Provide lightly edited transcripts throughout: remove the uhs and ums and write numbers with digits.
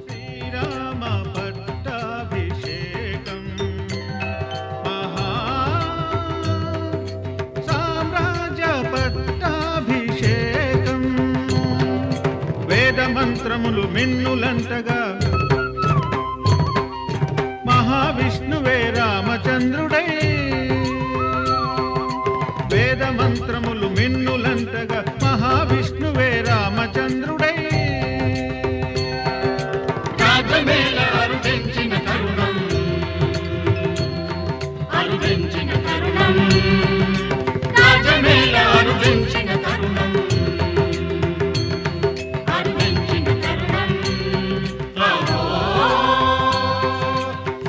శ్రీరామ పట్టాభిషేకం మహా సామ్రాజ్య పట్టాభిషేకం. వేద మంత్రములు మిన్నులంటగా మహావిష్ణువే రామచంద్రుడై. వేద మంత్రములు మిన్నులంటగా మహావిష్ణువే రామచంద్రుడై. రాజమేళ అరుదించిన తరుణం, అరుదించిన తరుణం, రాజమేళ అరుదించిన తరుణం, అరుదించిన తరుణం. అహో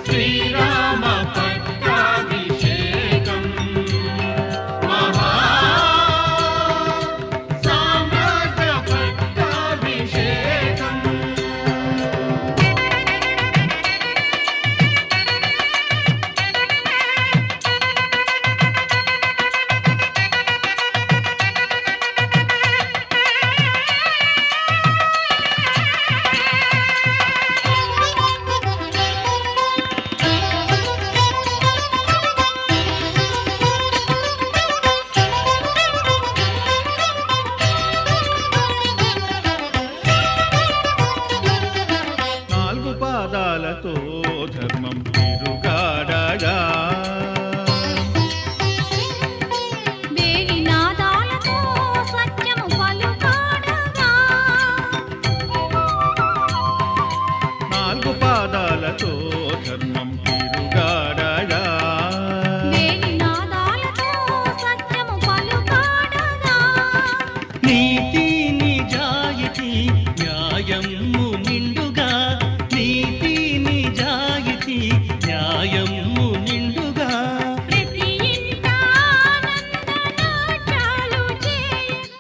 శ్రీరామ పట్టాభిషేకం మహా సామ్రాజ్య పట్టాభిషేకం. నాలుగు పాదాలతో ధర్మం తిరుగాడగా, వేయి నాదాలతో సత్యము పలుకాడగా. నాలుగు పాదాలతో ధర్మం తిరుగాడగా, వేయి నాదాలతో సత్యము పలుకాడగా. నీతి నిజాయితీ న్యాయము నిండుగా, నీతి నిజాయితీ న్యాయము నిండుగా. ప్రతి ఇంట ఆనంద నాట్యాలు చేయగా.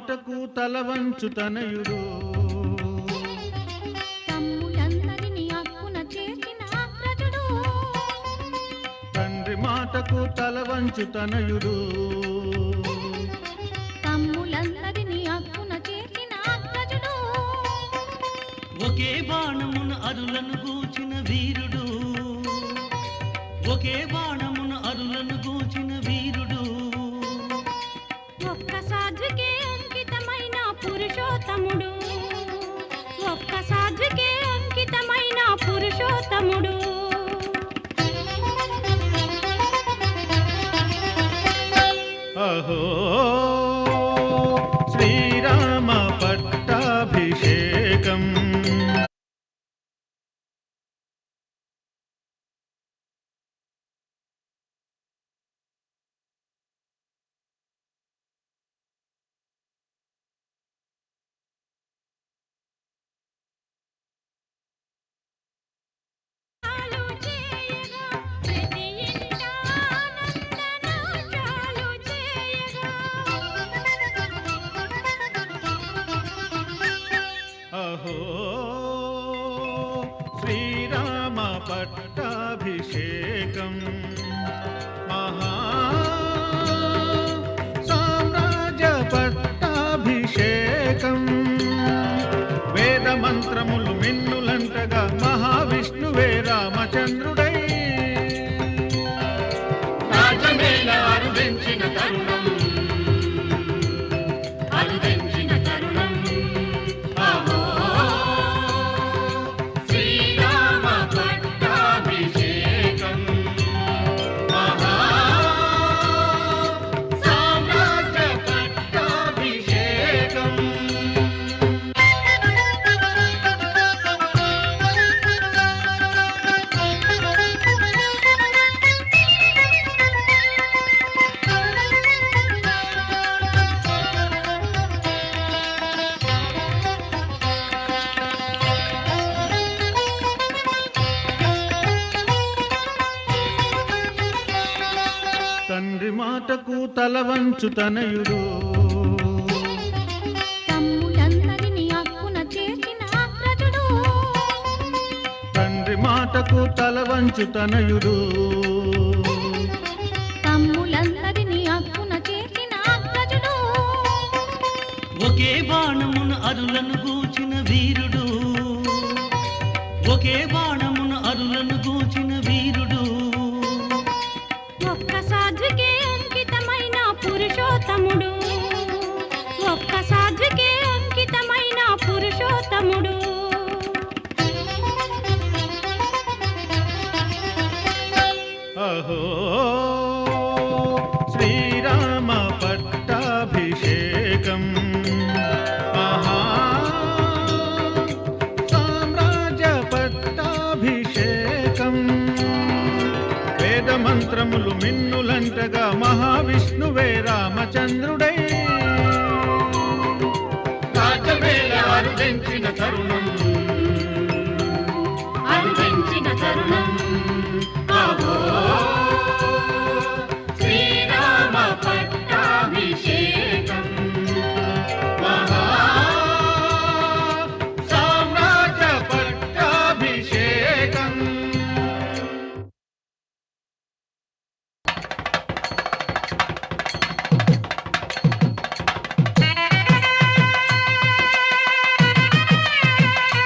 మాటకు తలవంచు తనయుడు. తమ్ములందరినీ అక్కున చేర్చిన అగ్రజుడు. తండ్రి మాటకు తలవంచు తనయుడు. తమ్ములందరినీ అక్కున చేర్చిన అగ్రజుడు. ఒకే బాణమున అరులను గూచిన వీరుడు. ఒకే బాణమున అరులను గూచిన వీరుడు. ఒక్క సాధ్వికే అంకితమైన పురుషోత్తముడు. ఒక్క సాధ్వికే అంకితమైన పురుషోత్తముడు. అహో శ్రీరామ పట్టాభిషేకం. ప్రతి ఇంట ఆనంద నాట్యాలు చేయగా. అహో శ్రీరామ పట్టాభిషేకం. మహా సామ్రాజ్య పట్టాభిషేకం. వేద మంత్రములు మిన్నులంటగా మహావిష్ణువే రామచంద్రుడై. రాజమేళ అరుదించిన తరుణం, అరుదించిన తరుణం. అహో శ్రీరామ పట్టాభిషేకం. మహా సామ్రాజ్య పట్టాభిషేకం. తండ్రి మాటకు తలవంచు తనయుడు. తమ్ములందరినీ అక్కున చేర్చిన అగ్రజుడు. తండ్రి మాటకు తలవంచు తనయుడు. తమ్ములందరినీ అక్కున చేర్చిన అగ్రజుడు. ఒకే బాణమున అరులను గూచిన వీరుడు. ఒకే బాణమున అరులను గూచిన వీరుడు. ఒక్క సాధ్వికే అంకితమైన పురుషోత్తముడు. ఒక్క సాధ్వికే అంకితమైన పురుషోత్తముడు. అహో శ్రీరామ పట్టాభిషేకం. మహా సామ్రాజ్య పట్టాభిషేకం. వేద మంత్రములు మిన్నులంటగా మహావిష్ణువే రామచంద్రుడై. రాజమేళ అరుదించిన తరుణం, అరుదించిన తరుణం. అహో శ్రీరామ పట్టాభిషేకం. మహా సామ్రాజ్య పట్టాభిషేకం. ఆ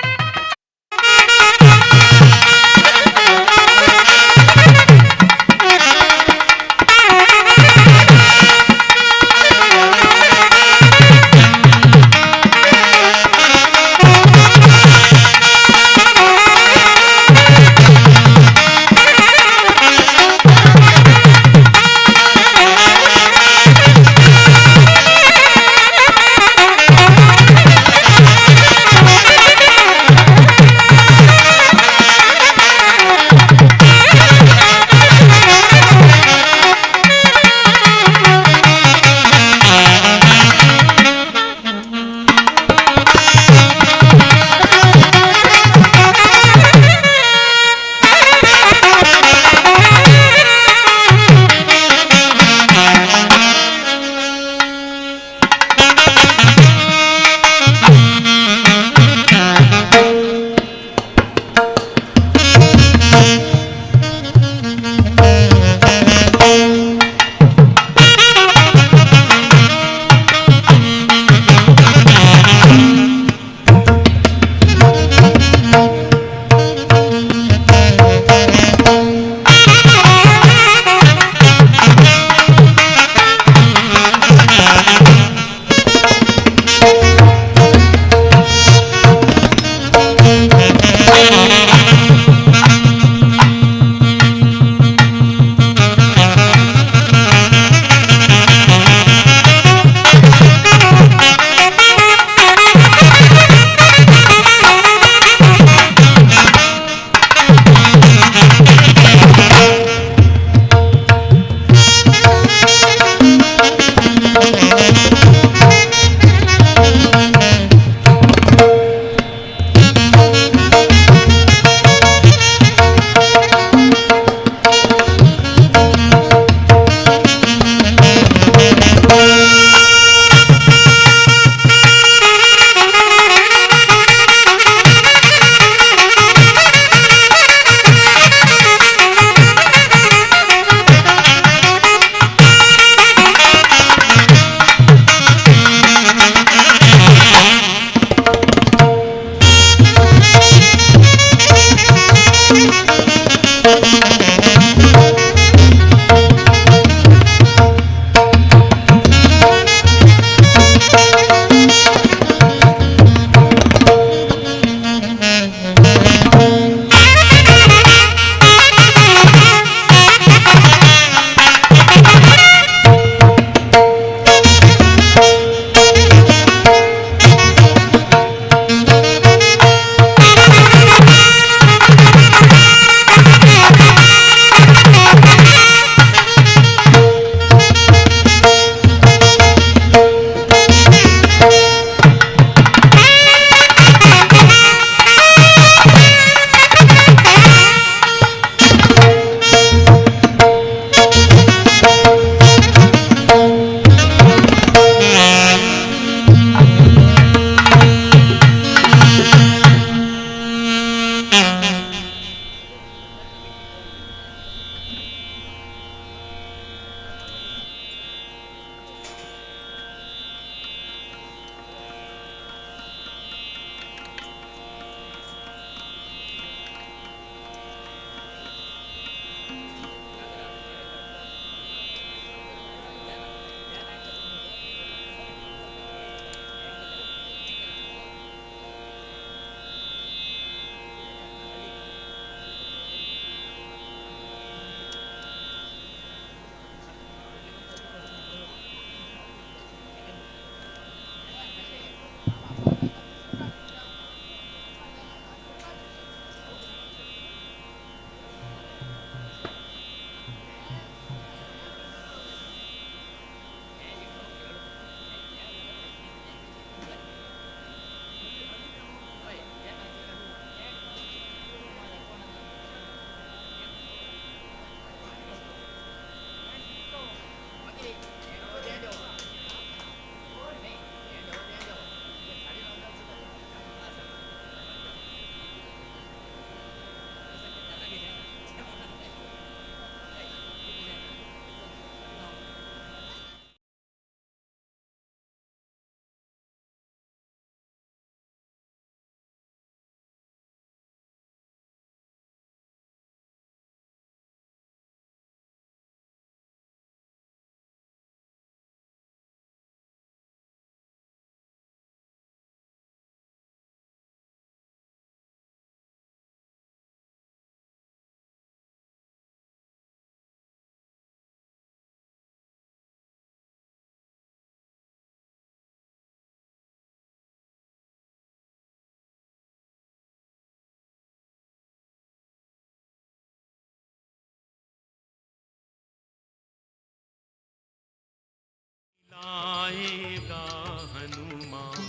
आएगा हनुमान,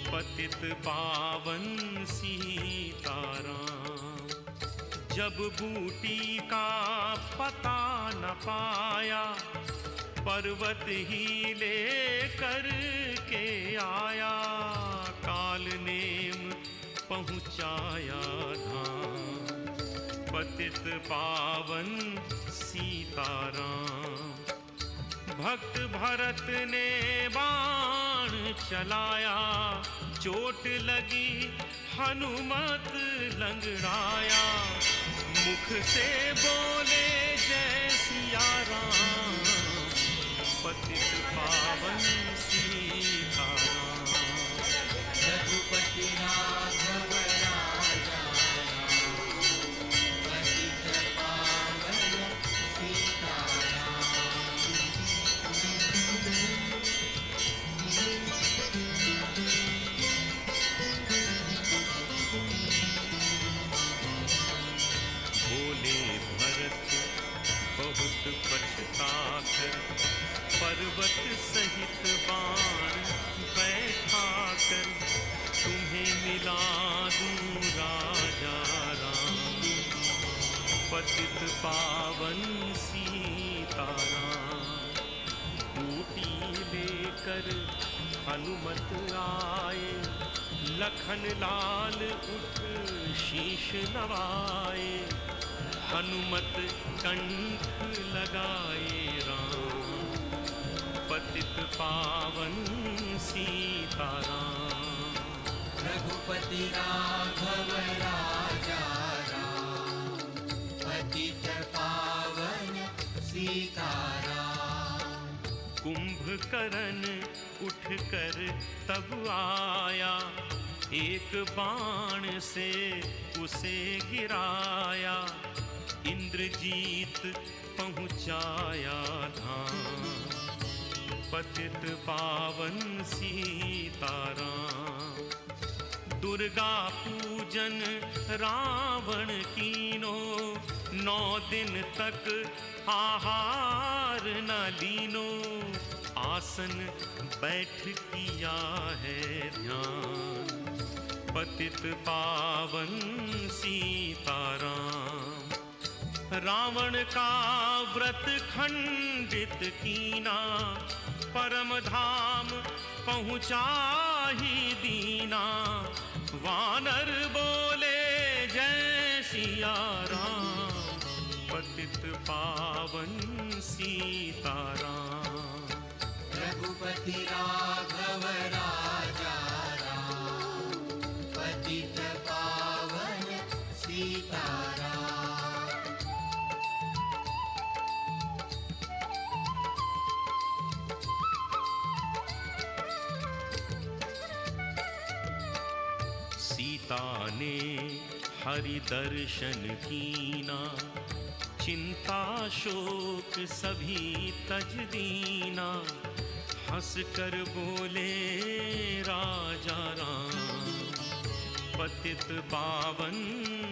पतित पावन सीताराम। जब बूटी का पता न पाया, पर्वत ही ले कर के आया, काल नेम पहुँचाया धाम, पतित पावन सीताराम। भक्त भरत ने बाण चलाया, चोट लगी हनुमत लंगड़ाया, मुख से बोले जय सिया राम, पतित पावन सीताराम। रघुपति राघव राजा राम, पतित पावन सीताराम। बोले भरत बहुत पछता कर, पर्वत सहित बाण बैठा कर, तुम्हें मिला दूं राजा राम, पतित पावन सीताराम। बूटी लेकर हनुमत आए, लखन लाल उठ शीश नवाए, हनुमत कंठ लगाए राम, पतित पावन सीताराम। रघुपति राघव राजा राम, पतित पावन सीताराम। कुंभकर्ण उठ कर तब आया, एक बाण से उसे गिराया, इंद्रजीत पहुँचाया धाम, पतित पावन सीताराम। दुर्गा पूजन रावण कीनो, 9 दिन तक आहार न लीनो, आसन बैठ किया है ध्यान, पतित पावन सीताराम। रावण का व्रत खंडित कीना, परम धाम पहुँचा ही दीना, वानर बोले जय सिया राम, पतित पावन सीताराम। रघुपति राघव राजा राम, पतित पावन सीताराम। सीता ने हरि दर्शन कीना, चिंता शोक सभी तज दीना, हंस कर बोले राजा राम, पतित पावन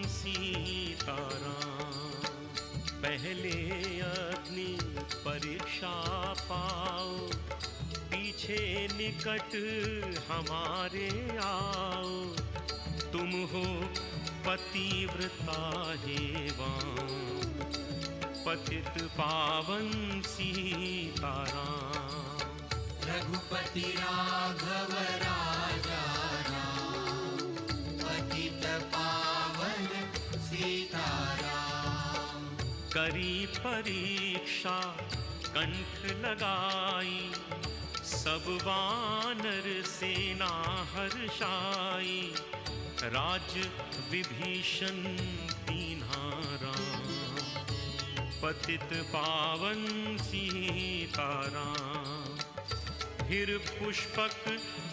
सीताराम। पहले अग्नि परीक्षा पाओ, पीछे निकट हमारे आओ, तुम हो पतिव्रता हेवान, पतित पावन सीताराम। रघुपति राघव राजा राम, पतित पावन सीताराम। करी परीक्षा कंठ लगाई, सब वानर सेना हर्षाई, राज विभीषण दीन्हा राम, पतित पावन सीताराम। फिर पुष्पक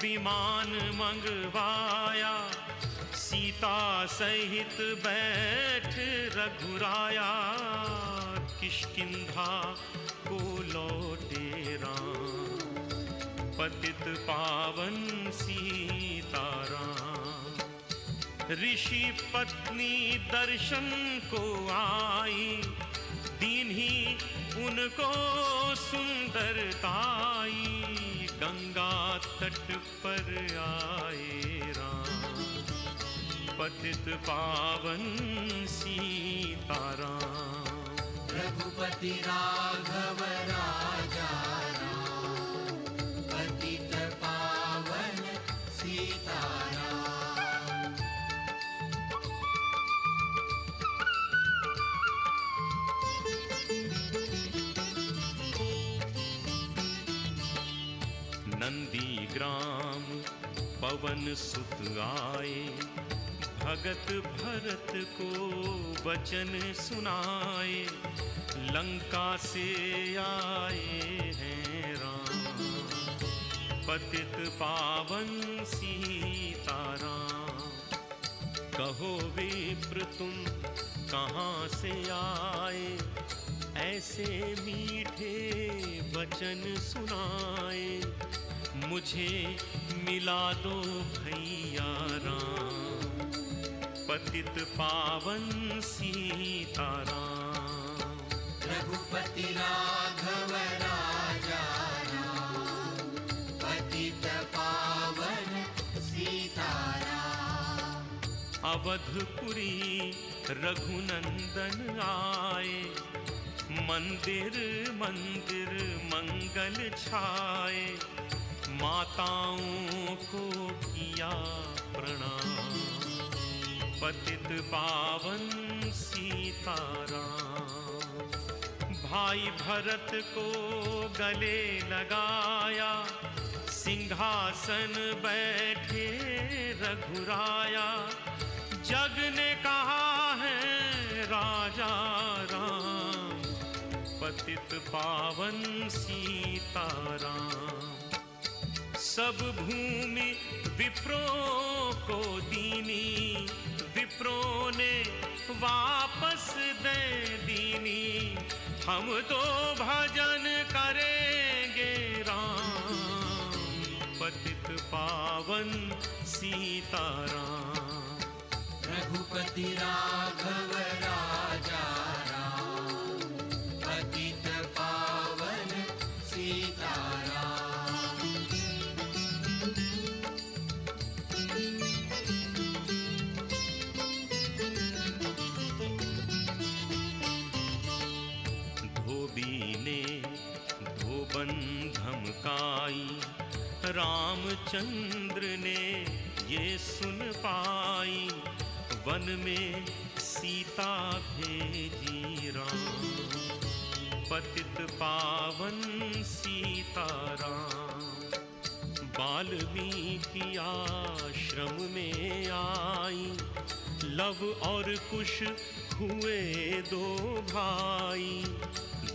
विमान मंगवाया, सीता सहित बैठ रघुराया, किष्किंधा को लौटे राम, पतित पावन सीताराम। ऋषि पत्नी दर्शन को आई, दीन्ही उनको सुंदरताई, गंगा तट पर आए राम, पतित पावन सीताराम। रघुपति राघव राजा राम, पतित पावन सीताराम। नंदीग्राम पवन सुत आए, भगत भरत को वचन सुनाए, लंका से आए हैं राम, पतित पावन सीताराम। कहो विप्र तुम कहाँ से आए, ऐसे मीठे वचन सुनाए, मुझे मिला दो भैया राम, पतित पावन सीताराम। रघुपति राघव राजा राम, पतित पावन सीताराम। अवधपुरी रघुनंदन आए, मंदिर मंदिर मंगल छाए, माताओं को किया प्रणाम, पतित पावन सीताराम। भाई भरत को गले लगाया, सिंहासन बैठे रघुराया, जग ने कहा है राजा राम, पतित पावन सीताराम। सब भूमि विप्रों को दीनी, विप्रों ने वापस दे दीनी, हम तो भजन करेंगे राम, पतित पावन सीताराम। रघुपति राघव राजा राम, पतित पावन सीताराम। धोबी ने धोबन धमकाई, रामचंद्र ने ये सुन पाई, वन में सीता भेजी राम, पतित पावन सीताराम। वाल्मीकि आश्रम में आई, लव और कुश हुए दो भाई,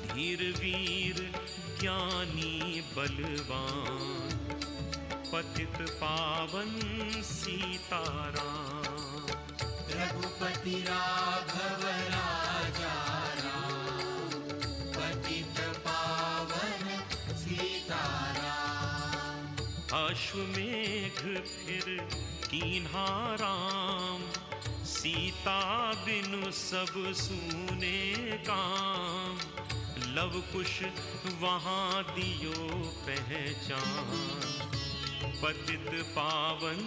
धीर वीर ज्ञानी बलवान, पतित पावन सीताराम। रघुपति राघव राजा राम, पतित पावन सीताराम। अश्वमेघ फिर कीन्हा राम, सीता बिनु सब सूने काम, लव कुश वहाँ दियो पहचान, पतित पावन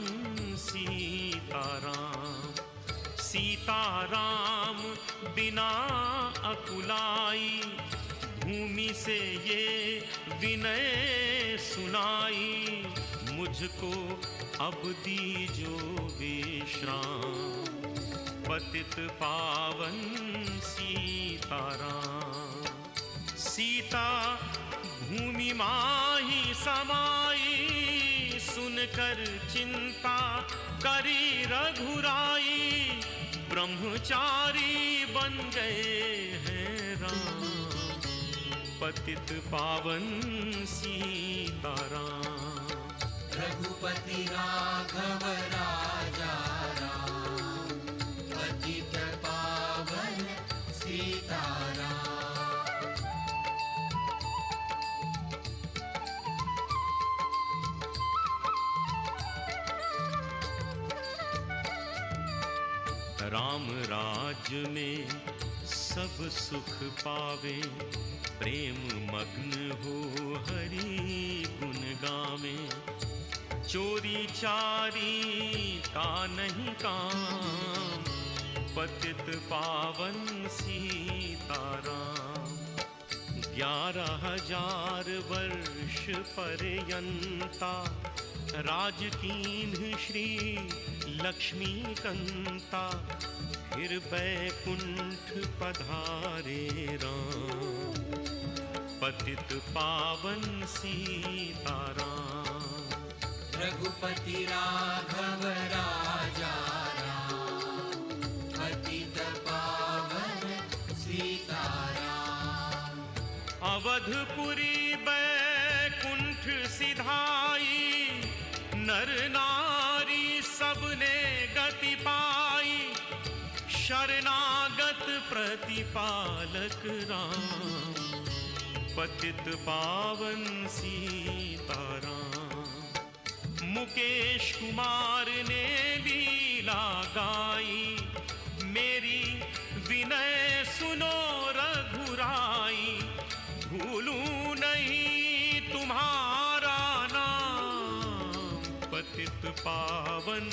सीताराम। सीताराम बिना अकुलाई, भूमि से ये विनय सुनाई, मुझको अब दीजो विश्राम, पतित पावन सीताराम। सीता भूमि माही समाई, सुनकर चिंता करी रघुराई, ब्रह्मचारी बन गए हैं राम, पतित पावन सीताराम। रघुपति राघव राजा राम, पतित पावन सीताराम। राम राज्य राज में सब सुख पावे, प्रेम मग्न हो हरि गुण गावे। चोरी चारी का नहीं काम, पतित पावन सीताराम। 11,000 वर्ष पर्यंता, राज कीन्ह श्री लक्ष्मी कंता। फिर बैकुंठ पधारे राम, पतित पावन सीताराम। रघुपति राघव राजा राम, पतित पावन सीताराम। अवधपुरी बैकुंठ सिधाई, नर नारी सबने गति पाई। शरणागत प्रतिपालक राम, पतित पावन सीताराम। मुकेश कुमार ने लीला गाई, मेरी विनय सुनो रघुराई। भूलूं नहीं तुम्हारा नाम, पतित पावन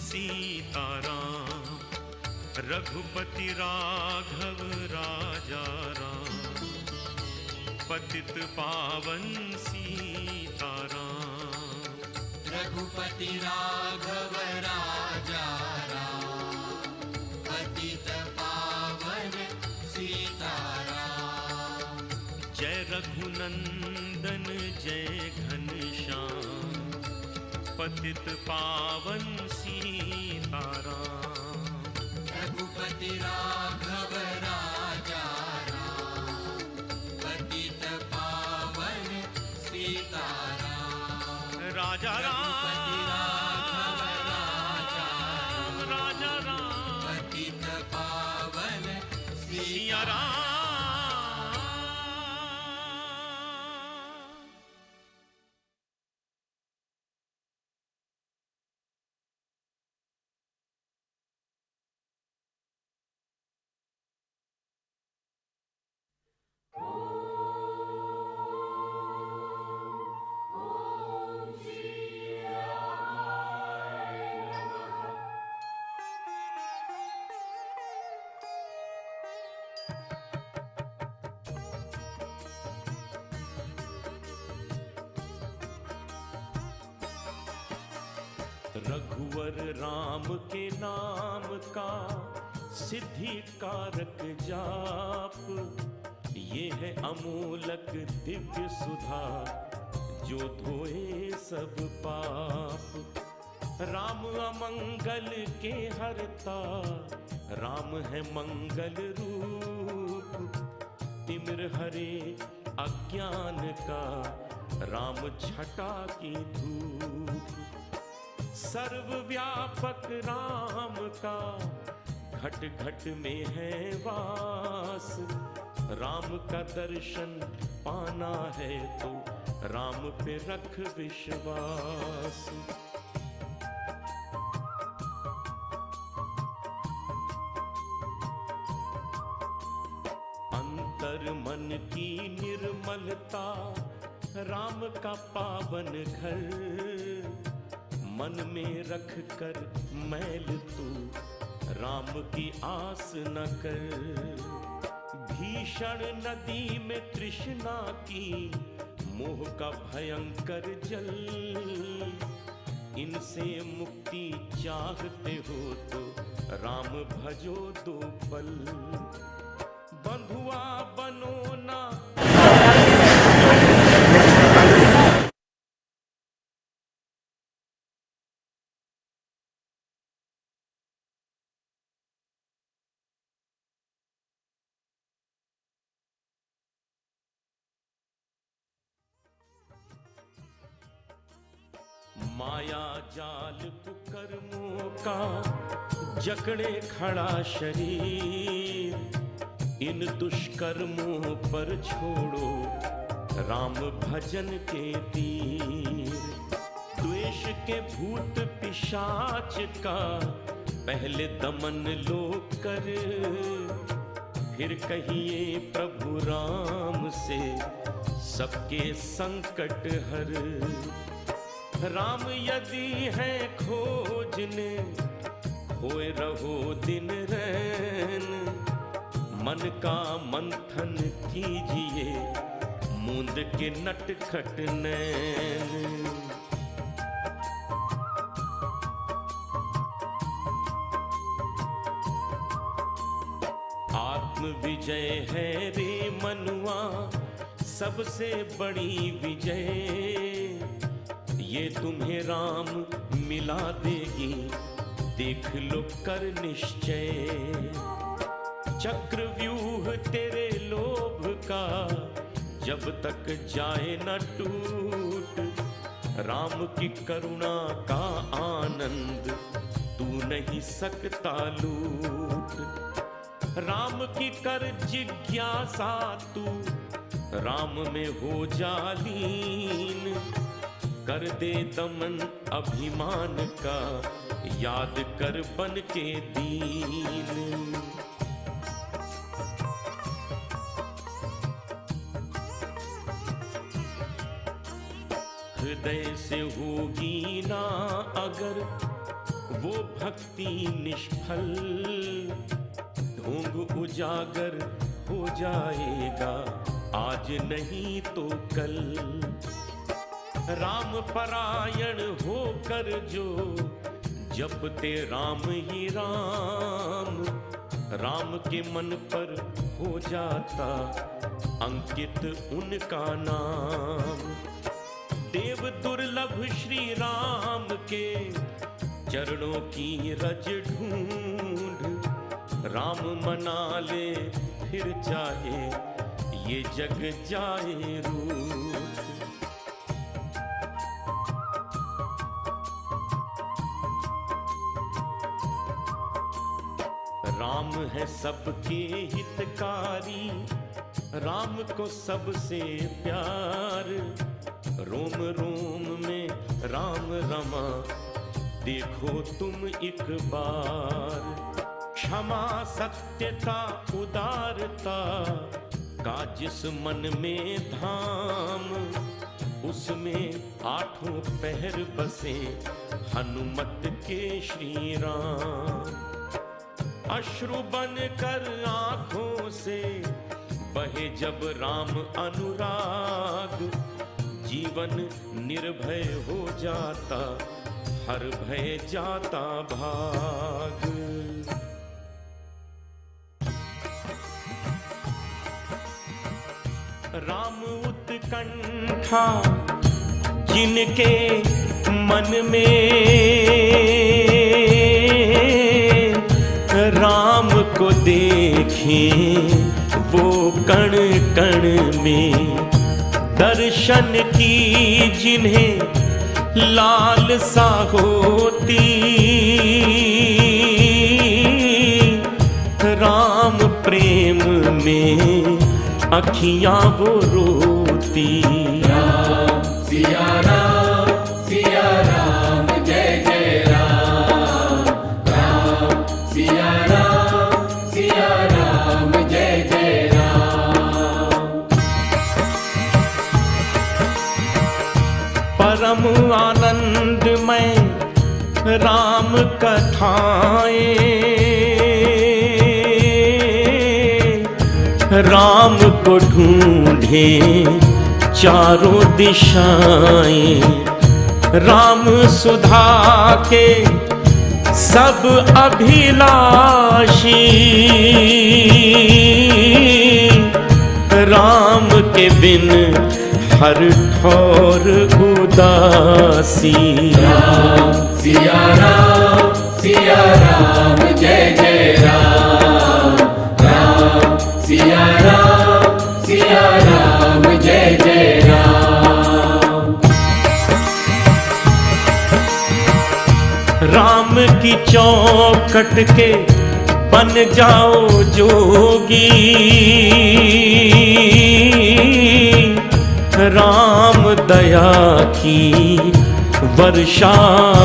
सीताराम। रघुपति राघव राजा राम, पतित पावन सीताराम। रघुपति राघव राजा राम, पतित पावन सीताराम। जय रघुनंदन जय घनश्याम, पतित पावन सीताराम। रघुपति राघव राजा राम, पतित पावन सीताराम। राजा रघुपति राघव राजा राम, राजा राम, पतित पावन सिया सीताराम। राम। रघुवर राम के नाम का सिद्धि कारक जाप, ये है अमूलक दिव्य सुधा जो धोए सब पाप। राम अमंगल के हरता, राम है मंगल रूप। तिमिर हरे अज्ञान का, राम छटा की धूप। सर्वव्यापक राम का घट घट में है वास। राम का दर्शन पाना है तो राम पे रख विश्वास। अंतर मन की निर्मलता, राम का पावन घर। मन में रख कर मैल तू राम की आस न कर। भीषण नदी में तृष्णा की मोह का भयंकर जल, इनसे मुक्ति चाहते हो तो राम भजो दो पल। बंधुआ बनो ना। माया जाल कुकर्मों का जकड़े खड़ा शरीर, इन दुष्कर्मों पर छोड़ो राम भजन के तीर। द्वेष के भूत पिशाच का पहले दमन लो कर, फिर कहिए प्रभु राम से सबके संकट हर। राम यदि है खोजने खोए रहो दिन रैन, मन का मंथन कीजिए मूंद के नटखट नैन। आत्म विजय है रे मनुआ सबसे बड़ी विजय, ये तुम्हें राम मिला देगी देख लो कर निश्चय। चक्रव्यूह तेरे लोभ का जब तक जाए न टूट, राम की करुणा का आनंद तू नहीं सकता लूट। राम की कर जिज्ञासा तू राम में हो जा लीन, कर दे दमन अभिमान का याद कर बन के दीन। हृदय से होगी ना अगर वो भक्ति निष्फल, ढोंग उजागर हो जाएगा आज नहीं तो कल। राम परायण होकर जो जपते राम ही राम, राम के मन पर हो जाता अंकित उनका नाम। देव दुर्लभ श्री राम के चरणों की रज ढूंढ, राम मना ले फिर चाहे ये जग जाए रूठ। राम है सबके हितकारी, राम को सबसे प्यार, रोम रोम में राम रमा देखो तुम एक बार। क्षमा सत्यता उदारता का जिस मन में धाम, उसमें आठों पहर बसे हनुमत के श्री राम। अश्रु बन कर आंखों से बहे जब राम अनुराग, जीवन निर्भय हो जाता हर भय जाता भाग। राम उत्कंठा जिनके मन में, राम को देखें वो कण कण में, दर्शन की जिन्हें लालसा होती, राम प्रेम में अखियां वो रोती। राम सिया राम जय जय राम, राम सिया राम जय जय राम। परम आनंद में राम कथाएं, राम को ढूंढे चारों दिशाएं, राम सुधा के सब अभिलाषी, राम के बिन हर ठौर उदासी। राम सिया राम जय जय राम, राम सिया राम जय जय राम। राम की चौखट के बन जाओ जोगी, राम दया की वर्षा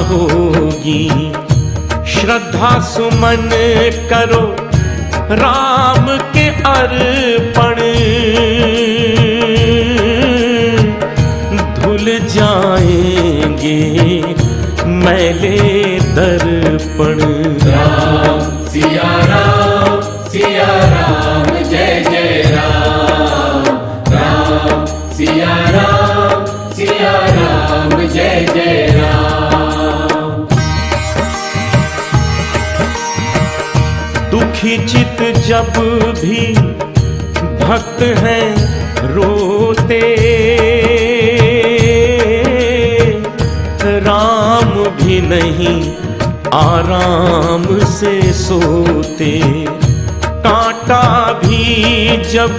होगी। श्रद्धा सुमन करो राम के अर्पण, धुल जाएंगे मैले दर्पण। राम सिया राम जय जय राम, राम सिया राम जय जय राम। दुखी चित जब भी भक्त हैं रोते, राम भी नहीं आराम से सोते। कांटा भी जब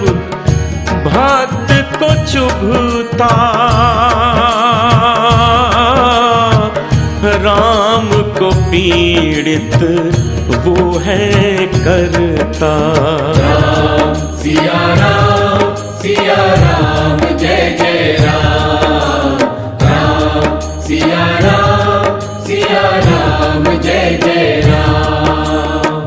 भक्त को चुभता, राम को पीड़ित वो है करता। राम सिया राम जय जय राम, राम सिया राम जय जय राम।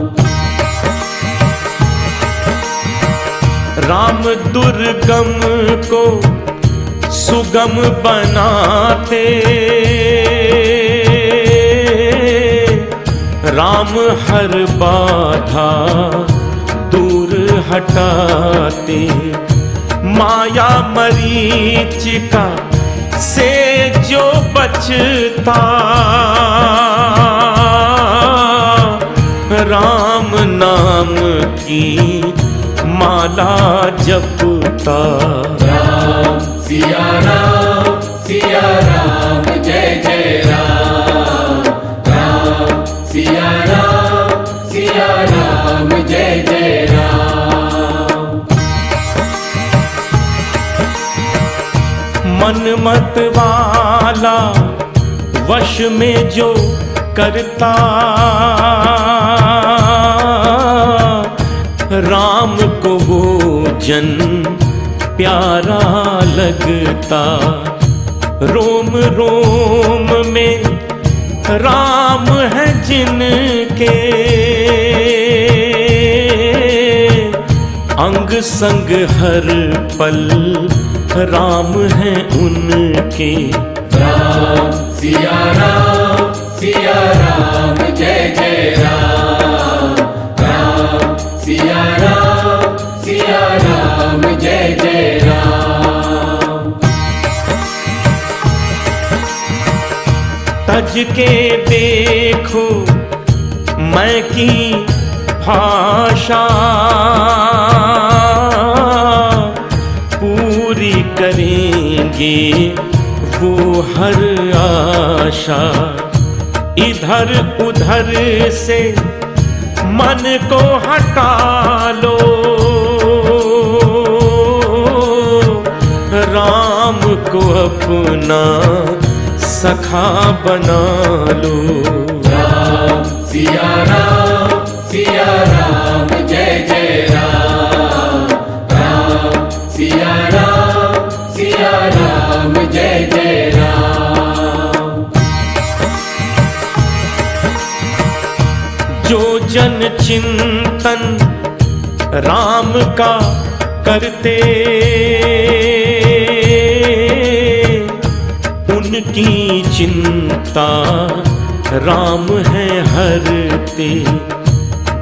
राम दुर्गम को सुगम बनाते, राम हर बाधा दूर हटाते। माया मरीचिका से जो बचता, राम नाम की माला जपता। राम सिया राम जय जय राम, राम सिया राम जय जय राम। मन मत वाला वश में जो करता, राम को वो जन प्यारा लगता। रोम रोम में राम है जिनके, अंग संग हर पल राम है उनके। राम सिया राम जय जय राम, राम सिया राम जय जय राम। तज के देखो मैं की भाषा, पूरी करेंगे वो हर आशा। इधर उधर से मन को हटा लो, राम को अपना सखा बना लो। राम सिया राम जय जय राम, राम सिया राम जय जय राम। जो जन चिंतन राम का करते, उनकी चिंता राम है हरते।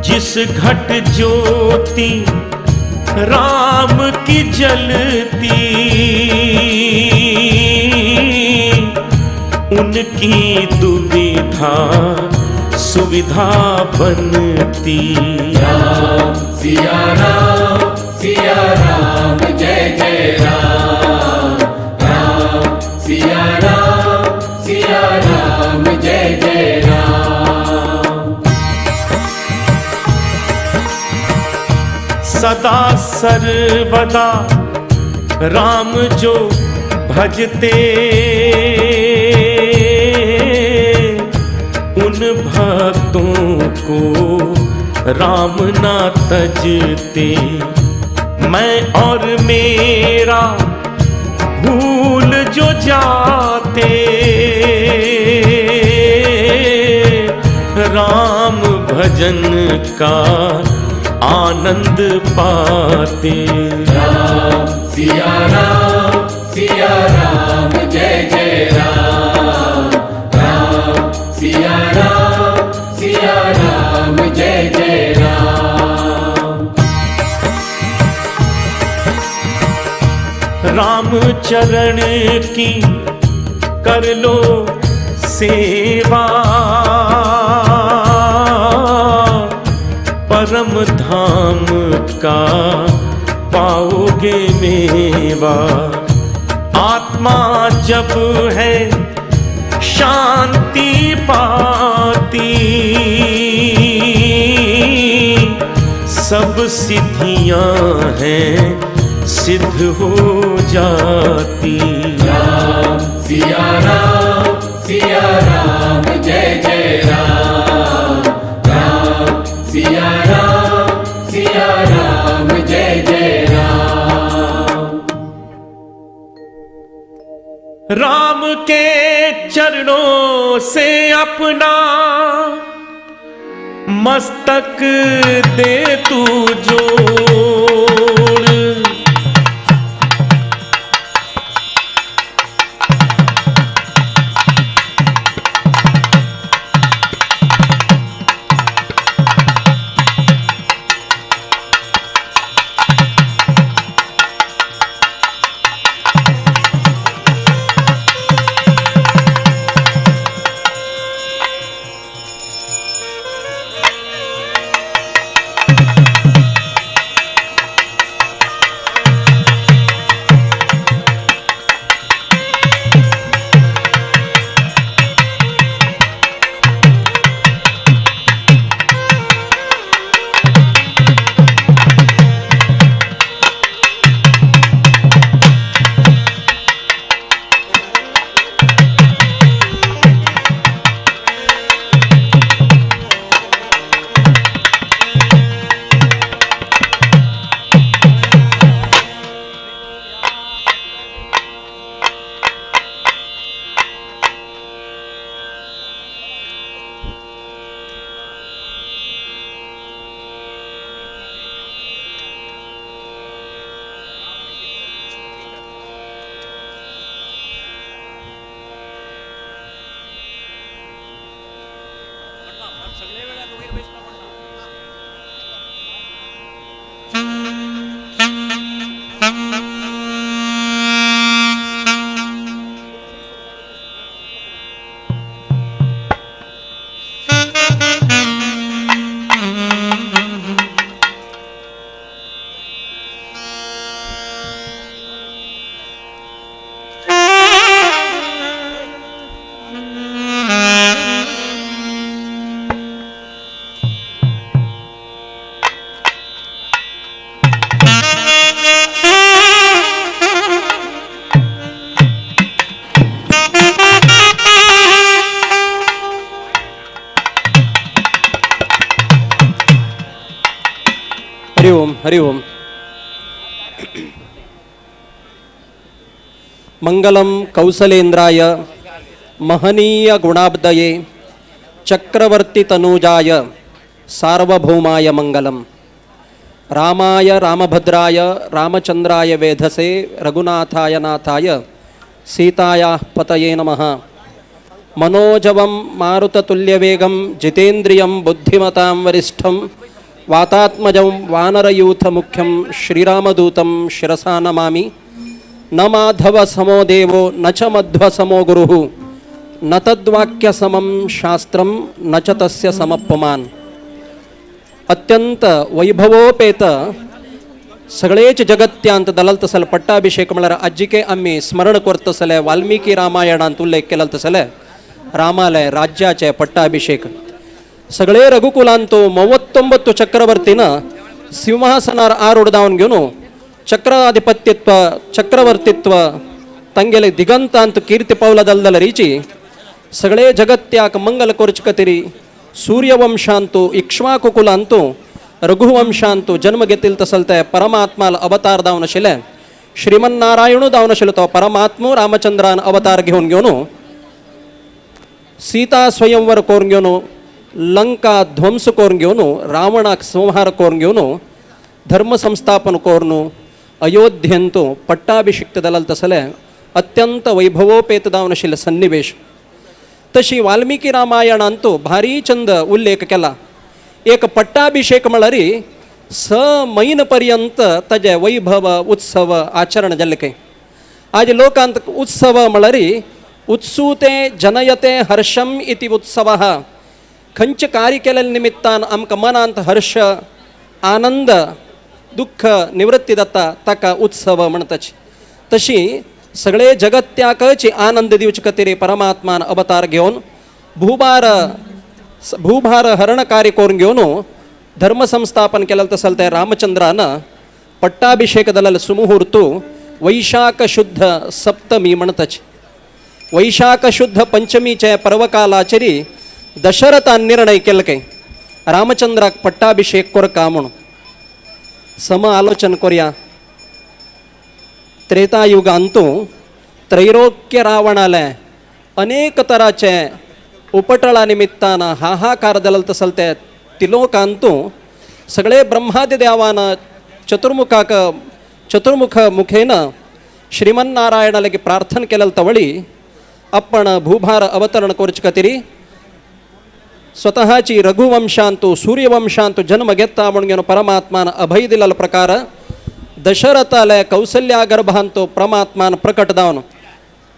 जिस घट ज्योति राम की जलती, उनकी दुविधा सुविधा बनती। राम सिया राम जय जय राम, राम सिया राम जय जय राम। सदा सर्वदा राम जो भजते, उन भक्तों को राम ना तजते। मैं और मेरा भूल जो जाते, राम भजन का आनंद पाते। राम सिया राम जय जय राम, राम सिया राम जय जय राम। राम चरण की कर लो सेवा, परम धाम का पाओगे मेवा। आत्मा जब है शांति पाती, सब सिद्धियां हैं सिद्ध हो जाती। राम सिया राम जय जय राम, राम सिया राम जय जय राम। राम के चरणों से अपना मस्तक दे तू जोड़, हरि ओम हरि ओम। मंगलम कौसलेन्द्राय महनीय गुणाब्दये चक्रवर्ती तनूजाय सार्वभौमाय मंगलम। रामाय रामभद्राय रामचंद्राय वेधसे रघुनाथाय नाथाय सीतायाः पतये नमः। मनोजवं मारुततुल्यवेगं जितेन्द्रियं बुद्धिमतां वरिष्ठं वातात्मजं वानरयूथमुख्यं श्रीरामदूतं शिरसा नमामि। न माधव समो देवो न च मध्व समो गुरुः न तद्वाक्यसमं शास्त्रं न च तस्य समपमान। अत्यंत वैभवोपेत सगळेच जगत्यांत दलल तसल पट्टाभिषेक म्हळ्यार आज्जिके आमी स्मरण करतसले वाल्मिकी रामायणांत उल्लेख केलो तसले रामाले राज्याचे पट्टाभिषेक सगळे रघुकुलांतो 99 चक्रवर्तीन सिंहासनार आरूढ दावन घेवन चक्राधिपत्यत्व चक्रवर्तित्व तंगेले दिगंतांत कीर्ती पावला दलदल रीची सगळे जगत्याक मंगल करचे खातीर सूर्यवंशांतु इक्ष्वाकुकुलांतु रघुवंशांतु जन्म घेतील तसलते परमात्माल अवतार दावन आशिल्ले श्रीमन्नारायणू दावन आशिल्लो तो परमात्मो रामचंद्रान अवतार घेवन घेवन सीता स्वयंवर करून घेवन लंका ध्वंस करून घेवन रावणाक संहार करून घेवन धर्म संस्थापन करून अयोध्येंतु पट्टाभिषिक्त जालें तसलें अत्यंत वैभवोपेत जावन आशिल्लें सन्निवेश. तशी वाल्मिकी रामायणांतु भारी चंद उल्लेख केला. एक पट्टाभिषेक म्हळ्यार 6 म्हयने पर्यंत ताजें वैभव उत्सव आचरण जाल्लें खंय. आज लोकांत उत्सव म्हळ्यार उत्सूते जनयते हर्षम इति उत्सवः. खंयचे कार्य केल्ल्या निमित्तान आमकां मनांत हर्ष आनंद दुःख निवृत्ती जाता ताका उत्सव म्हणटाची. तशी सगळे जगत्याकची आनंद दिवचे खातीर परमात्मान अवतार घेवन भूभार हरण कार्य करून घेवन धर्म संस्थापन केलें तसलें तें रामचंद्रान पट्टाभिषेक जाल्लो सुमुहूर्तु वैशाख शुद्ध सप्तमी म्हणटाची. वैशाख शुद्ध पंचमीचे पर्वकालाचेर दशरथान निर्णय केलो काय रामचंद्राक पट्टाभिषेक करका म्हणून. सम आलोचन करूया. त्रेतायुगांतू त्रैलोक्य रावणाले अनेक तराचे उपटळा निमित्तान हाहाकार जालो तसले ते तिलोकांतू सगळे ब्रह्मादि देवान चतुर्मुख मुखेन श्रीमन्नारायण लगे प्रार्थना केलें तवळी आपण भूभार अवतरण करचे खातीर स्वतःची रघुवंशांतु सूर्यवंशांतु जन्म घेता म्हणून घेवन परमात्मान अभय दिलेलो प्रकार दशरथाले कौसल्या गर्भांतु परमात्मान प्रकट जावन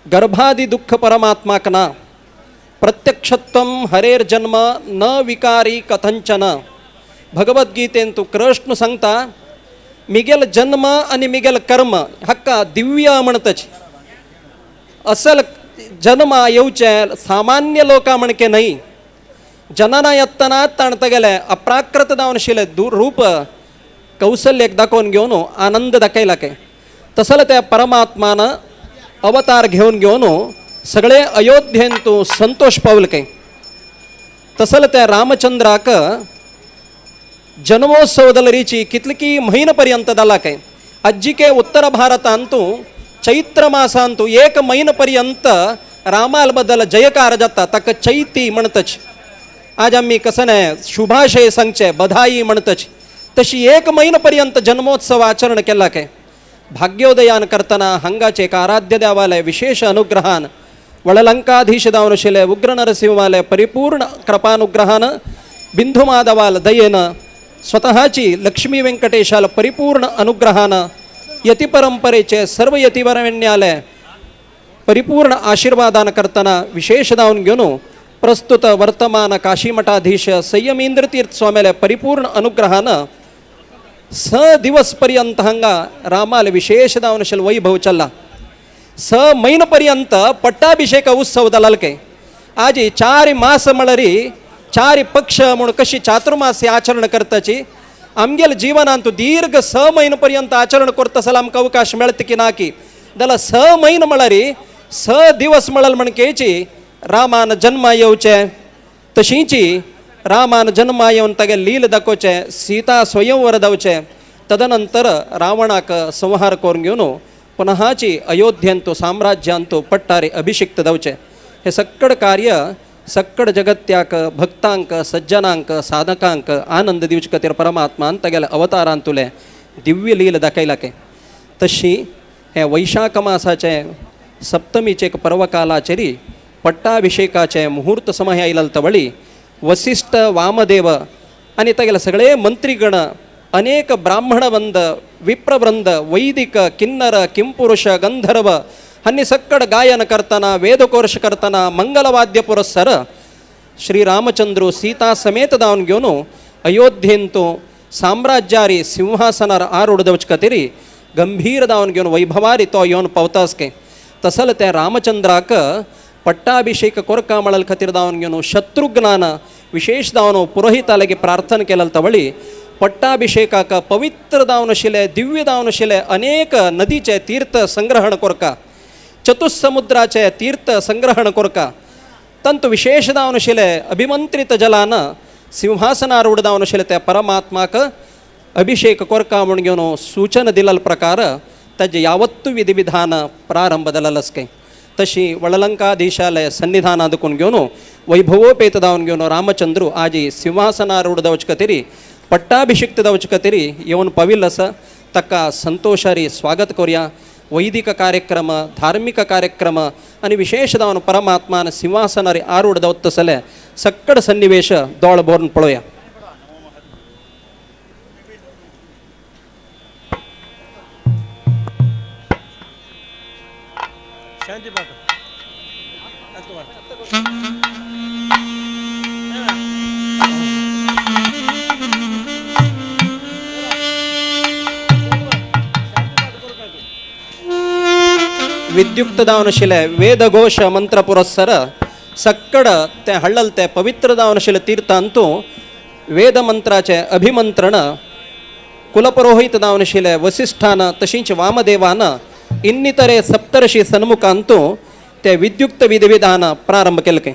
गर्भादि दुःख परमात्माक ना प्रत्यक्षत्वं हरेर जन्म न विकारी कथंचन. भगवद्गीतेंतु कृष्ण सांगता मिगेल जन्म आनी मिगेल कर्म हाका दिव्य म्हणताची. असल जन्मा येवचे सामान्य लोकां म्हणके न्हय. जनना येतना ताणें तागेलें अप्राकृत जावन आशिल्लें रूप कौसल्यक दाखोवन घेवन आनंद दाखयला काय तसलें त्या परमात्मान अवतार घेवन घेवन सगळे अयोध्येंतु संतोष पावल काय तसलें त्या रामचंद्राक जन्मोत्सव दलरीची कितली म्हयनो पर्यंत जाला काय. आज्जिके उत्तर भारतांतु चैत्र मासांतु 1 म्हयनो पर्यंत रामाल बद्दल जयकार जाता ताका चैती म्हणतच. आज आमी कसं न्हय शुभाशय सांगचे बधाई म्हणतच तशी 1 म्हयनो पर्यंत जन्मोत्सव आचरण केला काय. भाग्योदयान करतना हांगाचे एक आराध्य देवाले विशेष अनुग्रहान वळलंकाधीश जावन आशिल्ले उग्र नरसिंहाले परिपूर्ण कृपानुग्रहान बिंदुमाधवाल दयेन स्वतःची लक्ष्मी वेंकटेशाल परिपूर्ण अनुग्रहान यती परंपरेचे सर्व यतिवरण्याले परिपूर्ण आशीर्वादान करतना विशेष जावन घेवन प्रस्तुत वर्तमान काशी मठाधीश संयमींद्र तीर्थ स्वामीले परिपूर्ण अनुग्रहान 6 दिवस पर्यंत हांगा रामाले विशेष जावन आशिल्लो वैभव चल्ला. 6 म्हयनो पर्यंत पट्टाभिषेक उत्सव जालो काय. आज 4 मास म्हळ्यार 4 पक्ष म्हूण कशी चातुर्मास आचरण करताची आमगेले जिवनांत दीर्घ 6 म्हयनो पर्यंत आचरण करता जाल्यार आमकां अवकाश मेळटा की ना की जाल्यार 6 म्हयनो म्हळ्यार 6 दिवस म्हळ्यार म्हणकेची रामान जन्मा येवचे तशींची रामान जन्मा येवन तागे लील दाखोवचें सीता स्वयंवर जावचें तदनंतर रावणाक संहार करून घेवन पुनःची अयोध्येंतु साम्राज्यांतु पट्टारी अभिषिक्त जावचें. हे सक्कड कार्य सक्कड जगत्याक भक्तांक सज्जनांक साधकांक आनंद दिवचे खातीर परमात्मान तागेल्या अवतारांतुले दिव्य लील दाखयला के. तशी हे वैशाख मासाचे सप्तमीचे एक पर्वकालाचेर पट्टाभिषेकाचे मुहूर्त समय आयिल्लो तवळी वसिष्ठ वामदेव आनी तागेले सगळे मंत्रीगण अनेक ब्राह्मणवृंद विप्रवृंद वैदिक किन्नर किंपुरुष गंधर्व हांणी सक्कड गायन करतना वेदकोर्श करतना मंगलवाद्य पुरस्सर श्रीरामचंद्र सीता समेत जावन घेवन अयोध्येंतु साम्राज्यारी सिंहासनार आरूढ जावचे खातीर गंभीर जावन घेवन वैभवारी तो येवन पावतास के. तसलें त्या रामचंद्राक पट्टाभिषेक कोरका म्हळ्यार खातीर जावन घेवन शत्रुघ्नान विशेष जावन पुरोहिता लागीं प्रार्थना केलें तवळी पट्टाभिषेकाक पवित्र जावन आशिल्ले दिव्य जावन आशिल्ले अनेक नदीचे तीर्थ संग्रहण कोरका चतुस्समुद्राचे तीर्थ संग्रहण कोरका तंतु विशेष जावन आशिल्ले अभिमंत्रित जलान सिंहासनारूढ जावन आशिल्ले त्या परमात्माक अभिषेक कोरका म्हूण घेवन सूचन दिलेलो प्रकार ताजे यावत्तु विधिविधान प्रारंभ जालेलो आसा. तशी वळलंकाधीशालय सन्निधाना दुकून घेवन वैभवोपेत दावन घेवन रामचंद्रू आजी सिंहासनारूढ जावचे खातीर पट्टाभिषिक्त जावचे खातीर येवन पाविल्लो आसा. ताका संतोशारी स्वागत करुया. वैदिक कार्यक्रम धार्मिक कार्यक्रम आनी विशेष जावन परमात्मान सिंहासनार आरूढ जावत तसले सक्कड सन्निवेश दोळ भरून पळोवया. विद्युक्त दावन शिले वेदघोष मंत्र पुरस्सर सक्कड ते हळ्ळल ते पवित्र दावन शिले तीर्थांतू वेदमंत्राचे अभिमंत्रण कुलपुरोहित दावन शिले वसिष्ठान तशींच वामदेवान ಇನ್ನಿತರೆ ಸಪ್ತರ್ಷಿ ಸನ್ಮುಖಾಂತೂ ते विद्युक्त विधिविधान प्रारंभ केले.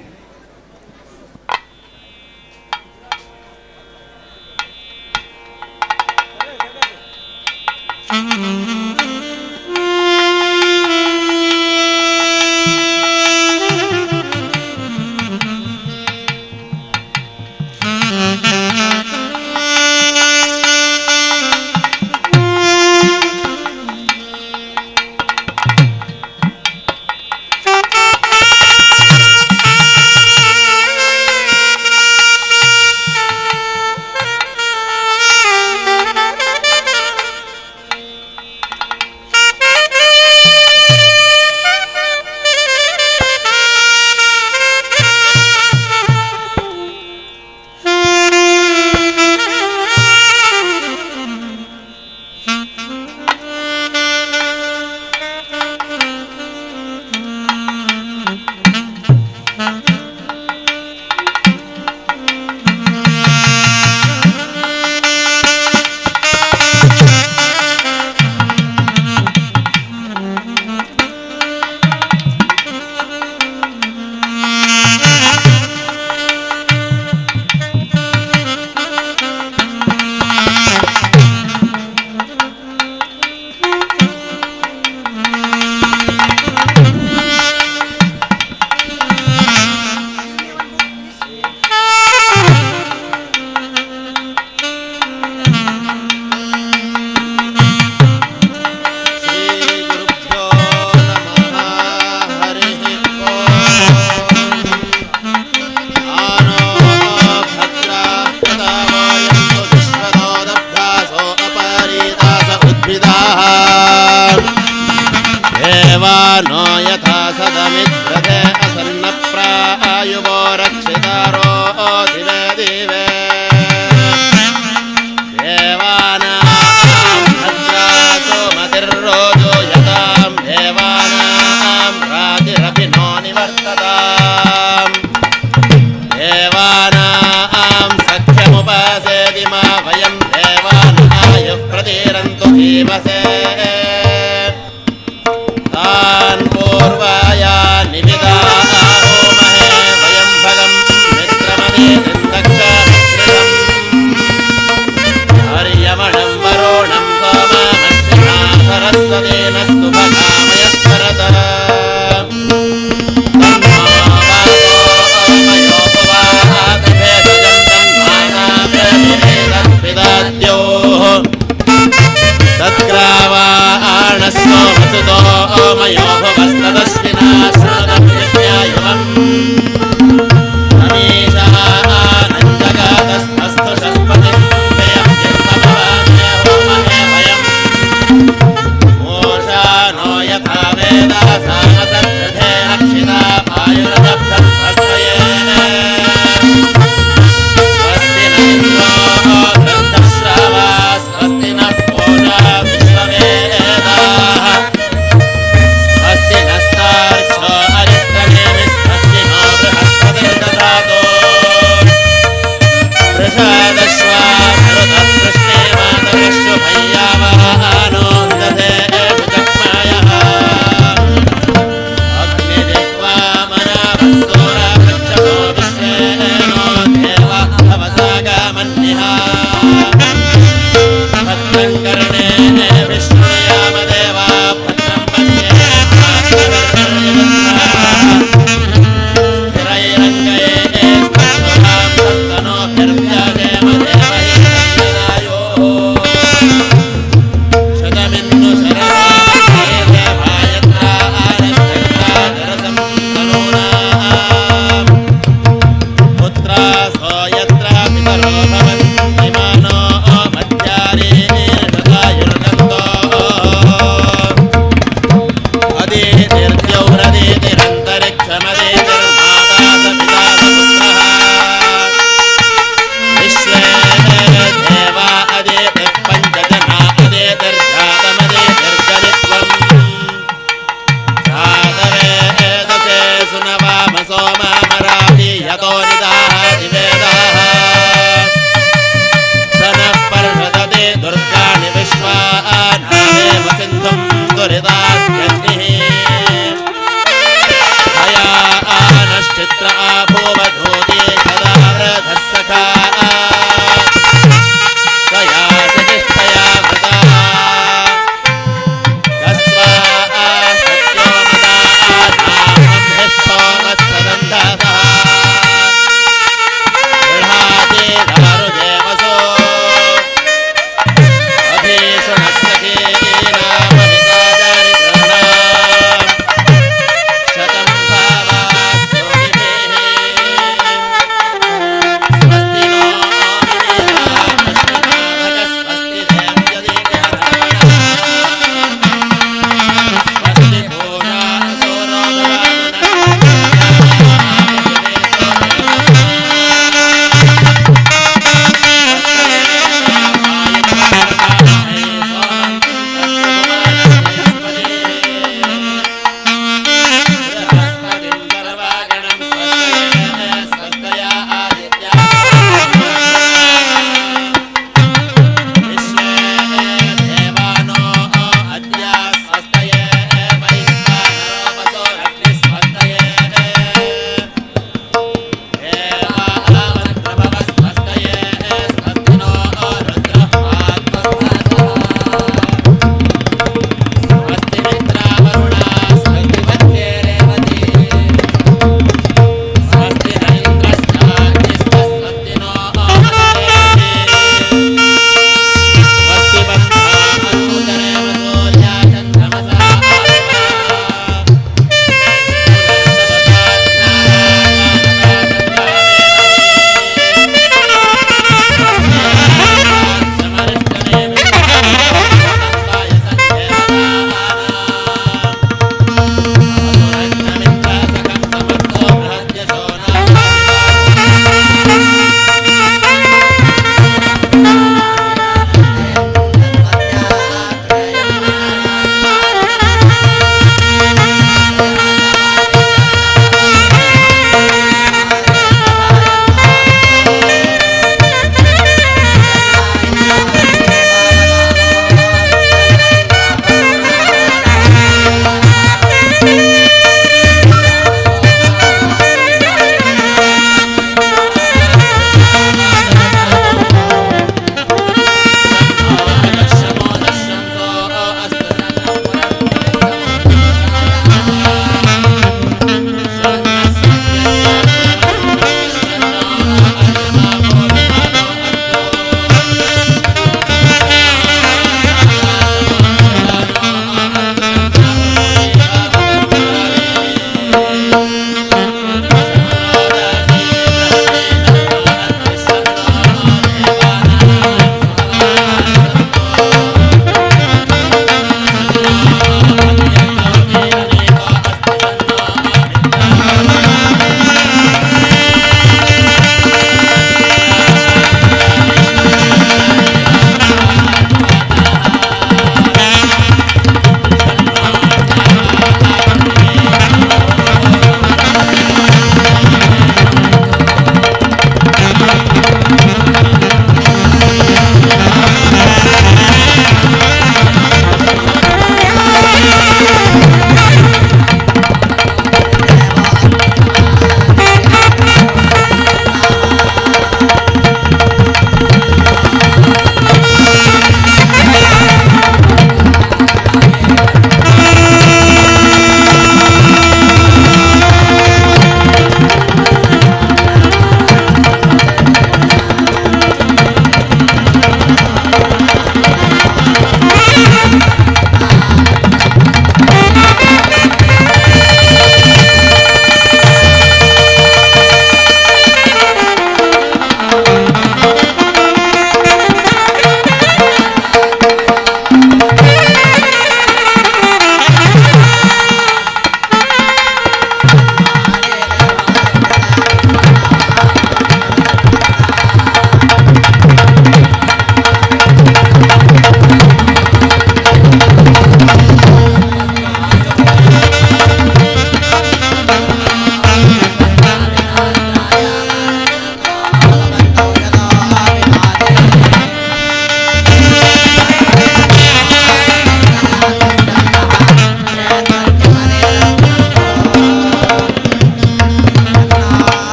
Vishnu Yama Deva Bhadram Pasye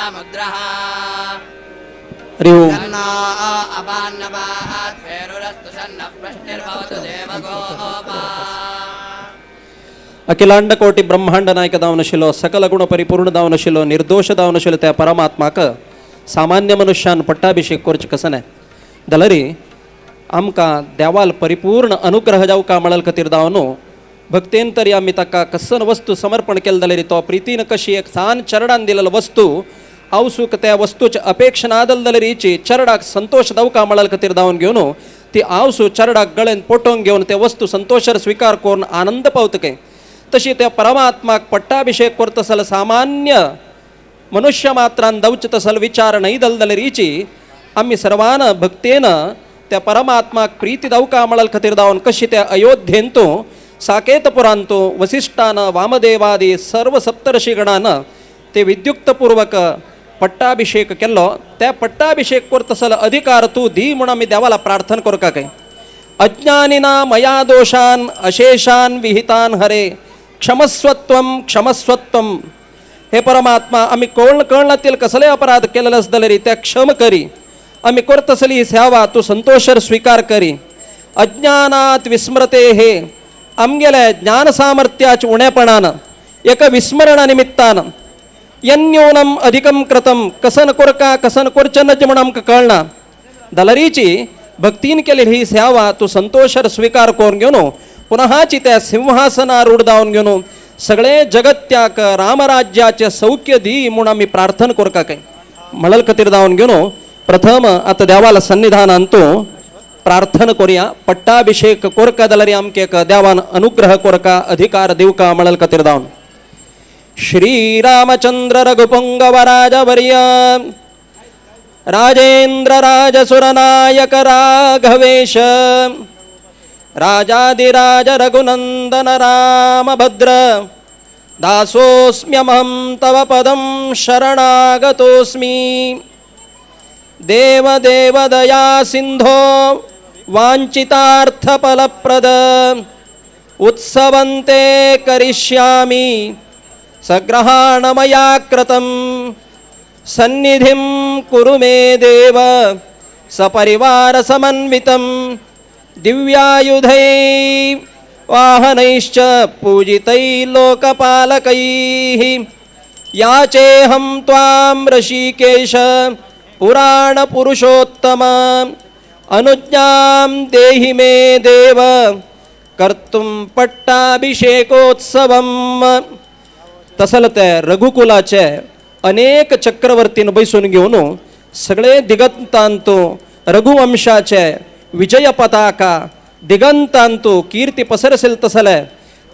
समुद्रः हरि ओम। अखिलांड कोटी ब्रह्मांड नायक दावनशिलो सकल गुण परिपूर्ण दावनशिलो निर्दोष दावनशिलो त्या परमात्माक सामान्य मनुष्यान पट्टाभिषेक करचें कसं नाय जाल्यार आमकां देवाल परिपूर्ण अनुग्रह जावका म्हणल खातीर दावनो भक्तेन तरी आमी ताका कसन वस्तू समर्पण केलें जाल्यार तो प्रितीन कशी एक सान चरडान दिलेलो वस्तू आवसूक त्या वस्तूची अपेक्षा नादल जाल्यार चरडाक संतोष दावका म्हणल खातीर दावन घेवन ती आवसू चरडाक गळेन पोटोवन घेवन ते वस्तू संतोषार स्वीकार करून आनंद पावता काय तशी त्या परमात्माक पट्टाभिषेक करता जाल्यार सामान्य मनुष्य मात्रान दवचे तसल विचार न्हय दल जाल्यार आमी सर्वान भक्तेन त्या परमात्माक प्रीती दावका म्हणल खातीर दावन कशी त्या अयोध्येंतू साकेतपुरांतू वसिष्ठान वामदेवादी सर्व सप्तर्षिगणान ते विद्युक्तपूर्वक पट्टाभिषेक केल्लो त्या पट्टाभिषेक करता जाल्यार अधिकार तूं दी म्हूण आमी देवाला प्रार्थना करका काय अज्ञानिना मया दोषान अशेषान विहितान हरे क्षमस्वत्वम क्षमस्वत्वम। हे परमात्मा आमी कोण कळनातील कसले अपराध केलेले आसतले त्या क्षम करी आमी करतसली सेवा तूं संतोषर स्वीकार करी। अज्ञानात विस्मृते हे आमगेले ज्ञान सामर्थ्याचे उणेपणान एका विस्मरणा निमित्तान यन्यूनम अधिकम कृतम कसन कोरका कसन कोरचें नज म्हूण आमकां कळना जाल्यारीची भक्तीन केलेली ही सेवा तूं संतोषर स्वीकार करून घेवन पुनःची त्या सिंहासनारूढ जावन घेवन सगळे जगत्याक रामराज्याचे सौख्य दी म्हूण आमी प्रार्थना करका काय म्हणल खातीर जावन घेवन प्रथम आतां देवाला सन्निधानांतू प्रार्थना करुया पट्टाभिषेक कोरका जाल्यार आमकां एक देवान अनुग्रह कोरका अधिकार दिवका म्हणल खातीर जावन श्रीरामचंद्र रघुपुंगवराजवर्य राजेंद्र राजसुरनायक राघवेश राजाधिराज रघुनंदन रामभद्र दासोऽस्म्यहं तव पदं शरणागतोऽस्मि। देव देव दया सिंधो वाञ्छितार्थफलप्रद उत्सवन्ते करिष्यामि सग्रहाण मया कृतं सन्निधिं कुरु मे देव सपरिवारसमन्वितं दिव्यायुधै वाहनैश्च पूजितैः लोकपालकैः याचेऽहं त्वां ऋषिकेश पुराणपुरुषोत्तम अनुज्ञां देहि मे देव कर्तुं पट्टाभिषेकोत्सवम्। तसल ते रघुकुलाचे अनेक चक्रवर्तीन बैसून घेवन सगळे दिगंतांतू रघुवंशाचे विजय पताका दिगंतांतू कीर्ती पसरसेल तसले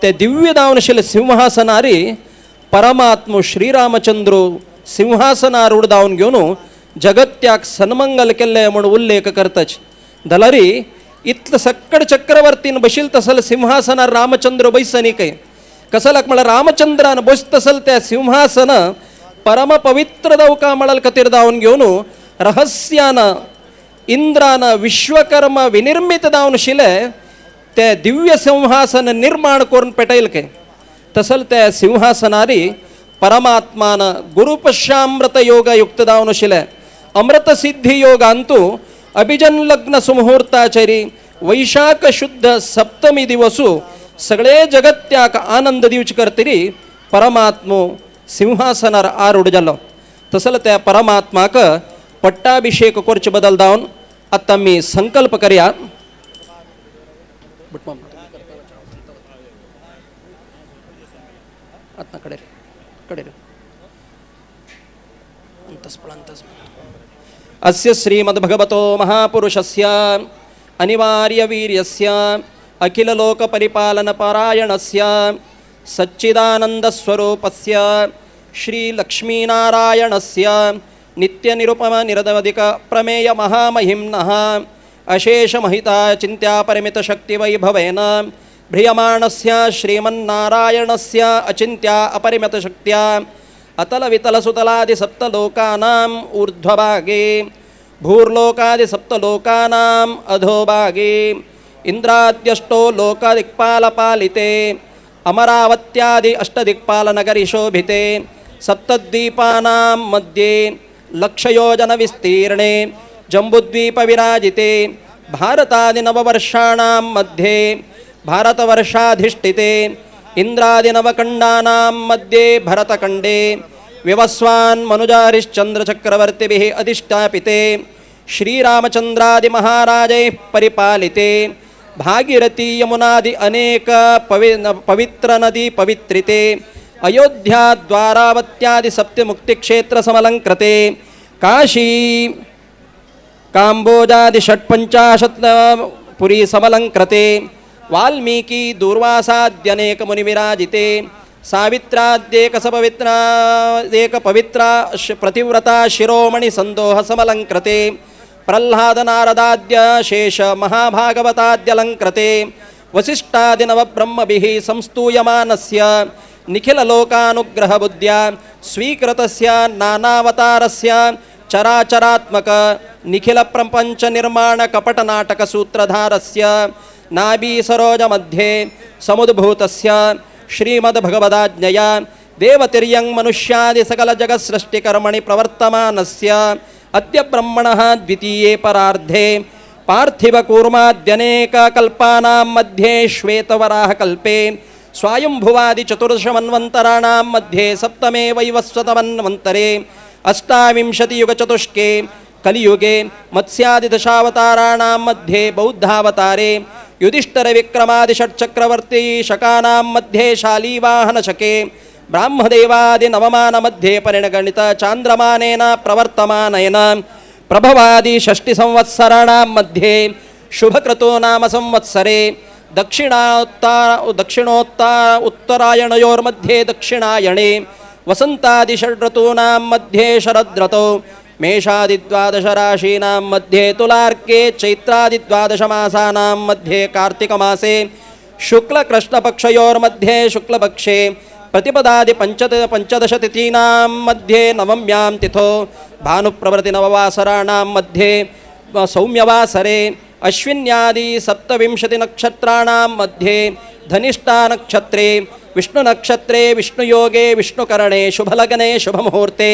ते दिव्य दावनशील सिंहासनारी परमात्म श्रीरामचंद्र सिंहासनारूढ दावन घेवन जगत्याक सन्मंगल केल्ले म्हूण उल्लेख करतच जाल्यार इतलं सक्कड चक्रवर्तीन बशील तसल सिंहासनार रामचंद्र बैसनी काय कसलाक म्हळ्यार रामचंद्रान बस तसल त्या सिंहासन परम पवित्र दवका म्हणल खातीर दावन घेवन रहस्यान इंद्रान विश्वकर्म विनिर्मित दावन शिले ते दिव्य सिंहासन निर्माण करून पेटयल काय तसल त्या सिंहासनारी परमात्मान गुरुपश्यामृत योग युक्त दावन शिले अमृत सिद्धी योगांतू अभिजन लग्न सुमुहूर्ताचरी वैशाख शुद्ध सप्तमी दिवसू सगळे जगत्याक आनंद दिवचे करतरी परमात्मो सिंहासनार आरूढ जालो तसल त्या परमात्माक पट्टाभिषेक करचे बदल दावन आतां आमी संकल्प करया। आतां कडे कडे अस्य श्रीमद्भगवतो महापुरुषस्य अनिवार्यवीर्यस्य अखिललोकपरिपालनपरायणस्य सच्चिदानन्दस्वरूपस्य श्रीलक्ष्मीनारायणस्य नित्यनिरुपमनिरवधिकप्रमेयमहामहिम्नः अशेषमहिता चिन्त्यापरिमितशक्तिवैभवेन भ्रियमाणस्य श्रीमन्नारायणस्य अचिन्त्या अपरिमितशक्त्या अतलवितलसुतलादिसप्तलोकानाम् ऊर्ध्वभागे भूर्लोकादिसप्तलोकानाम् अधोभागे इंद्राद्यष्टो लोकदिक्पालपालिते अमरावत्यादि अष्टदिक्पालनगरी शोभिते सप्तद्वीपानां मध्ये लक्षयोजनविस्तीर्णे जम्बुद्वीपविराजिते भारतादिनववर्षाणां मध्ये भारतवर्षाधिष्ठिते इन्द्रादिनवखण्डानां मध्ये भरतखण्डे विवस्वान् मनुजारिश्चन्द्रचक्रवर्तिभिः अधिष्ठापिते श्रीरामचन्द्रादिमहाराजैः परिपालिते भागीरथी यमुनादि अनेक पवित्र नदी पवित्रिते अयोध्या द्वारावत्यादि सप्तमुक्तिक्षेत्र समलंकृते काशी काम्बोजादि षट्पञ्चाशत् पुरी समलंकृते वाल्मीकि दूर्वासाद्यनेक मुनिविराजिते सावित्राद्येक सपवित्रा एक पवित्रा प्रतिव्रता शिरोमणि संदोह समलंकृते प्रह्लाद नारदाद्य शेष महाभागवताद्यलंकृते वसिष्ठादिनवब्रह्मभिः संस्तूयमानस्य निखिललोकानुग्रहबुद्ध्या स्वीकृतस्य नानावतारस्य चराचरात्मक निखिलप्रपञ्चनिर्माणकपटनाटकसूत्रधारस्य नाभीसरोजमध्ये समुद्भूतस्य श्रीमद्भगवदाज्ञया देवतिर्यं मनुष्यादि सकलजगत्सृष्टिकर्मणि प्रवर्तमानस्य अद्य ब्रह्मणः द्वितीये परार्धे पार्थिवकूर्माद्यनेककल्पानां मध्ये श्वेतवराहकल्पे स्वायंभुवादि चतुर्दशमन्वन्तराणां मध्ये सप्तमे वैवस्वतमन्वन्तरे अष्टाविंशतियुगचतुष्के कलियुगे मत्स्यादिदशावताराणां मध्ये बौद्धावतारे युधिष्ठिरविक्रमादिषट्चक्रवर्ती शकानां मध्ये शालीवाहनशके ब्राह्मदेवादिनवमानमध्ये परिणगणित चान्द्रमानेन प्रवर्तमानेन प्रभवादि षष्टिसंवत्सराणां मध्ये शुभक्रतो नाम संवत्सरे दक्षिणोत्तर उत्तरायणयोर्मध्ये दक्षिणायणे वसन्तादिषड् मध्ये शरद्रतौ मेषादिद्वादशराशीनां मध्ये तुलार्के चैत्रादिद्वादशमासानां मध्ये कार्तिकमासे शुक्लकृष्णपक्षयोर्मध्ये शुक्लपक्षे प्रतिपदादि पंचदशतिथीनां मध्ये नवम्यां तिथौ भानुप्रभृति नववासराणां मध्ये सौम्यवासरे अश्विन्यादि सप्तविंशति नक्षत्राणां मध्ये धनिष्ठा नक्षत्रे विष्णुनक्षत्रे विष्णुयोगे विष्णुकरणे शुभलग्ने शुभमुहूर्ते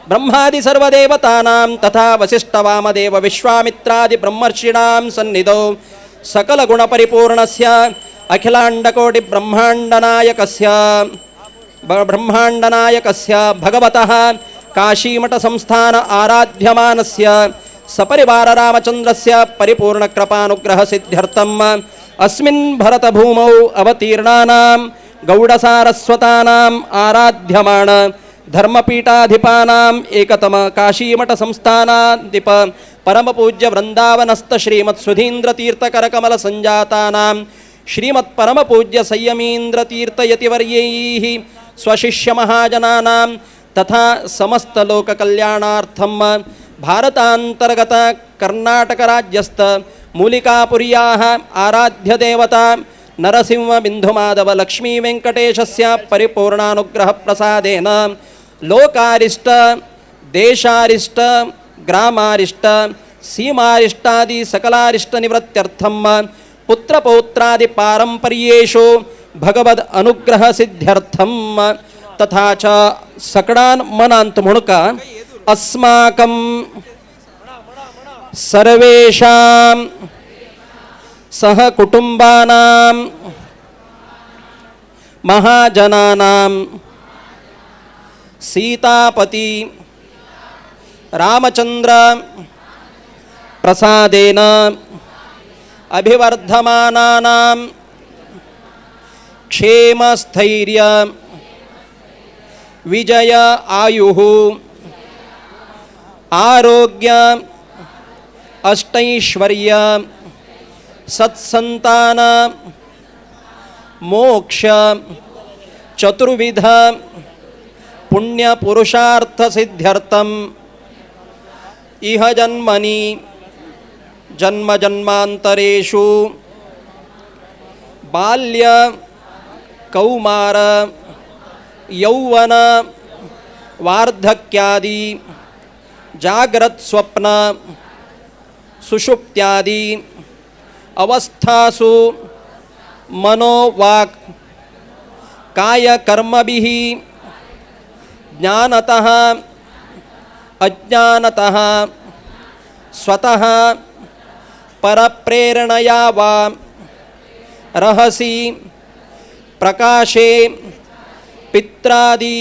ब्रह्मादि सर्वदेवतानां तथा वसिष्ठवामदेव विश्वामित्रादि ब्रह्मर्षीणां सन्निधौ सकलगुणपरिपूर्णस्य अखिलाण्डकोटिब्रह्माण्डनायकस्य ब्रह्माण्डनायकस्य भगवतः काशीमठसंस्थान आराध्यमानस्य सपरिवार रामचंद्रस्य परिपूर्णकृपानुग्रहसिद्ध्यर्थम् अस्मिन् भरतभूमौ अवतीर्णानां गौडसारस्वतानाम् आराध्यमाण धर्मपीठाधिपानाम् एकतम काशीमठसंस्थानाधिप परमपूज्य वृंदावनस्थ श्रीमत्सुधीन्द्रतीर्थकरकमलसञ्जातानां श्रीमत्परमपूज्य संयमीन्द्रतीर्थयतिवर्यैः स्वशिष्यमहाजनानां तथा समस्तलोककल्याणार्थं भारतांतर्गत कर्नाटकराज्यस्थ मूलिकापुर्याः आराध्यदेवता नरसिंह बिंदुमाधव लक्ष्मी वेंकटेशस्य परिपूर्णानुग्रहप्रसादेन लोकारिष्ट देशारिष्ट ग्रामारिष्ट सीमारिष्टादि सकलारिष्ट निवृत्त्यर्थं पुत्रपौत्रादि पारंपर्येषु भगवद अनुग्रह सिद्ध्यर्थं तथा च सकडान मनांत म्हणका अस्माकं सर्वेषां सह कुटुंबानां महाजनानां सीतापति रामचंद्र प्रसादेन अभिवर्धमानानां क्षेमस्थैर्य विजय आयुः आरोग्य अष्टैश्वर्य सत्संतान मोक्ष चतुर्विध पुण्य पुरुषार्थ सिद्ध्यर्थम इह जन्मनि जन्म जन्मांतरेषु बाल्य कौमार यौवन वार्धक्यादि जाग्रत स्वप्न सुषुप्त्यादि अवस्थासु मनोवाक् कायकर्मभिः ज्ञानतः अज्ञानतः स्वतः परप्रेरणया वा रहसि प्रकाशे पित्रादि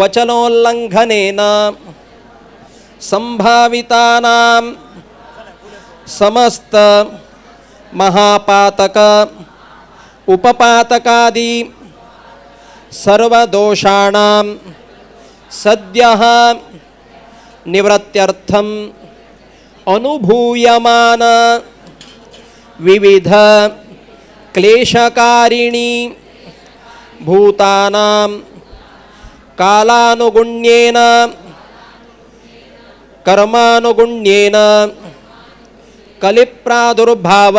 वचनोल्लङ्घनेन संभावितानां समस्त महापातक उपपातकादि सर्वदोषाणां सद्यः निवृत्त्यर्थं अनुभूयमान विविध क्लेशकारिणी भूतानां कालानुगुण्येन कर्मानुगुण्येन कलिप्रादुर्भाव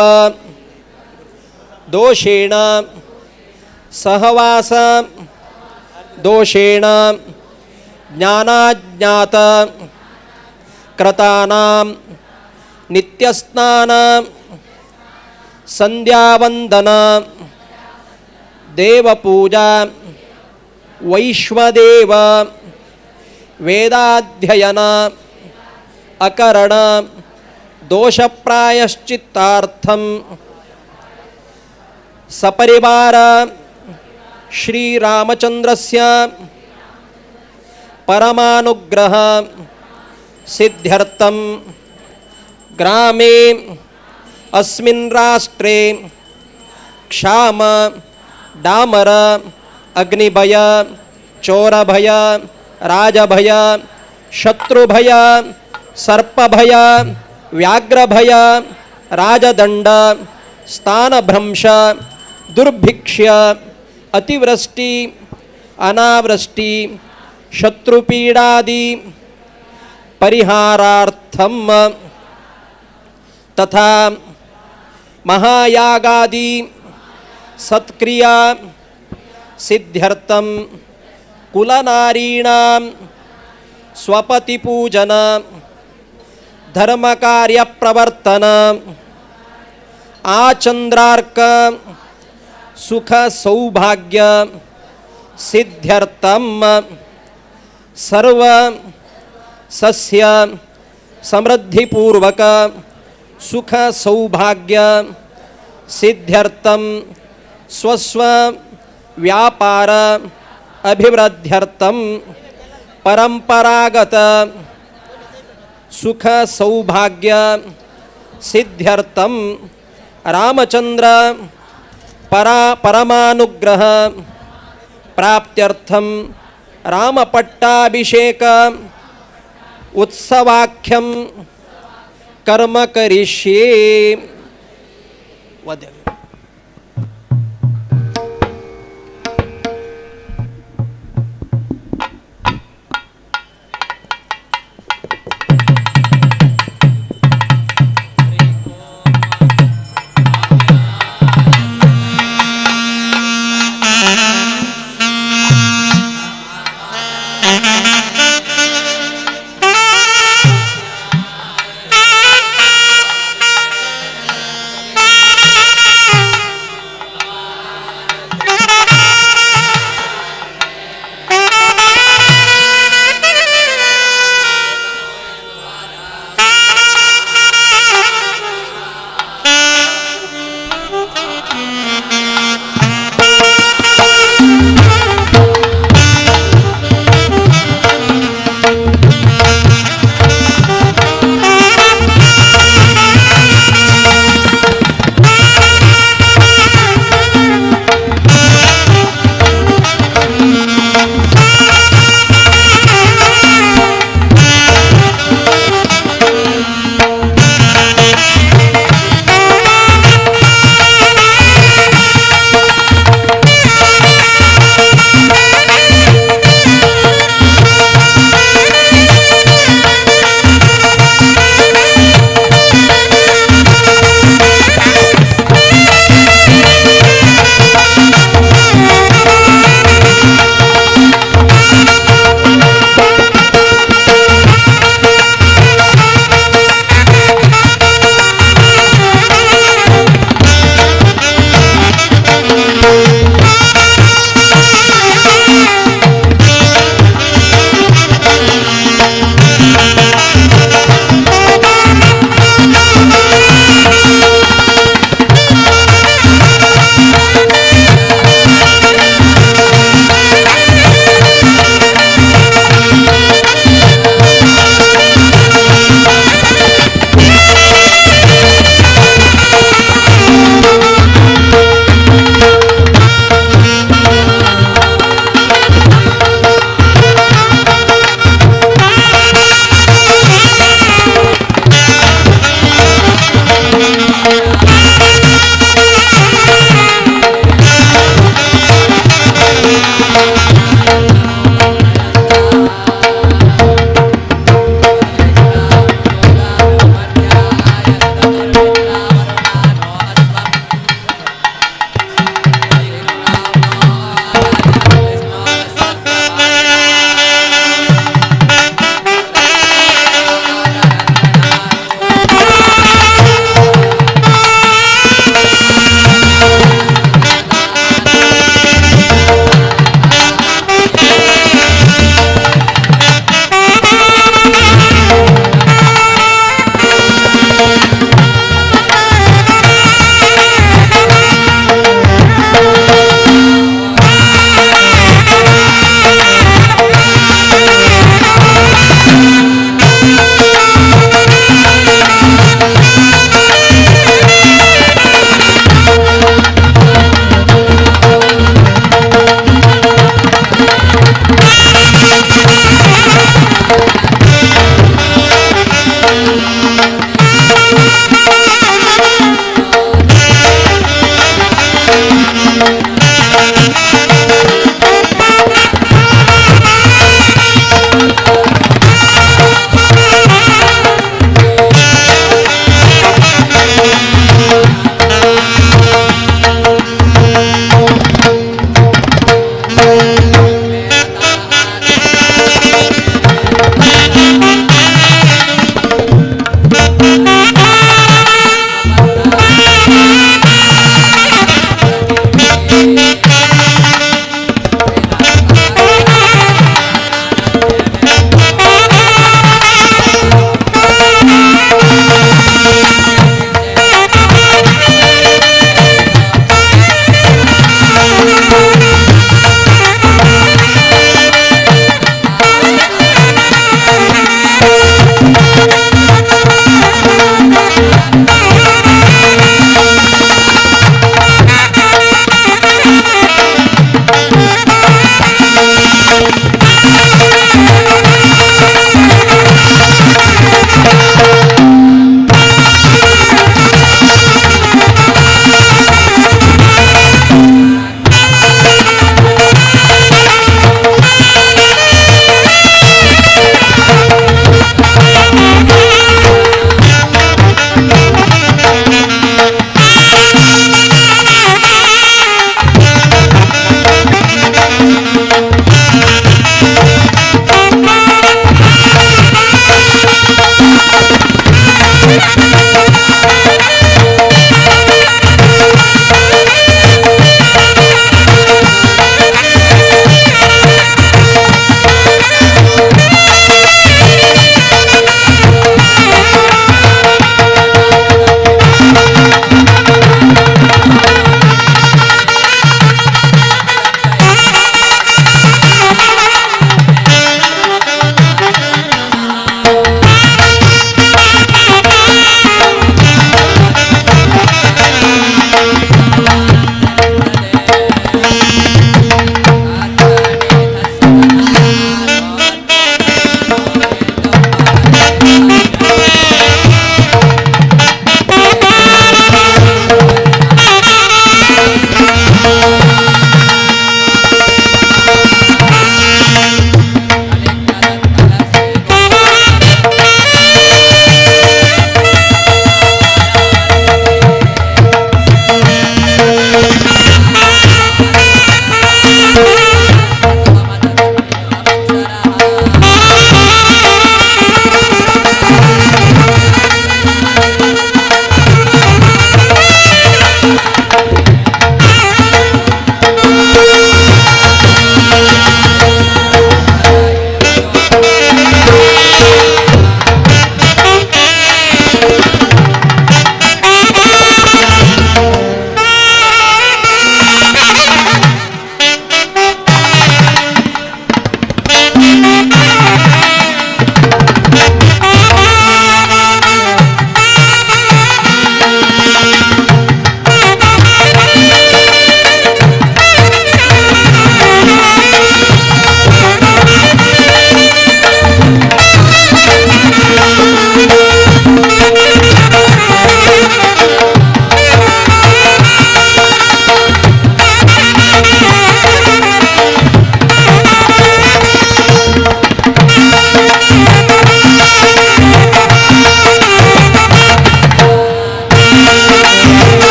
दोषेण सहवास दोषेण ज्ञानाज्ञात कृतानां नित्यस्नान संध्यावंदन देवपूजा वैश्वदेव वेदाध्ययन अकरण दोषप्रायश्चित्तार्थं सपरिवार श्रीरामचंद्रस्य परमानुग्रह सिद्ध्यर्थं ग्रामे अस्मिन् राष्ट्रे क्षाम डामर अग्निभय चोरभय राजभय शत्रुभय सर्पभय व्याघ्रभय राजदंड स्थानभ्रंश दुर्भिक्ष्य अतिवृष्टि अनावृष्टि शत्रुपीडादि परिहारार्थं तथा महायागादि सत्क्रिया सिद्ध्यर्थं कुलनारीणां स्वपतिपूजन धर्मकार्यप्रवर्तन आचंद्रार्क सुख सौभाग्य सिद्ध्यर्थं सर्व सस्य समृद्धिपूर्वक सुख सौभाग्य सिद्ध्यर्थं स्वस्व व्यापार अभिवृद्ध्यर्थं परंपरागत सुख सौभाग्य सिद्ध्यर्थं रामचंद्र परमानुग्रह प्राप्त्यर्थं रामपट्टाभिषेक उत्सवाख्यं कर्म करिष्ये। वद्य।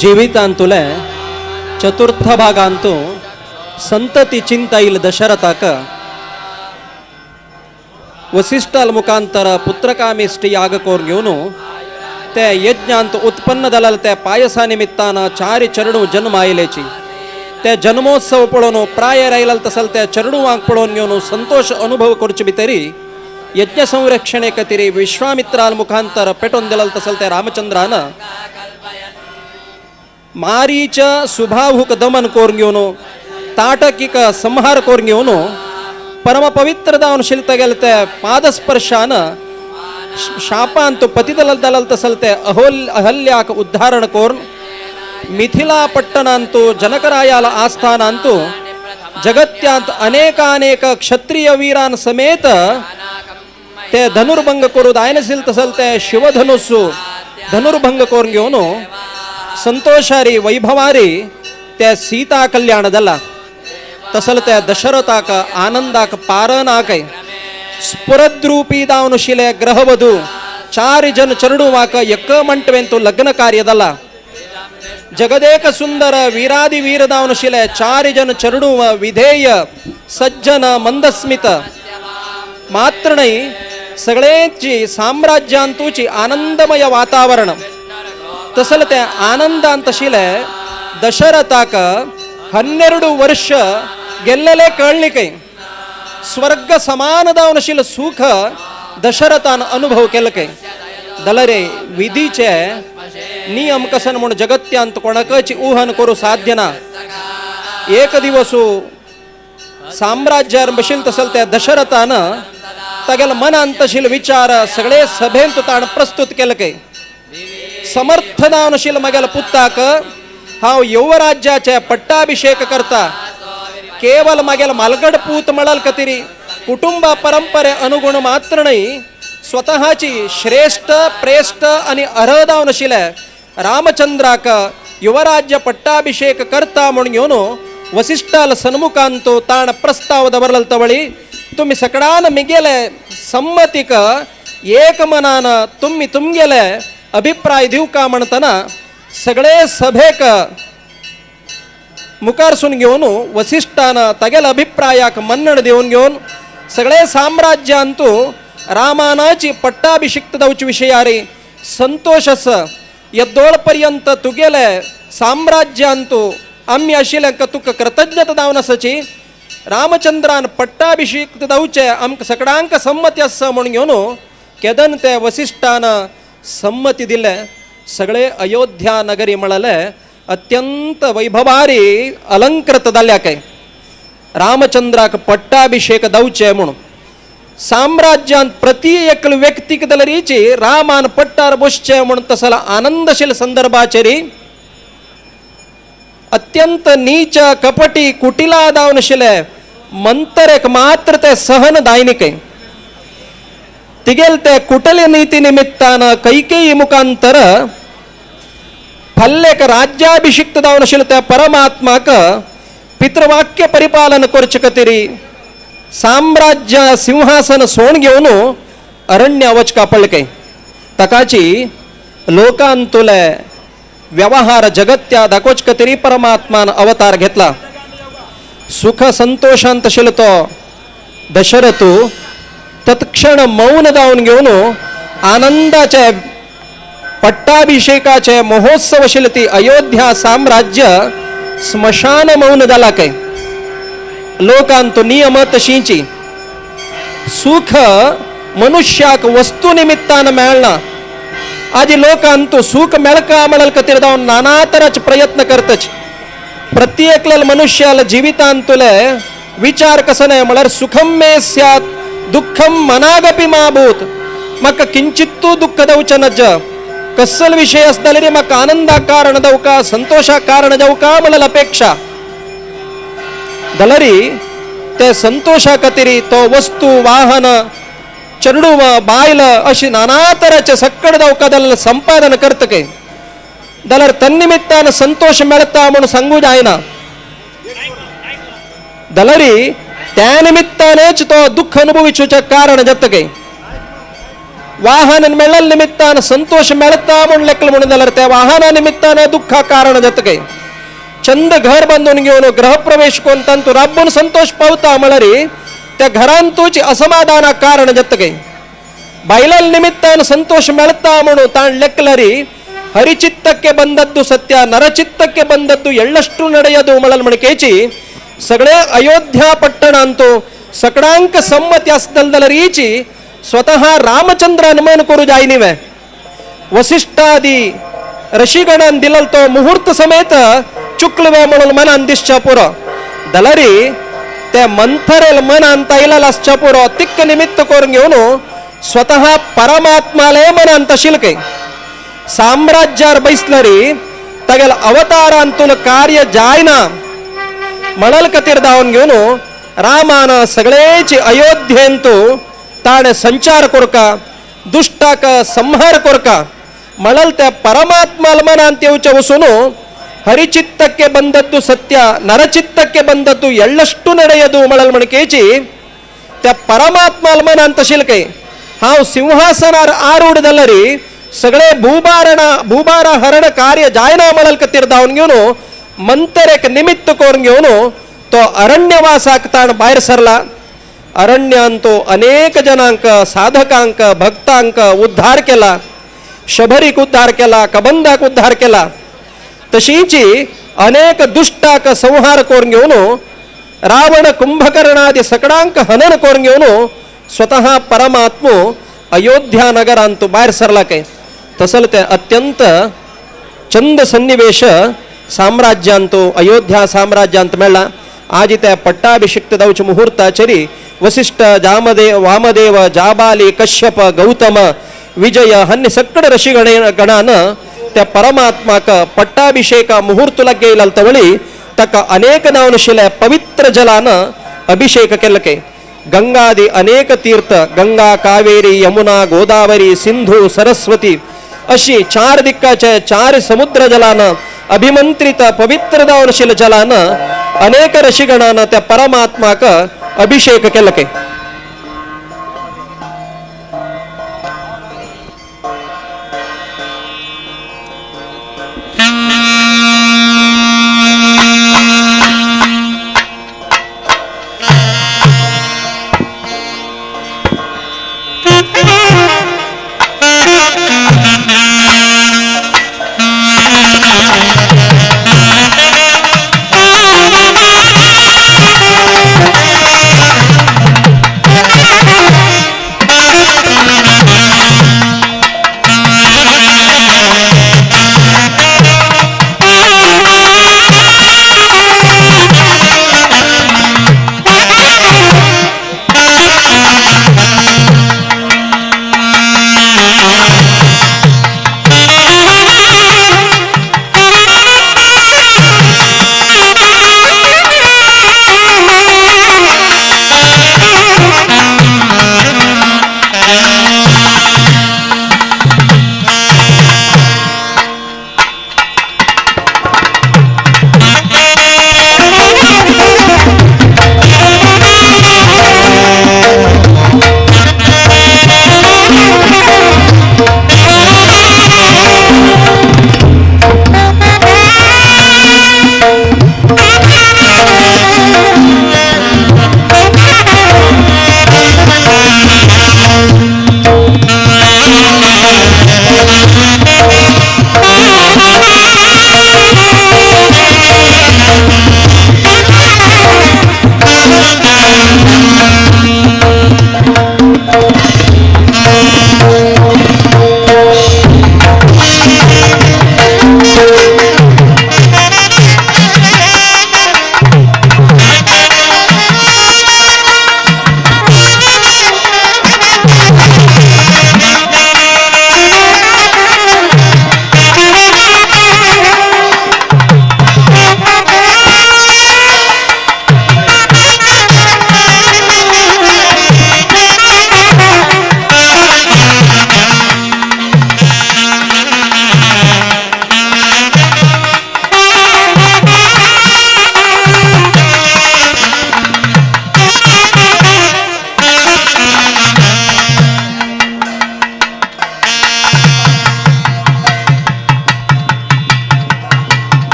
जिवितांतुले चतुर्थ भागांतु संतती चिंता इल दशरथाक वसिष्ठाल मुखांतर पुत्रकामिष्टी याग कोर घेवन ते यज्ञांत उत्पन्न जाल्यार त्या पायसा निमित्तान चार चरणू जन्म आयलेची ते जन्मोत्सव पळोवन प्रायर आयला तसल त्या चरणुवांक पळोवन घेवन संतोष अनुभव करचे भितरी यज्ञ संरक्षणे खातीर विश्वामित्राल मुखांतर पेटोवन दिलाल तसल त्या रामचंद्रान मारीच सुभाहुक दमन करून घेवन ताटकीक संहार करून घेवन परम पवित्र दावन शिलता गेले ते पादस्पर्शान शापांत पतिदल दलल तसल ते अहल्याक उद्धारण करून मिथिला पट्टणांतु जनकरायाल आस्थानांतु जगत्यांत अनेकानेक क्षत्रिय वीरान समेत ते धनुर्भंग करू दायनशील तसल ते शिवधनुस्सु धनुर्भंग करून घेवन संतोषारी वैभवारी त्या सीता कल्याण जाला तसल त्या दशरथाक आनंदाक पारनाकय स्फुरद्रूपी दावन शिले ग्रहवधू चार जन चरडुवाक यक मंटवेंतु लग्न कार्य दला जगदेक सुंदर वीरादि वीर दावन शिले चार जन चरडुव विधेय सज्जन मंदस्मित मात्र नाही सगळ्यांची साम्राज्यांतूची आनंदमय वातावरण तसल त्या आनंदांत शिले दशरथाक 12 वर्ष गेल्लेले कळ्ळी स्वर्ग समान दावनशील सुख दशरथान अनुभव केलं काय दलरे विधीचे नियम कसन म्हणून जगत्यांत कोणाकच ऊहन करू साध्य ना. एक दिवस साम्राज्यार बशील तसल त्या दशरथान तागेल मनांतशील विचार सगळे सभेंत ताण प्रस्तुत केलं काय समर्थ दावनशील मगेल पुत्ताक हांव युवराज्याचे पट्टाभिषेक करता केवल मागेल मालगड पूत मळल कतिरी कुटुंब परंपरे अनुगुण मात्र नाही स्वतःची श्रेष्ठ प्रेष्ठ आणि अर्ह दावनशील रामचंद्राक युवराज्य पट्टाभिषेक करता म्हणून घेवन वसिष्ठाल सन्मुखांतो ताण प्रस्ताव दवरल तवळी तुम्ही सकडान मिगेले संमतीक एक मनान तुम्ही तुमगेले अभिप्राय दिवका म्हणताना सगळे सभेक मुखारसून घेवन वसिष्ठान तागेल अभिप्रायाक मन्नण दिवन घेवन सगळे साम्राज्यांतु रामानाची पट्टाभिषिक्त जावचे विशयारी संतोष आसा येदोळ पर्यंत तुगेले साम्राज्यांतु आमी आशिल्ले तुका कृतज्ञता जावन आसाची रामचंद्रान पट्टाभिषिक्त जावचे आमकां सगळ्यांक संमती आसा म्हणून घेवन केदन ते वसिष्ठान संमती दिले सगळे अयोध्या नगरी म्हळाले अत्यंत वैभवारी अलंकृत जाल्या काय रामचंद्राक पट्टाभिषेक जावचे म्हणून साम्राज्यांत प्रति एक व्यक्तीक जाल्यारीची रामान पट्टार बसचे म्हणून तसला आनंदशील संदर्भाचेरी अत्यंत नीच कपटी कुटिला दावनशिले मंतरेक मात्र ते सहन दायनिके तिगेल ते कुटले नीती निमित्तान कैकेयी मुखांतर फल्लेक राज्याभिषिक्त दावनशील त्या परमात्माक पितृवाक्य परिपालन करचे खातीर साम्राज्य सिंहासन सोण घेवन अरण्य वचका पळके ताकाची लोकांतुले व्यवहार जगत्या दाखोवचे खातीर परमात्मान अवतार घेतला. सुख संतोषांत आशिल्लो तो दशरथू तत्क्षण मौन जावन घेवन आनंदाचे पट्टाभिषेकाचे महोत्सव आशिल्ले ती अयोध्या साम्राज्य स्मशान मौन जाला काय लोकांत नियम तशींची सुख मनुष्याक वस्तू निमित्तान मेळना. आजी लोकांत सुख मेळका म्हणल खातीर जावन नाना तराचे प्रयत्न करतच प्रत्येकल्या मनुष्याला जिवितांतुले विचार कसो न्हय म्हळ्यार सुखम मे स्यात् दुःखम मनागपी मा भूत म्हाका किंचित्तू दुःख दवचें नज कसल विशय आसता रे म्हाका आनंदाक कारण जावका संतोषाक कारण जावका म्हणल अपेक्षा दलरी ते संतोशा खातीर तो वस्तू वाहन चेडूं बायल अशी नाना तराचे सक्कड जावका जाल्यार संपादन करता काय जाल्यार तन्निमित्तान संतोश मेळटा म्हणून सांगू जायना. जाल्यार त्या निमित्तानच तो दुःख अनुभविचें कारण जाता काय. वाहन मेळ्ळ्या निमित्तान संतोश मेळटा म्हूण लेखलं म्हणून जाल्यार त्या वाहना निमित्तान दुःखा कारण जाता काय. चंद घर बांदून घेवन गृहप्रवेश करून तांतू राबून संतोष पावता म्हळ्यार त्या घरांतूच असमाधाना कारण जाता काय. बायलां निमित्तान संतोष मेळटा म्हणून ताण लेखल्यार ಹರಿಚಿತ್ತಕ್ಕೆ ಬಂದದ್ದು ಸತ್ಯ, ನರಚಿತ್ತಕ್ಕೆ ಬಂದದ್ದು ಎಳ್ಳಷ್ಟು ನಡೆಯದು ಮಳಲ್ ಮಣಿಕೇಚಿ ಸಗಳೆ ಅಯೋಧ್ಯ ಪಟ್ಟಣ ಅಂತೂ ಸಕಡಾಂಕ ಸಮ್ಮತಿ ಅಸ್ದಲ್ದಲ ರೀಚಿ ಸ್ವತಃ ರಾಮಚಂದ್ರ ಅನುಮಾನ ಕೊರು ಜಾಯಿನಿವೆ. ವಸಿಷ್ಠಾದಿ ಋಷಿಗಣನ್ ದಿಲಲ್ತೋ ಮುಹೂರ್ತ ಸಮೇತ ಚುಕ್ಲುವೆ म्हणून मनान दिसच्या पुरो दलरी ते मंथरेल मनान तायलाल आसच्या पुरो तिक्क निमित्त करून घेवन स्वतः परमात्माले मनान तशील काय साम्राज्यार बैसलरी तगेल अवतारांतून कार्य जायना म्हणल कतीर धावन घेवन रामान सगळेची अयोध्येंतू ताणे संचार कोरका दुष्टाक संहार कोरका म्हणल त्या परमात्माल मनांत येवचे वसून ಹರಿಚಿತ್ತಕ್ಕೆ ಬಂದದ್ದು ಸತ್ಯ, ನರಚಿತ್ತಕ್ಕೆ ಬಂದದ್ದು ಎಳ್ಳಷ್ಟು ನಡೆಯದು ಮಳಲ್ ಮಣಿಕೇಚಿ त्या परमात्माल मनांत शिलके हांव सिंहासनार आरूढ सगळे भूभार हरण कार्य जायना मळल कतीर धावन घेवन मंतरेक निमित्त करून घेवन तो अरण्यवासाक ताण भायर सरला. अरण्यान तो अनेक जनांक साधकांक भक्तांक उद्धार केला, शबरीक उद्धार केला, कबंदाक उद्धार केला. तशीची अनेक दुष्टाक संहार करून घेवन रावण कुंभकर्णादी सकडांक हनन करून घेवन स्वतः परमात्मो अयोध्या नगरांतू भायर सरला काय. तसल ते अत्यंत चंद सन्निवेश साम्राज्यांतू अयोध्या साम्राज्यांत मेळ्ळा. आज त्या पट्टाभिषिक्त जावचे मुहूर्ताचेरी वसिष्ठ जामदेव वामदेव जाबाली कश्यप गौतम विजय हन्नी सक्कड ऋषी गणान त्या परमात्माक पट्टाभिषेक मुहूर्त लागेल तवळी ताका अनेक नावनशिले पवित्र जलान अभिषेक केलके. गंगादी अनेक तीर्थ गंगा कावेरी यमुना गोदावरी सिंधू सरस्वती अशी चार दिक्काचे चार समुद्र जलान अभिमंत्रित पवित्र दावनशील जलान अनेक ऋषिगणान त्या परमात्माक अभिषेक केलके.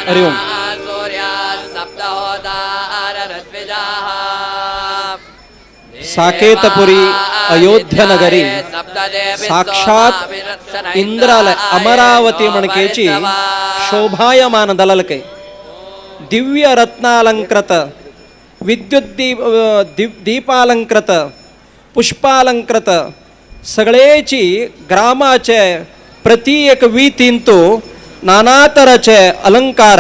हरिओम। साकेतपुरी अयोध्या नगरी साक्षात इंद्रालय अमरावती म्हणकेची शोभायमान दललके दिव्य रत्नालंकृत विद्युत दीपालंकृत पुष्पालंकृत सगळेची ग्रामाचे प्रति एक वीतींतु नाना तराचे अलंकार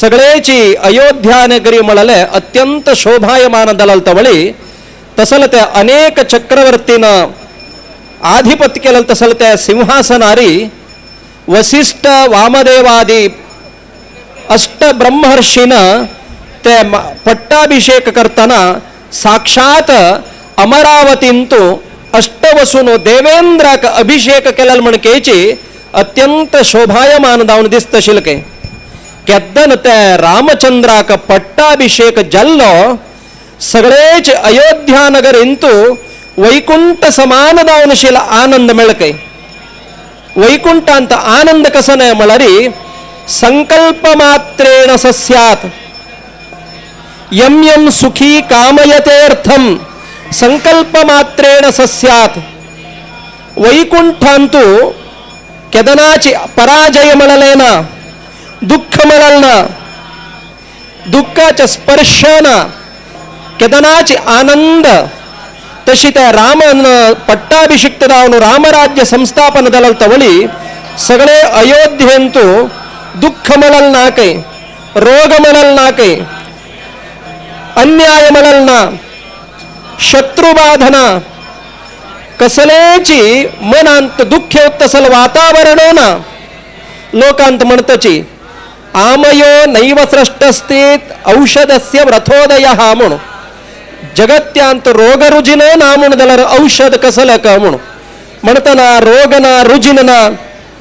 सगळेची अयोध्या नगरी म्हळले अत्यंत शोभायमान दलल तवळी तसल त्या अनेक चक्रवर्तीनं आधिपत्य केलं तसल त्या सिंहासनारी वसिष्ठ वामदेवादी अष्ट ब्रह्मर्षीनं ते पट्टाभिषेक करताना साक्षात अमरावतींतु अष्टवसून देवेंद्राक अभिषेक केलेल म्हणकेची अत्यंत शोभायमान दावन दिसत शिलके केद्दन ते रामचंद्राक पट्टाभिषेक जाल्लो सगळेच अयोध्या नगर इंतु वैकुंठ समान दावनशील आनंद मेळके। वैकुंठांत आनंद कसं म्हळ्यार संकल्प मात्रेण सस्यात यम यम सुखी कामयतेर्थम संकल्प मात्रेण सस्यात। वैकुंठांतु केदनाची पराजय म्हळले ना, दुःख म्हळल ना, दुःखाच्या स्पर्श ना, केदनाची आनंद तशी त्या रामन पट्टाभिषिक्त जावन रामराज्य संस्थापन जाल तवळी सगळे अयोध्येंतु दुःख म्हळल ना काय, रोग म्हळल ना काय, अन्याय म्हळल ना, शत्रुबाधना कसलेची मनांत दुःख तसल वातावरण ना। लोकांत म्हणतची आमयो नैव सृष्टस्थित औषधस्य व्रथोदय म्हणून जगत्यांत रोगरुजिन ना म्हूण जाल्यार औषध कसलें का म्हूण म्हणटना रोग ना, रुजिन ना,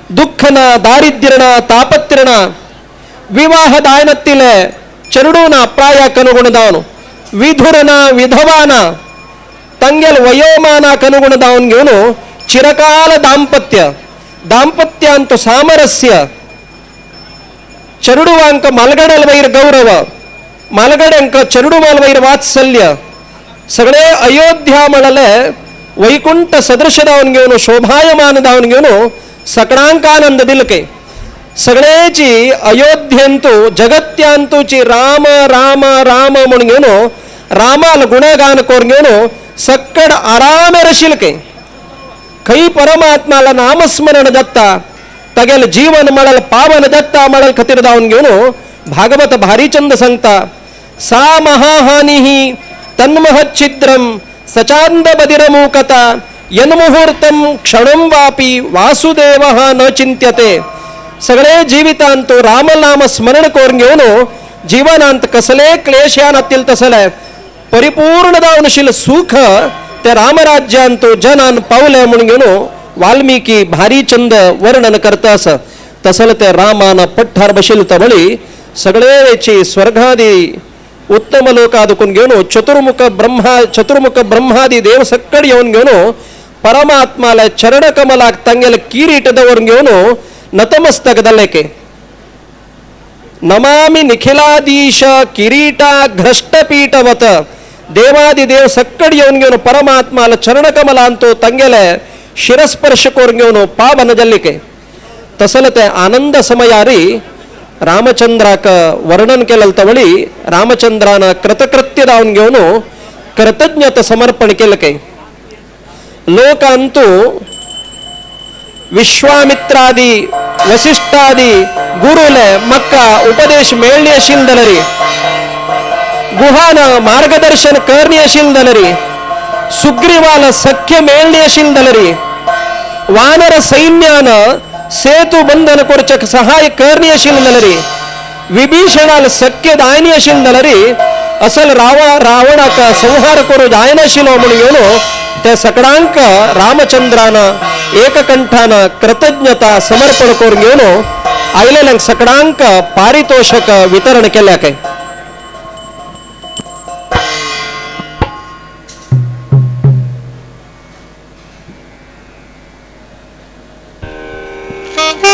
दुःख ना, दारिद्र्य ना, तापत्र ना, विवाह दायनत्तिले चेरडू ना प्रायाक अनुगुण जावन विधुर ना, विधवा ना, तंगेल वयोमानाक अनुगुण जावन घेवन चिरकाल दाम्पत्य दाम्पत्यांत सामरस्य चेरडुवांक मालगडेल वयर गौरव मालगड्यांक चेरडुवाल वयर वात्सल्य सगळे अयोध्या म्हळले वैकुंठ सदृश जावन घेवन शोभायमान जावन घेवन सकळांक आनंद दिलके। सगळेची अयोध्येंतु जगत्यांतुची राम राम राम म्हूण घेवन रामाल गुणगान करून घेवन सक्कड आरामेर शिलके। खंय परमात्माला नामस्मरण जाता तागेले जीवन म्हळ्यार पावन जाता म्हळ्यार खातीर जावन घेवन भागवत भारीचंद सांगता सा महाहानी तन्महच्छिद्रम सचांद बदिरमूकता यन्मुहूर्तम क्षणं वापी वासुदेव न चिंत्यते। सगळे जीवितांत रामनाम स्मरण करून घेवन जीवनांत कसले क्लेशान आतील तसले परिपूर्ण जावनशील सुख ते रामराज्यांत जनान पावले म्हणून घेवन वाल्मिकी भारीचंद वर्णन करता आसा। तसल ते रामान पट्टार बशील तवळी सगळेची स्वर्गादी उत्तम लोकादकून घेवन चतुर्मुख ब्रह्मादी देव सक्कड येवन घेवन परमात्माला चरणकमलाक तांगेले किरीट दवरून घेवन नतमस्तक जालेके। नमामि निखिलाधीश किरीटा घ्रष्टपीठवत देवादी देव सक्कड येवन घेवन परमात्माला चरणकमलांतो तांगेले शिरस्पर्श करून घेवन पावन जाल्लिके। तसल ते आनंद समयारी रामचंद्राक वर्णन केलं तवळी रामचंद्रान कृतकृत्य जावन घेवन कृतज्ञता समर्पण केलं काय. लोकांतु विश्वामित्रादी वसिष्ठादी गुरुले मक्का उपदेश मेळणी अशील जाल्यार, गुहान मार्गदर्शन करणी अशील जाल्यार, सुग्रीवाला सख्य मेळणी अशील जाल्यार, वानर सैन्यान सेतु बंधन करचें सहाय करणी अशील जाल्यार, विभीषणाल सख्य दायनी अशील जाल्यार, असल रावणाक संहार करूं जायनाशिल्लो म्हूण येवन ते सकडांक रामचंद्रान एककंठान कृतज्ञता समर्पण करून घेवन आयलेल्यांक सकडांक पारितोषक वितरण केल्या काय. Thank you.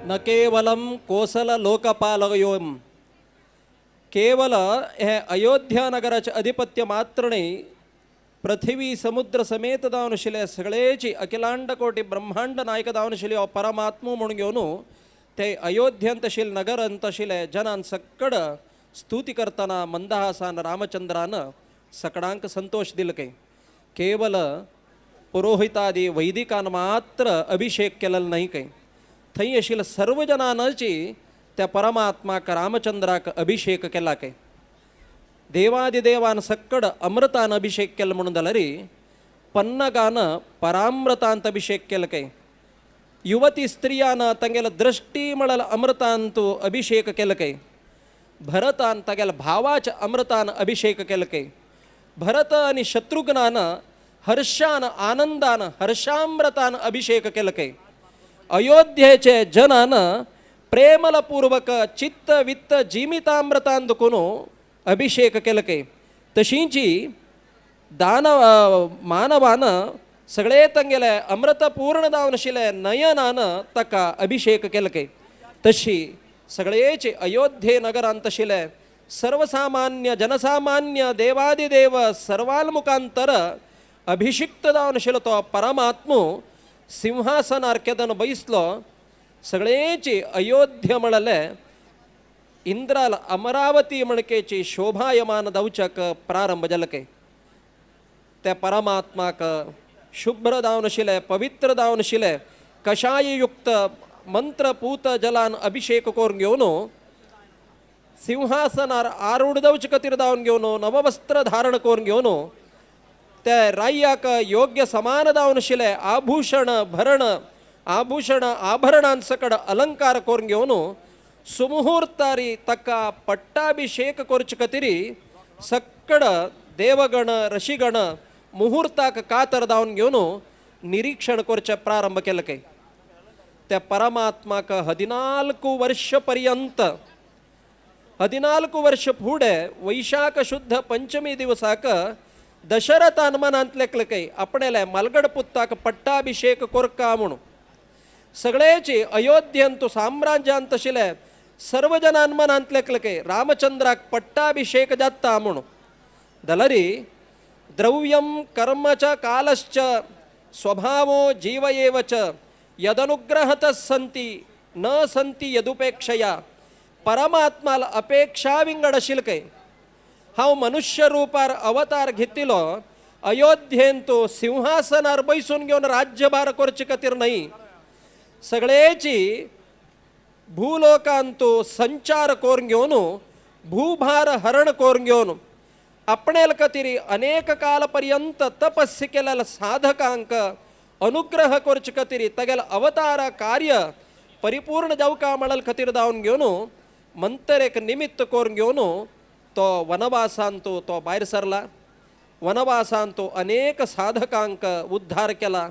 न केवलम कोसल लोकपालयोम केवल हे अयोध्या नगराचे अधिपत्य मात्र नाही, पृथ्वी समुद्र समेत दावनशिले सगळेची अखिलांड कोटी ब्रह्मांड नायक दावनशिले हो परमात्मू म्हणून घेवन ते अयोध्यंतशील नगरंतशिले जनान सक्कड स्तुती करताना मंदहासान रामचंद्रान सकडांक संतोष दिल काही. केवल पुरोहितादी वैदिकान मात्र अभिषेक केलेलं नाही काही, थंय आशिल्ल्या सर्व जनांची त्या परमात्माक रामचंद्राक अभिषेक केला काय. देवादिदेवान सक्कड अमृतान अभिषेक केला म्हणून जाल्यार पन्नगान परामृतांत अभिषेक केला काय. युवती स्त्रियान तांगेल्या दृष्टी म्हळ्यार अमृतांतू अभिषेक केला काय. भरतान तागेल्या भावाच्या अमृतान अभिषेक केला काय. भरत आनी शत्रुघ्नान हर्षान आनंदान हर्षामृतान अभिषेक केला काय. अयोध्येचे जनान प्रेमलपूर्वक चित्त वित्त जिमितामृतान दुखून अभिषेक केलं काय. तशींची दानव मानवान सगळे तंगेले अमृत पूर्ण दावनशिले नयनान ताका अभिषेक केलं काय. तशी सगळेचे अयोध्ये नगरांत तशिले सर्वसामान्य जनसामान्य देवादिदेव सर्वाल्मुखांतर अभिषिक्त दावनशिलो तो परमात्मू सिंहासनार केदन बैसलो. सगळेची अयोध्या म्हळले इंद्राल अमरावती म्हणकेची शोभायमान दावच्याक प्रारंभ जालो काय. त्या परमात्माक शुभ्र दावनशिले पवित्र दावनशिले कषाययुक्त मंत्रपूत जलान अभिषेक करून घेवन सिंहासनार आरूढ दावचे खातीर दावन घेवन नववस्त्र धारण करून घेवन त्या राय्याक योग्य समान दावनशिले आभूषण भरण आभूषण आभरणांसकड अलंकार करून घेवन सुमुहूर्तारी ताका पट्टाभिषेक करचे खातीर सक्कड देवगण ऋषीगण मुहूर्ताक कातर दावन घेवन निरीक्षण करचें प्रारंभ केलं काय. त्या परमात्माक 14 वर्ष पर्यंत 14 वर्ष फुडें वैशाख शुद्ध पंचमी दिवसाक दशरथान मनांत लेखलं काय आपणाल्या मालगड पुत्ताक पट्टाभिषेक कोरका म्हणून. सगळेची अयोध्यंतु साम्राज्यांत आशिल्ले सर्व जनान मनांत लेखलं काय रामचंद्राक पट्टाभिषेक जाता म्हणून. जाल्यार द्रव्यं कर्म च कालश्च स्वभावो जीव एव च यदनुग्रहतः संति न संति यदुपेक्षया. परमात्माला अपेक्षा विंगड आशिल्लें काय. हांव मनुष्य रूपार अवतार घेतिलो अयोध्येंतु सिंहासनार बैसून घेवन राज्यभार करचे खातीर न्हय, सगळेची भूलोकांतु संचार करून घेवन भूभार हरण करून घेवन आपणेल खातीर अनेक काल पर्यंत तपस्य केलेल्या साधकांक अनुग्रह करचे खातीर तागेले अवतार कार्य परिपूर्ण जावका म्हणल खातीर दावन घेवन मंतरेक निमित्त करून घेवन तो वनवासांतु तो भायर सरला. वनवासांतु अनेक साधकांक उद्धार केला.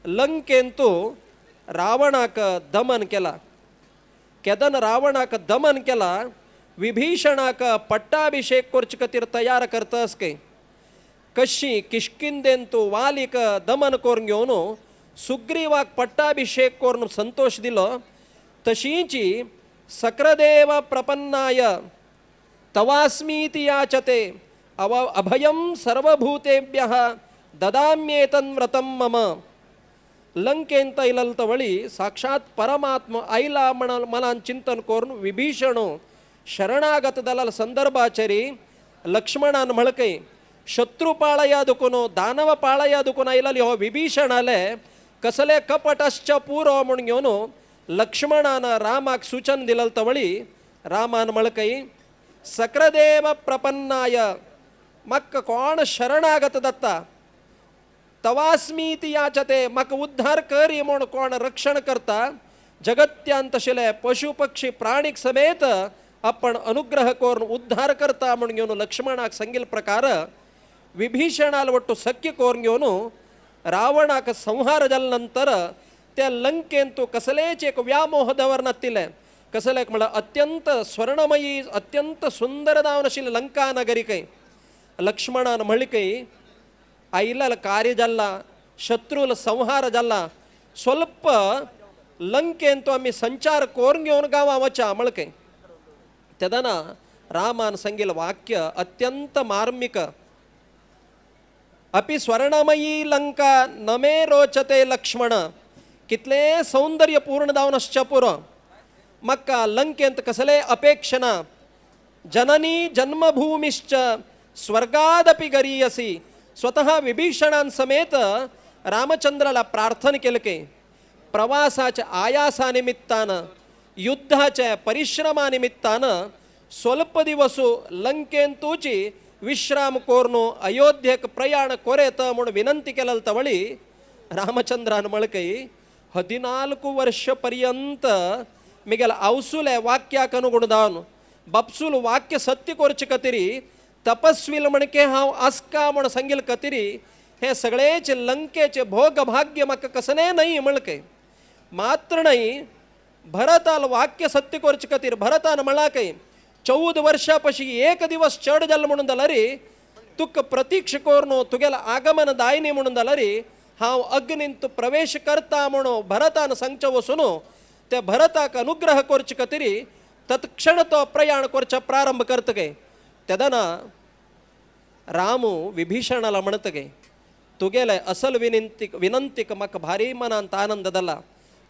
लंकेंतु रावणाक दमन केला. केदन रावणाक दमन केला विभीषणाक पट्टाभिषेक करचे खातीर तयार करता काय. कशी किष्किंदेंतु वालीक दमन करून घेवन सुग्रीवाक पट्टाभिषेक करून संतोष दिलो. तशींची सक्रदेव प्रपन्नाय तवास्मीति याचते अभयं सर्वभूतेभ्यः ददाम्येतन् व्रतं मम. लंकेंत आयलल तवळी साक्षात परमात्म आयला म्हण मनान चिंतन करून विभीषण शरणागत दलाल संदर्भाचेरी लक्ष्मणान म्हणकय शत्रू पाळया दुकून दानव पाळया दुकून आयलली हो विभीषणाले कसले कपट आसच्या पुरो म्हूण घेवन लक्ष्मणान रामाक सूचन दिलल तवळी रामान म्हणकय सक्रदेव प्रपन्नाय म्हाका कोण शरणागत दत्ता तवास्मीति याचते म्हाका उद्धार करी म्हूण कोण रक्षण करता जगत्यांत आशिल्ले पशु पक्षी प्राणीक समेत आपण अनुग्रह करून उद्धार करता म्हूण घेवन लक्ष्मणाक सांगिल्ले प्रकार विभीषणाल वट्टू सख्य करून घेवन रावणाक संहार जाले नंतर त्या लंकेन तूं कसलेच एक व्यामोह दवरनातिल्लें कसलेक म्हळ्यार अत्यंत स्वर्णमयी अत्यंत सुंदर जावन आशिल्ली लंका नगरी खंय लक्ष्मणान म्हणलें खंय आयिल्लो कार्य जाल्ला शत्रूल संहार जाल्ला स्वल्प लंकेन तो आमी संचार करून घेवन गांवां वचा म्हणलें खंय. तेन्ना रामान सांगिल्लें वाक्य अत्यंत मार्मिक अपि स्वर्णमयी लंका न मे रोचते लक्ष्मण कितले सौंदर्य पूर्ण जावन आसच्या पुरो म्हाका लंकेंत कसले अपेक्षा ना जननी जन्मभूमिश्च स्वर्गादपि गरीयसी स्वतः विभीषणान समेत रामचंद्राला प्रार्थना केलं की प्रवासाच्या आयासानिमित्तानं युद्धाच्या परिश्रमानिमित्तानं स्वल्प दिवसू लंकेंतूची विश्राम कोर्नो अयोध्येक प्रयाण कोरेत म्हूण विनंती केलल तवळी रामचंद्रान म्हणकय 14 वर्ष पर्यंत मिगेल आवसुले वाक्याक अनुगुण जावन बापसूल वाक्य सत्य कोरचे खातीर तपस्वील म्हणके हांव आसका म्हूण सांगिल्ले खातीर हे सगळेच लंकेचे भोग भाग्य म्हाका कसलें न्हय म्हणके मात्र न्हय भरताल वाक्य सत्य कोरचे खातीर भरतान म्हणला खंय 14 वर्षां पशी एक दिवस चड जालो म्हणून जाल्यार तुका प्रतीक्ष करून तुगेलें आगमन दायनी म्हणून जाल्यार हांव अग्नींत प्रवेश करता म्हणून भरतान सांगचें वचून त्या भरताक अनुग्रह करचे खातीर तत्क्षण तो प्रयाण करचे प्रारंभ करता गे. तेन्ना रामू विभीषणाला म्हणत गे तुगेले असल विनंतीक म्हाका भारी मनांत आनंद जाला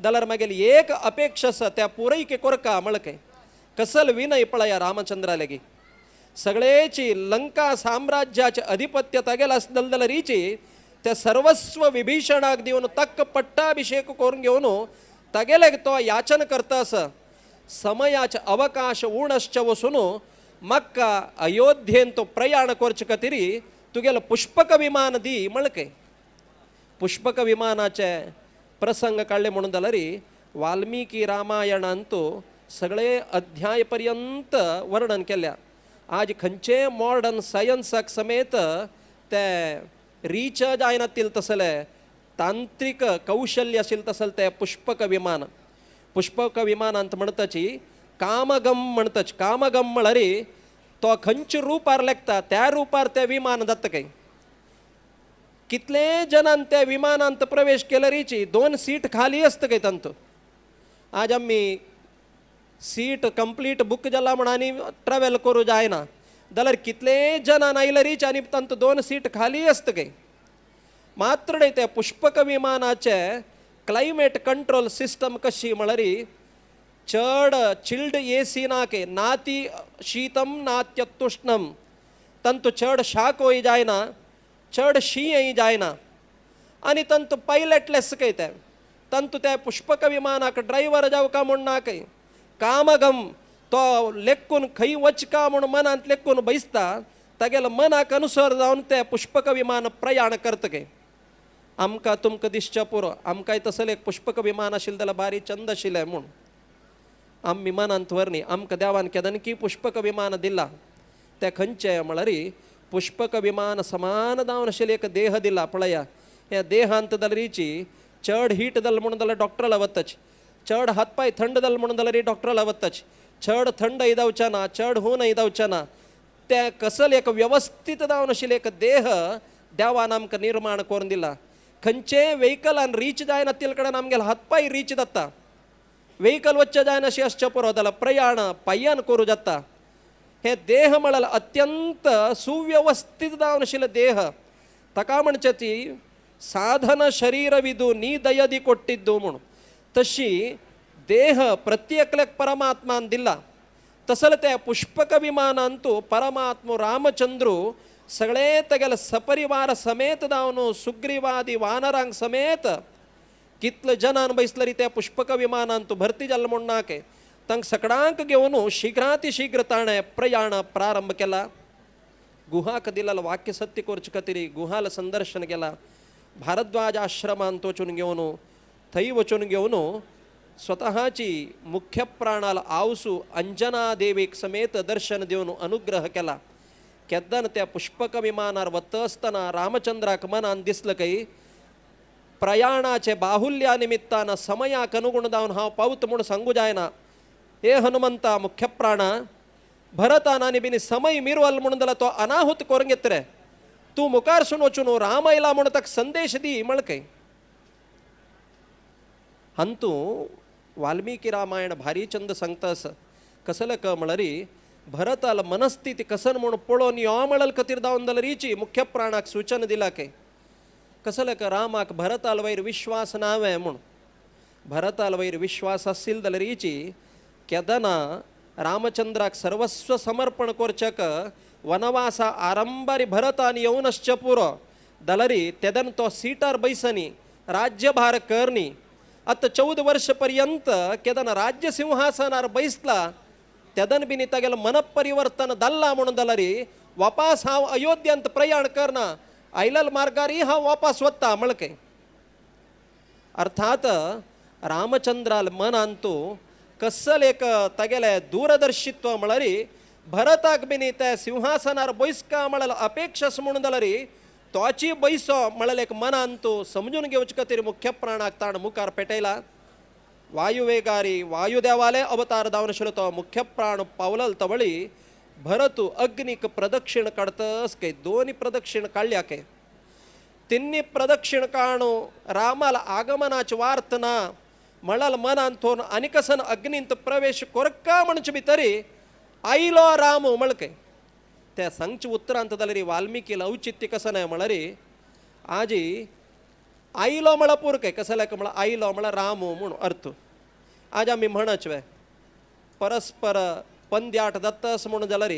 जाल्यार मागीर एक अपेक्षा आसा त्या पुरयके कोरका म्हणके कसल विनय पळया रामचंद्राले सगळेची लंका साम्राज्याचे अधिपत्य तागेल आसलें जाल्यारीची ते सर्वस्व विभीषणाक दिवन तक्क पट्टाभिषेक करून घेवन तागेले तो याचन करता आसा समयाचे अवकाश उण आसचे वचून म्हाका अयोध्येन तो प्रयाण करचे खातीर तुगेलें पुष्पक विमान दी म्हणके. पुष्पक विमानाचे प्रसंग काडले म्हणून जाल्यार वाल्मिकी रामायणांत सगळे अध्याय पर्यंत वर्णन केल्या. आज खंयचे मॉडर्न सायन्साक समेत ते रीच जायनातील तसले तांत्रिक कौशल्य आशिल्लें तसलें ते पुष्पक विमान. पुष्पक विमानांत म्हणताची कामगम म्हणताच कामगम म्हळ्यार तो खंयच्या रुपार लेखता त्या रुपार ते विमान जाता काय कितले जणान त्या विमानांत प्रवेश केल्यारीची 2 सीट खाली आसता काय तांतू. आज आमी सीट कंप्लीट बुक जाला म्हण आनी ट्रॅवल करूं जायना जाल्यार कितले जणान आयल्यारीच आनी तांतू 2 सीट खाली आसता काय. मात्र न्हय त्या पुष्पक विमानाचे क्लायमेट कंट्रोल सिस्टम कशी म्हळ्यार चड चिल्ड एसी ना के नाती शीतम नात्यतुष्णम तांतू चड शाकोय जायना चड शींय जायना आनी तांतू पायलटलेस काय ते तांतू त्या पुष्पक विमानाक ड्रायव्हर जावका म्हूण ना काय कामगम तो लेखून खंय वचका म्हूण मनांत लेखून बैसता तागेल्या मनाक अनुसर जावन ते पुष्पक विमान प्रयाण करता काय. आमकां तुमकां दिसचें पुरो आमकांय तसलें एक पुष्पक विमान आशिल्लें जाल्यार बारी चंद आशिल्लें म्हूण आमी विमानांत व्हरनी आमकां देवान केदनकी पुष्पक विमान दिलां तें खंयचें म्हळ्यार पुष्पक विमान समान जावन आशिल्लें एक देह दिला पळया ह्या देहांत जाल्यारीची चड हीट जालें म्हणून जाल्यार डॉक्टराला वताच चड हातपाय थंड जालें म्हणून जाल्यार डॉक्टराला वताच चड थंड जावचें ना चड हून जावचें ना तें कसल एक व्यवस्थीत जावन आशिल्लें एक देह देवान आमकां निर्माण करून दिला. खंयचे वेहिकलान रीच जायना ते कडेन आमगेले हातपाय रीच जाता वेहिकल वच्चें जायनाशी आसचें पुरो जाल्यार प्रयाण पांयान करूं जाता. हे देह म्हळ्यार अत्यंत सुव्यवस्थीत जावन आशिल्लो देह. ताका म्हणचें ती साधन शरीर विदू नी दयदी कोट्टिद्दू म्हूण. तशी देह प्रत्येकल्याक परमात्मान दिला. तसले त्या पुष्पक विमानांतू परमात्मो रामचंद्रू सगळे तेगेले सपरिवार समेत जावन सुग्रीवादी वानरांक समेत कितले जनान बैसलरी त्या पुष्पक विमानांतू भरती जाल म्हूण नाके तांकां सगळ्यांक घेवन शीघ्रातिशीघ्र ताणें प्रयाण प्रारंभ केला. गुहाक दिलेलं वाक्य सत्य करचे खातीर गुहाला संदर्शन केला. भारद्वाज आश्रमांत वचून घेवन थंय वचून घेवन स्वतःची मुख्य प्राणाल आवसू अंजना देवीक समेत दर्शन दिवन अनुग्रह केला. केदन त्या पुष्पक विमानार वता आसतना रामचंद्राक मनान दिसलं काही प्रयाणाचे बाहुल्या निमित्तान समयाक अनुगुण जावन हांव पावत म्हूण सांगू जायना. हे हनुमंता मुख्य प्राणा भरतान आनी बिनी समय मिरवल म्हणून जाल्यार तो अनाहूत करून घेतले. तूं मुखार सून वचून राम आयला म्हूण ताका संदेश दी म्हणके. हातूं वाल्मिकी रामायण भारी चंद सांगता आसा. कसले क म्हणल्यार भरताल मनस्थिती कसन म्हूण पळोवन यो म्हणल खातीर जावन जाल्यार रिची मुख्य प्राणाक सूचन दिला के. कसले क रामाक भरताल वयर विश्वास नावे म्हूण. भरताल वयर विश्वास आशिल्लो जाल्यार रिची केदना रामचंद्राक सर्वस्व समर्पण करचेक वनवासा आरंभारी भरतान येवन आसचें पुरो जाल्यार तेदन तो सिटार बैसनी राज्यभार करनी. आतां 14 वर्ष पर्यंत केदन राज्य सिंहासनार बैसला तेदन बिनी तागेलें मनपरिवर्तन जाल्लां म्हणून जाल्यार वापास हांव अयोध्यंत प्रयाण करना आयलल मार्गारय हांव वापास वता म्हणके. अर्थात रामचंद्राल मनांतू कसल एक तागेलें दूरदर्शित्व म्हळ्यार भरताक बिनी त्या सिंहासनार बैसका म्हळ्यार अपेक्षा म्हणून जाल्यार तोची बैसो म्हळ्यार एक मनांतू समजून घेवचे खातीर मुख्य प्राणाक ताण मुखार पेटयला. वायुवेगारी वायुदेवाले अवतार जावन आशिल्लो तो मुख्य प्राण पावलल तवळी भरतू अग्नीक प्रदक्षिण काडतस काय दोनी प्रदक्षिण काडल्या काय. तिन्नी प्रदक्षिण काणू रामाल आगमनाची वार्त ना म्हळ्यार मनान थोन आनी कसन अग्नींत प्रवेश कोरका म्हणचे भितरी आयलो राम म्हणके. त्या सांगचे उतरांत जाल्यार वाल्मिकीला औचित्य कसं नाही म्हळ्यार आजी आयलो म्हळ्यार पुरके कसं म्हळ्यार आयलो म्हळ्यार राम म्हूण अर्थ. आज आमी म्हणच वे परस्पर पंद्याट दत्तस म्हूण जाल्यार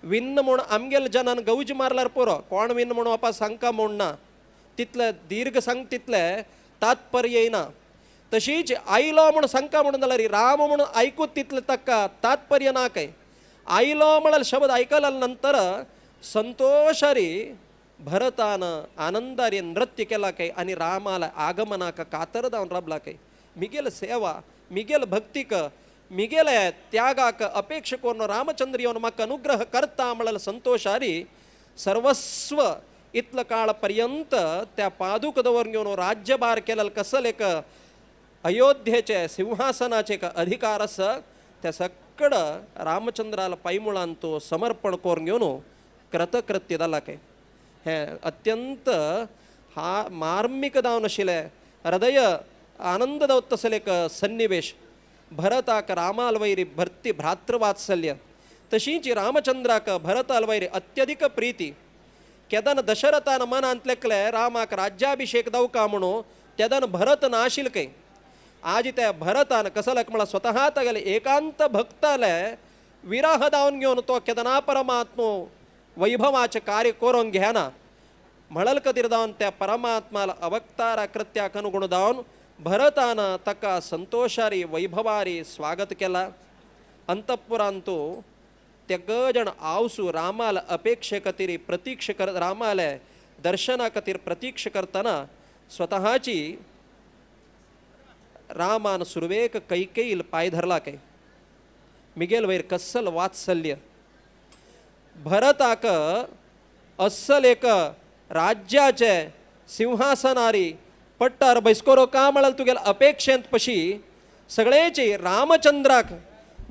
विन्न म्हूण आमगेल जनान गौज मारल्यार पुरो कोण विन्न म्हूण वापस सांगका म्हूण ना तितले दीर्घ सांग तितले तात्पर्य येयना. तशीच आयलो म्हूण सांगका म्हणून जाल्यार राम म्हणून आयकूत तितले ताका तात्पर्य ना काय. आयलो म्हळ्यार शब्द आयकल्या नंतर संतोषारी भरतान आनंदारी नृत्य केला काय आनी रामाला आगमनाक कातर जावन राबला काय. मिगेल सेवा मिगेल भक्तीक मिगेले त्यागाक अपेक्षा करून रामचंद्र येवन म्हाका अनुग्रह करता म्हळ्यार संतोषारी सर्वस्व इतलो काळ पर्यंत त्या पादूक दवरून घेवन राज्यभार केलेलो कसल एक अयोध्येचे सिंहासनाचे एक अधिकार आसा त्या सगळं रामचंद्राला पायमुळान तो समर्पण करून घेवन कृतकृत्य जाला काय. हें अत्यंत हा मार्मिक जावन आशिल्लें हृदय आनंद दावता तसलें एक सन्निवेश. भरताक रामालवैरी भरती भ्रातृवात्सल्य तशीच रामचंद्राक भरतालवैरी अत्यधिक प्रीती. केदन दशरथान मनांत लेखले रामाक राज्याभिषेक दवका म्हणून तेदन भरत नाशिल काय. आज त्या भरतान कसलक म्हळ्यार स्वतः तागेले एकांत भक्ताले विराह दावन घेवन तो केदना परमात्मो वैभवाचें कार्य करून घेना म्हणल खातीर जावन त्या परमात्माला अवक्तारा कृत्याक अनुगुण जावन भरतान ताका संतोषारी वैभवारी स्वागत केला. अंतपुरांतू ते गजण आवसू रामाल अपेक्षे खातीर प्रतीक्षा कर रामाले दर्शना खातीर प्रतीक्षा करतना स्वतःची रामान सुरवेक कैकेयील पाय धरला काय. मिगेल वयर कसल वात्सल्य भरताक अस्सल एक राज्याचे सिंहासनारी पट्टार बैसकोरो का म्हळ्यार तुगेल अपेक्षेंत पशी सगळेची रामचंद्राक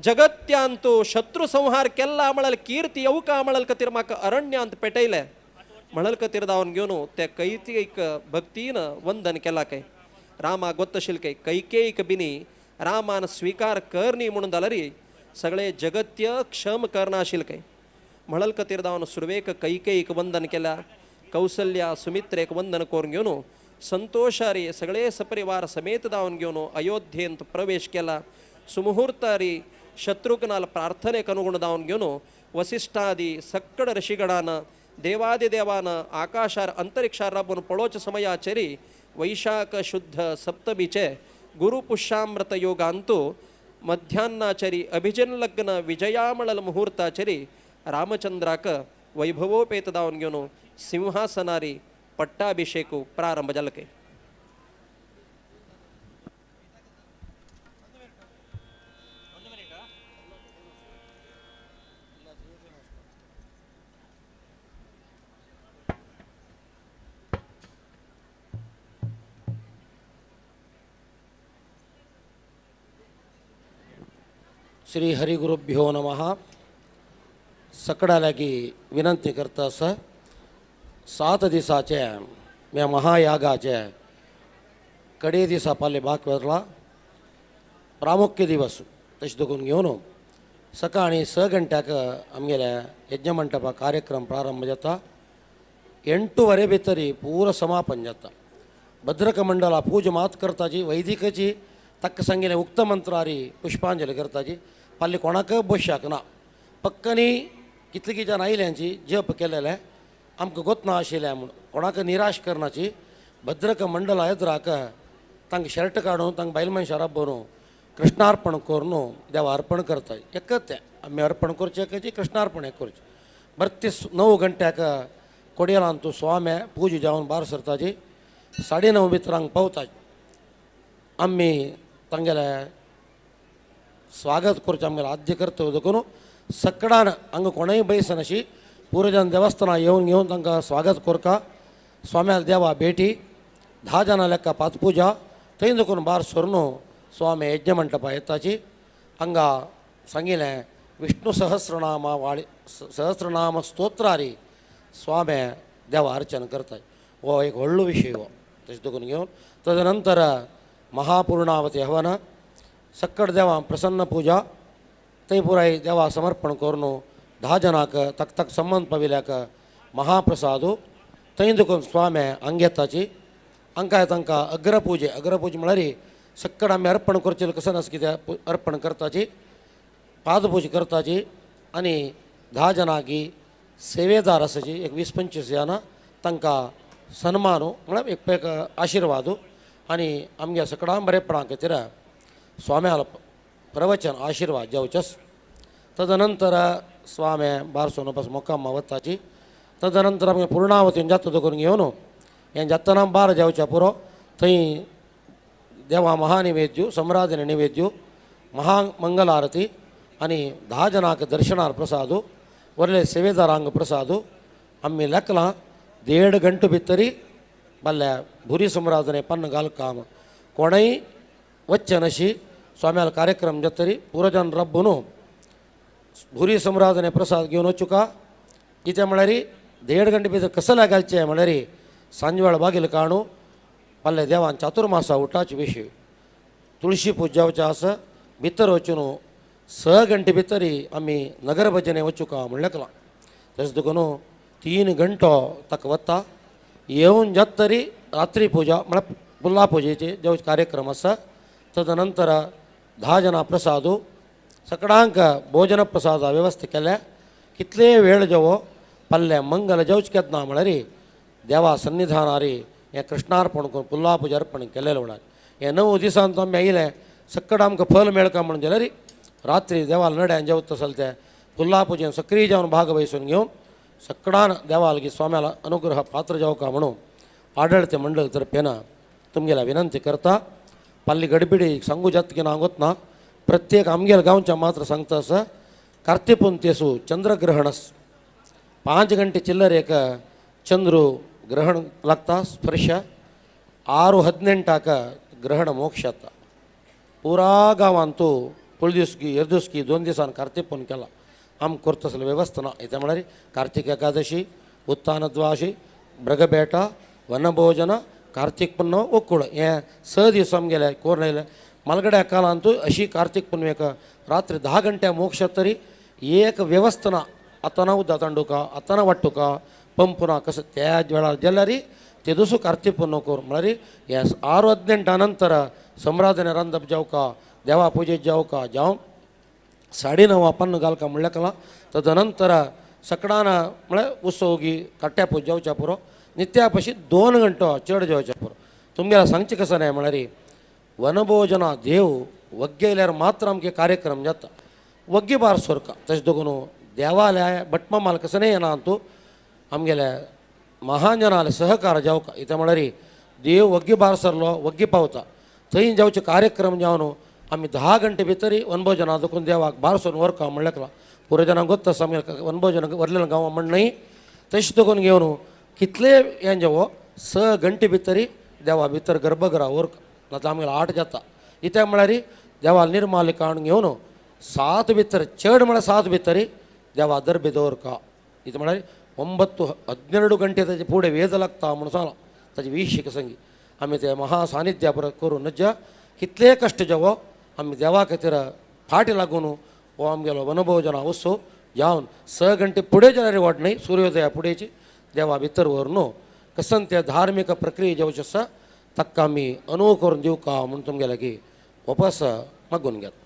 जगत्यांतू शत्रू संहार केल्ला म्हळ्यार कीर्ती येवका म्हळ्यार खातीर म्हाका अरण्यांत पेटयलें म्हणल खातीर धांवन घेवन त्या कैकेयीक भक्तीन वंदन केला काय. रामा गोतशील काय कैकेयीक बिनी रामान स्वीकार करनी म्हणून जाल्यार सगळे जगत्य क्षम करनाशिल काय म्हणल कतीर दावन सुरवेक कैकेयीक वंदन केला कौसल्या सुमित्रेक वंदन करून घेवन संतोषारी सगळे सपरिवार समेत दावन घेवन अयोध्येंत प्रवेश केला. सुमुहूर्तारी शत्रुघ्नाल प्रार्थनेक अनुगुण दावन घेवन वसिष्ठादी सक्कड ऋषिगणान देवादिदेवान आकाशार अंतरिक्षार राबून पळोवच समयाचेरी वैशाख शुद्ध सप्तमीचे गुरुपुष्यामृत योगांतु मध्यान्नाचरी अभिजन लग्न विजयामळल मुहूर्ताचेरी रामचंद्राक वैभवोपेत दावन घेवन सिंहासनारी पट्टाभिषेक प्रारंभ जालो. श्री हरिगुरुभ्यो नमः. सकडालागी विनंती करता आसा 7 दिसाचे ह्या महायागाचे कडे दिसा पाले बाक वतला प्रामुख्य दिवस तशें देखून घेवन सकाळी 6 गंट्याक आमगेल्या यज्ञमंटपा कार्यक्रम प्रारंभ जाता. 8:15 भितरी पूरा समापन जाता. भद्रक मंडला पूज मात करताची वैदिकची तक्क सांगिल्लें उक्त मंत्रारी पुष्पांजली करताची पाल्ली कोणाक बशाक ना पक्कनी कितली जाण आयल्यांची जप केलेलें आमकां गोतना आशिल्लें म्हूण कोणाक निराश करनाची. भद्रक मंडला एदराक तांकां शर्ट काडून तांकां बायल मनशां राबोवन कृष्णार्पण करून देवा अर्पण करता. एकच तें आमी अर्पण करचें एकची कृष्णार्पण एक करचें. बरते 9 गंट्याक कोडयेलांतू तूं स्वामे पूज जावन बार सरताची 9:30 भितरांक पावता. आमी तांगेले स्वागत करचें आमगेलें आद्य कर्तव्य देखून सकडान हांगा कोणूय बैसनाशी पुरजन देवस्थानां येवन घेवन तांकां स्वागत करका. स्वाम्याल देवा भेटी 10 जाणां लेखा पातपुजा थंय देखून बार सरून स्वामी यज्ञमंटपा येताची. हांगा सांगिल्लें विष्णु सहस्रनामा वाळी सहस्रनाम स्तोत्रारी स्वामे देवा अर्चन करतात. हो एक व्हडलो विशय हो तशें देखून घेवन तदनंतर महापूर्णावती हवन सक्कड देवा प्रसन्न पूजा थंय पुराय देवा समर्पण करून 10 जाणांक तक तक संबंद पाविल्ल्याक महाप्रसाद थंय देखून स्वामे अंगेताची हांकां तांकां अग्रपूजे अग्रपूज म्हळ्यार सक्कड आमी अर्पण करचें कसं नास कित्याक अर्पण करताची पादपूज करताची आनी 10 जाणांक सेवेदार आसाची एक 20-25 जाणां तांकां सन्मान म्हळ्यार एक एक आशिर्वाद आनी आमगे सकडां बरेपणा खातीर स्वाम्याल प्रवचन आशिर्वाद जेवचेच. तदनंतर स्वामे बारसोन बस मुक्काम वताची. तदनंतर आमगे पूर्णावतीन जाता करून घेवन हें जातना बार जेवच्या पुरो थंय देवा महानिवेद्य सम्राजन निवेद्य महामंगल आरती आनी 10 जाणांक दर्शनार प्रसाद वरले सेवेदारांक प्रसाद आमी लेखलां 1.5 गंटो भितरी बाल्ल्या भुरी सम्राजने पन्न घाल काम कोणूय वच्चें नशी स्वाम्याल कार्यक्रम जातरी पुरजन रब्बून भुरी सम्राजने प्रसाद घेवन वचुका. कितें म्हळ्यार 1.5 गंटे भितर कसल्या घालचें म्हळ्यार सांजवेळ बागील काणू पाल्ले देवान चातुर्मासा उठाचे विशय तुळशी पूज जावचें आसा भितर वचून 6 गंटे भितरी आमी नगर भजने वचुका म्हण लेखलां. तशें देखून 3 गंटो ताका वता येवन जाता तरी रात्री पूजा म्हळ्यार पुल्ला पुजेचे जो कार्यक्रम आसा. तदनंतर 10 जाणां प्रसाद सकडांक भोजन प्रसाद व्यवस्था केल्या. कितले वेळ जेवो पल्ले मंगल जेवच केन्ना म्हळ्यार देवा सन्निधानारी हें कृष्णार्पण करून पुल्ला पूजा अर्पण केलेलें म्हळ्यार हें 9 दिसान आमी आयलें सक्कड आमकां फल मेळका म्हणून जाल्यार रात्री देवाल नड्यान जेवता आसले ते पुल्ला पुजेन सक्रीय जावन भाग वैसून घेवन सकडान देवालगी स्वाम्याला अनुग्रह पात्र जावका म्हणून आडळते मंडळ तर्फेन तुमगेल्या विनंती करता. पाल्ली गडबिडी सांगू जात की ना ना प्रत्येक आमगेल गांवच्या मात्र सांगता आसा कार्तिपुंतेसू चंद्रग्रहणस 5 गंटे चिल्लर एक चंद्र ग्रहण लागता स्पर्श 6:18 ग्रहण मोक्ष जाता. पुरा गांवांतू पयलीं एरदुसकी 2 दिसान कार्तिक केला आम करता आसलें व्यवस्था ना. येता म्हळ्यार कार्तिक एकादशी उत्तानद्वाशी मृगबेटा वनभोजन कार्तिक पुन्नव ओक्कुळ हें 6 दीस आमगेले कोर आयले. मालगड्या कालांतू अशी कार्तिक पुनवेक रात्री 10 गंटे मोक्ष तरी एक व्यवस्थना आतां उदक तांडुका आतां वाट्टुका पंपुना कसं त्याच वेळार जेल्यारी ते दुसरो कार्तिक पुनव कर म्हळ्यार हे 6:18 नंतर सम्राजने रांदप जावका देवा पुजेत जावका जावं 9:30 पन्न घालका म्हणल्यार कला तदनंतर सकडान म्हळ्यार उत्सवगी कट्ट्या पूज जावच्या पुरो नित्या पशी 2 घंटो चड जेवच्या पुरो तुमगेला सांगचें कसं न्हय म्हळ्यार वनभोजना देव वग्गेल्यार मात्र आमगे कार्यक्रम जाता वग्गी बार सोरका तशें दगून देवालय भटमामाल कसं न्हय येना तूं आमगेल्या महाजनाले सहकार जावका इतें म्हळ्यार देव वग्गी बार सरलो वग्गी पावता थंय जावचे कार्यक्रम जावन आमी 10 घंटे भितरी वनभोजना देखून देवाक बारसून व्हरका म्हणल्यार पुर्वजांक गोत्त आसा आमगे वनभोजन व्हरलें गांव म्हण न्हय तशें देखून घेवन कितले हें जेवो 6 घंटे भितरी देवा भितर गर्भगृहा व्हरका नाजाल्यार आमगेलो 8 जाता इत्याक म्हळ्यार देवा निर्माल्य काडून घेवन 7 भितर चड म्हळ्यार 7 भितरी देवा दर्बे दवरका इतें म्हळ्यार 9-12 गंटे ताजे फुडें वेज लागता म्हणून सांगलां ताजे 20 संगी आमी ते महा सानिध्या परत करूं नज्जा कितले कश्ट जेवो आमी देवा खातीर फाटी लागून हो आमगेलो वनभोजना उत्सव जावन 6 घंटे फुडें जाल्यार वाट न्हय सुर्योदया फुडेंची देवा भितर व्हरून कसन ते धार्मीक प्रक्रिया जेवचे आसा ताका आमी अनुभव करून दिवका म्हूण तुमगे लागीं वापस मागून घेता.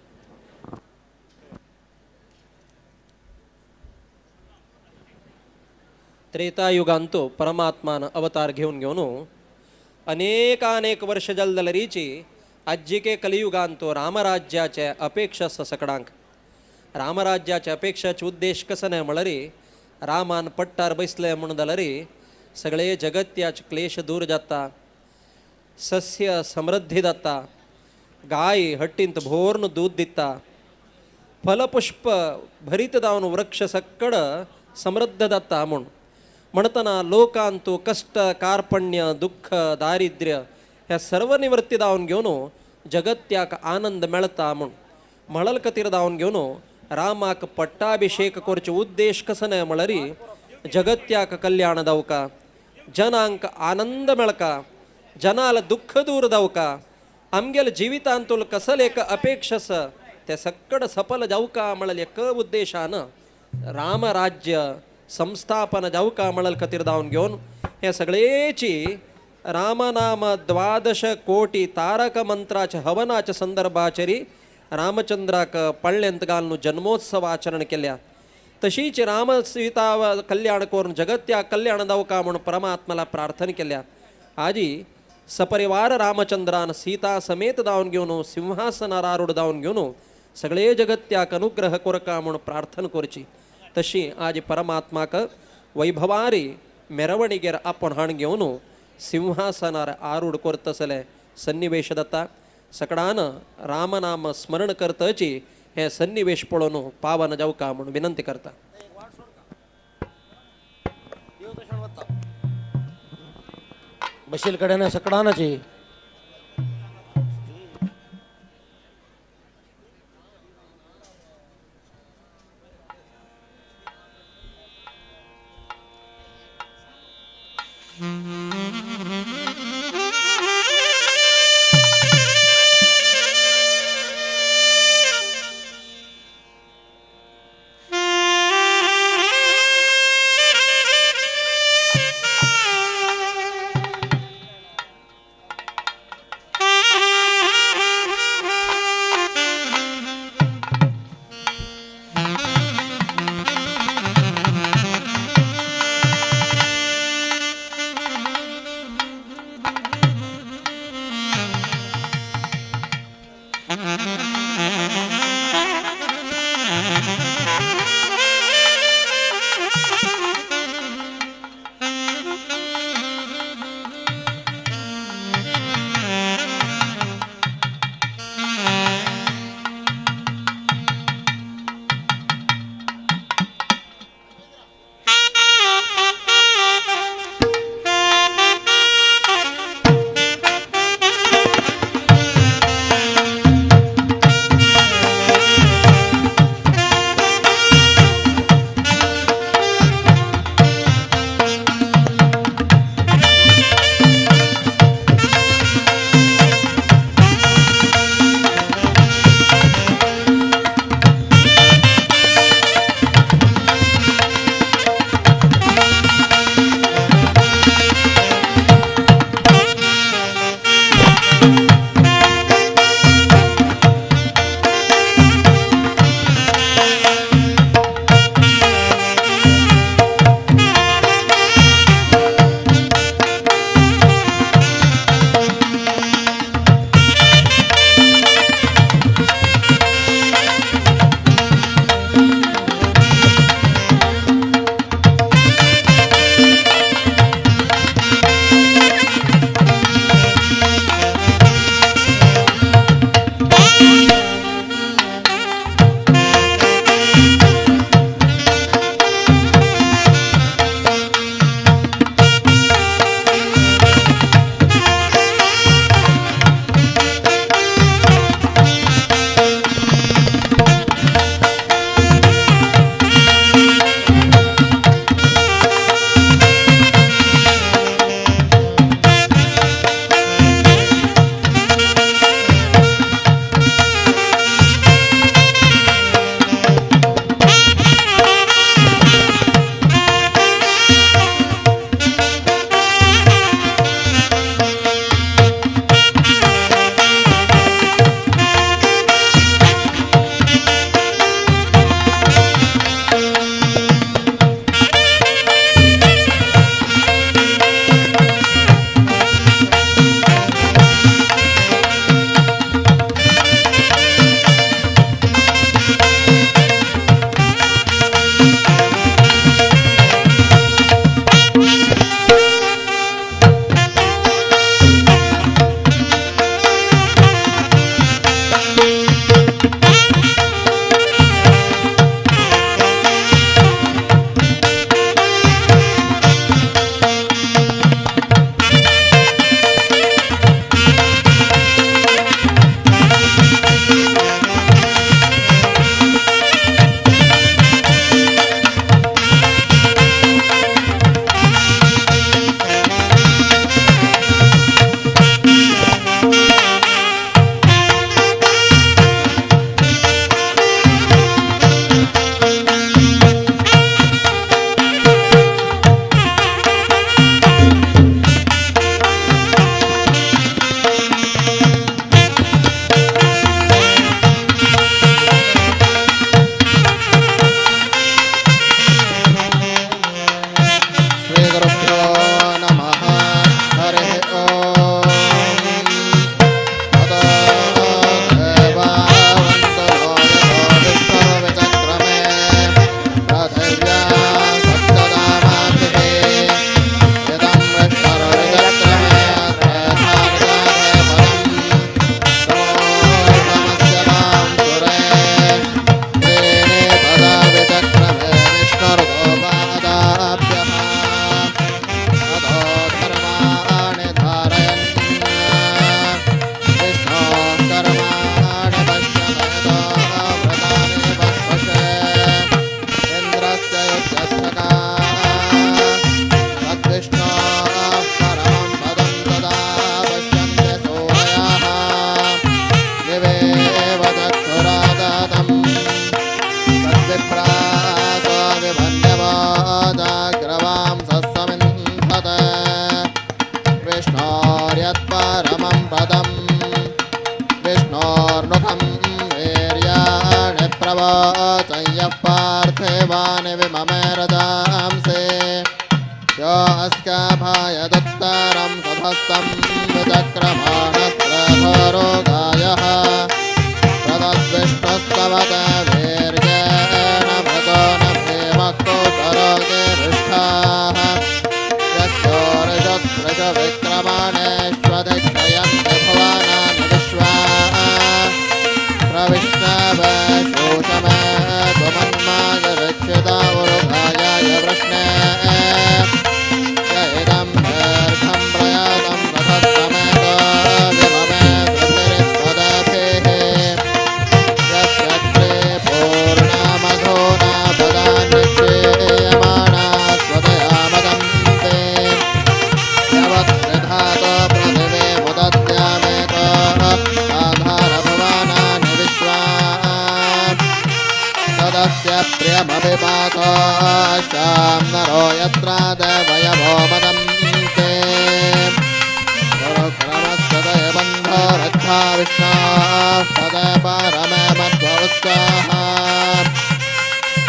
त्रेतायुगांतो परमात्मान अवतार घेवन घेवन अनेकानेक वर्ष जलदलरीची आज्जिके कलियुगांतो रामराज्याचे अपेक्षा आसा सकडांक. रामराज्याचे अपेक्षाचे उद्देश कसो न्हय म्हळ्यार रामान पट्टार बसले म्हूण जाल्यार सगळे जगत्याचे क्लेश दूर जाता, सस्य समृद्धी जाता, गाय हट्टींत भोर्न दूद दिता, फलपुष्प भरीत जावन वृक्ष सक्कड समृद्ध जाता म्हूण म्हणटना लोकांतू कश्ट कार्पण्य दुःख दारिद्र्य ह्या सर्व निवृत्ती जावन घेवन जगत्याक आनंद मेळता म्हूण म्हणल खातीर जावन घेवन रामाक पट्टाभिषेक करचे उद्देश कसो न्हय म्हळ्यार जगत्याक कल्याण जावका, जनांक आनंद मेळका, जनाल दुःख दूर जावका, आमगेले जिवितांतूल कसले एक अपेक्षा आसा ते सक्कड सफल जावका म्हणल एक उद्देशान रामराज्य संस्थापन जावका म्हणल खातीर जावन घेवन हे सगळेची रामनाम 12 कोटी तारक मंत्राच्या हवनाच्या संदर्भाचेर रामचंद्राक पळ्ळेंत घालून जन्मोत्सव आचरण केल्या. तशीच राम सीता कल्याण करून जगत्या कल्याण जावका म्हूण परमात्माला प्रार्थना केल्या. आजी सपरिवार रामचंद्रान सीता समेत जावन घेवन सिंहासनार आरूढ जावन घेवन सगळे जगत्याक अनुग्रह कोरका म्हूण प्रार्थना करची. तशी आज परमात्माक वैभवारी मेरवणिगेर आपण हाण घेवन सिंहासनार आरूढ करतसले सन्निवेश जाता. सकडान रामनाम स्मरण करतची हे सन्निवेश पळोवन पावन जावका म्हूण विनंती करता. बशील कडेन सकडानाची पदम् विष्णोर्मुखं वीर्याणि प्रवचयः पार्थिवानि विममे रजांसि यो अस्काभायदुत्तरं सधस्तं विचक्रमाणस्त्रधरो गायः प्रदद्विष्णुस्तवत वीर्येण भृतो न भीमः कौतरो गिरिष्ठाः यस्योरुषत्रिषु विक्रमाणेष्वधिक्षयन्ति भुवनानि विश्वा प्रविष्णवे शोषमे त्वमन्मागरक्षिता उरुगायाय वृष्णे इदं दीर्घं प्रयातं रथस्तमेतो विममे त्रिभिरित्पदाभिः यस्य पूर्णमधुना पदान्निक्षीयमाणा स्वदया मदन्ते यवत्त्रिधातो पृथिवी मुदद्यामेतो आधारभुवनानि विश्वा तदस्य प्रियमभिपातो शां नरो यत्र देवयवो मदन्ते गुरुक्रमस्तदय बन्धो रक्षा विष्णोः पदे परमे मध्व उत्साह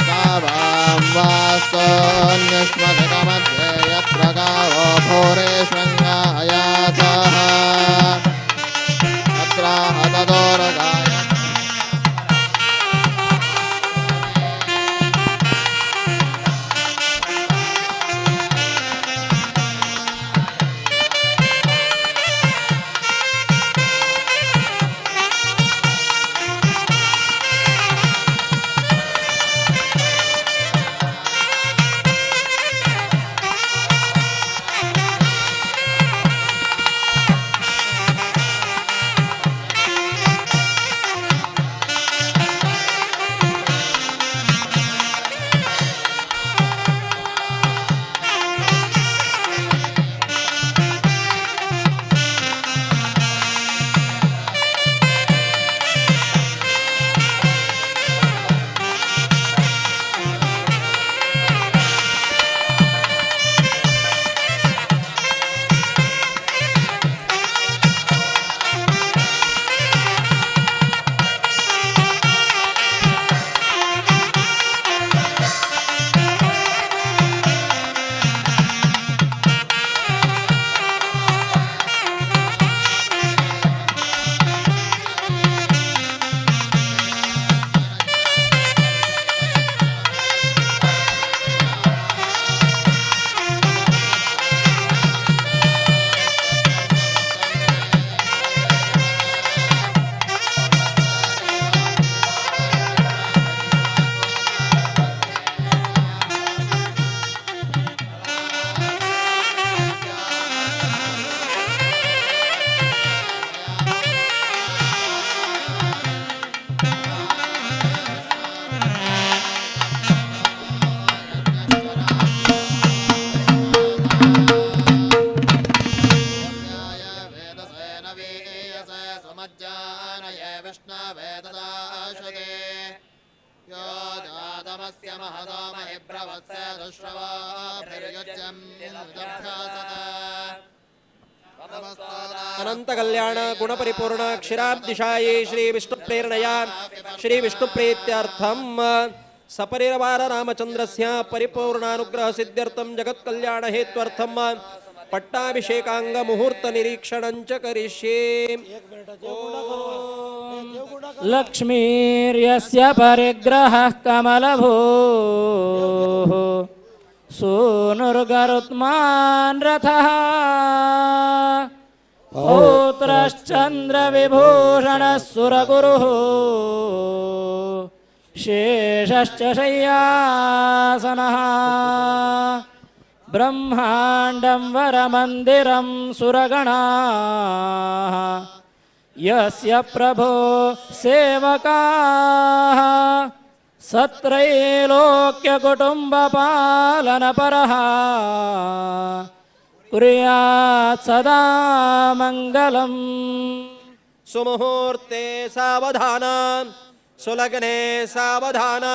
तावां वास्तोऽन्युष्मधिकमध्ये यत्र गावो भूरि शृङ्गायासः अत्र हतदोरगाय अनंत कल्याण गुण परिपूर्ण क्षीराब्दिशाये श्री विष्णु प्रेरणया श्री विष्णु प्रीत्यर्थम सपरिवार रामचंद्रस्य परिपूर्णानुग्रह सिद्ध्यर्थम जगत्कल्याण हेत्वर्थम पट्टाभिषेकांग मुहूर्त निरीक्षणं च करिष्ये। लक्ष्मीर्यस्य परिग्रहः कमलभूः सूनुर्गरुत्मान् रथः पौत्रश्चन्द्रविभूषणः सुरगुरुः शेषश्च शय्यासनः ब्रह्माण्डं वरमन्दिरं सुरगणाः यस्य प्रभो सेवकाः सत्रैलोक्यकुटुम्बपालनपरः कुर्यात् सदा मङ्गलम्। सुमुहूर्ते सावधान सुलग्ने सावधान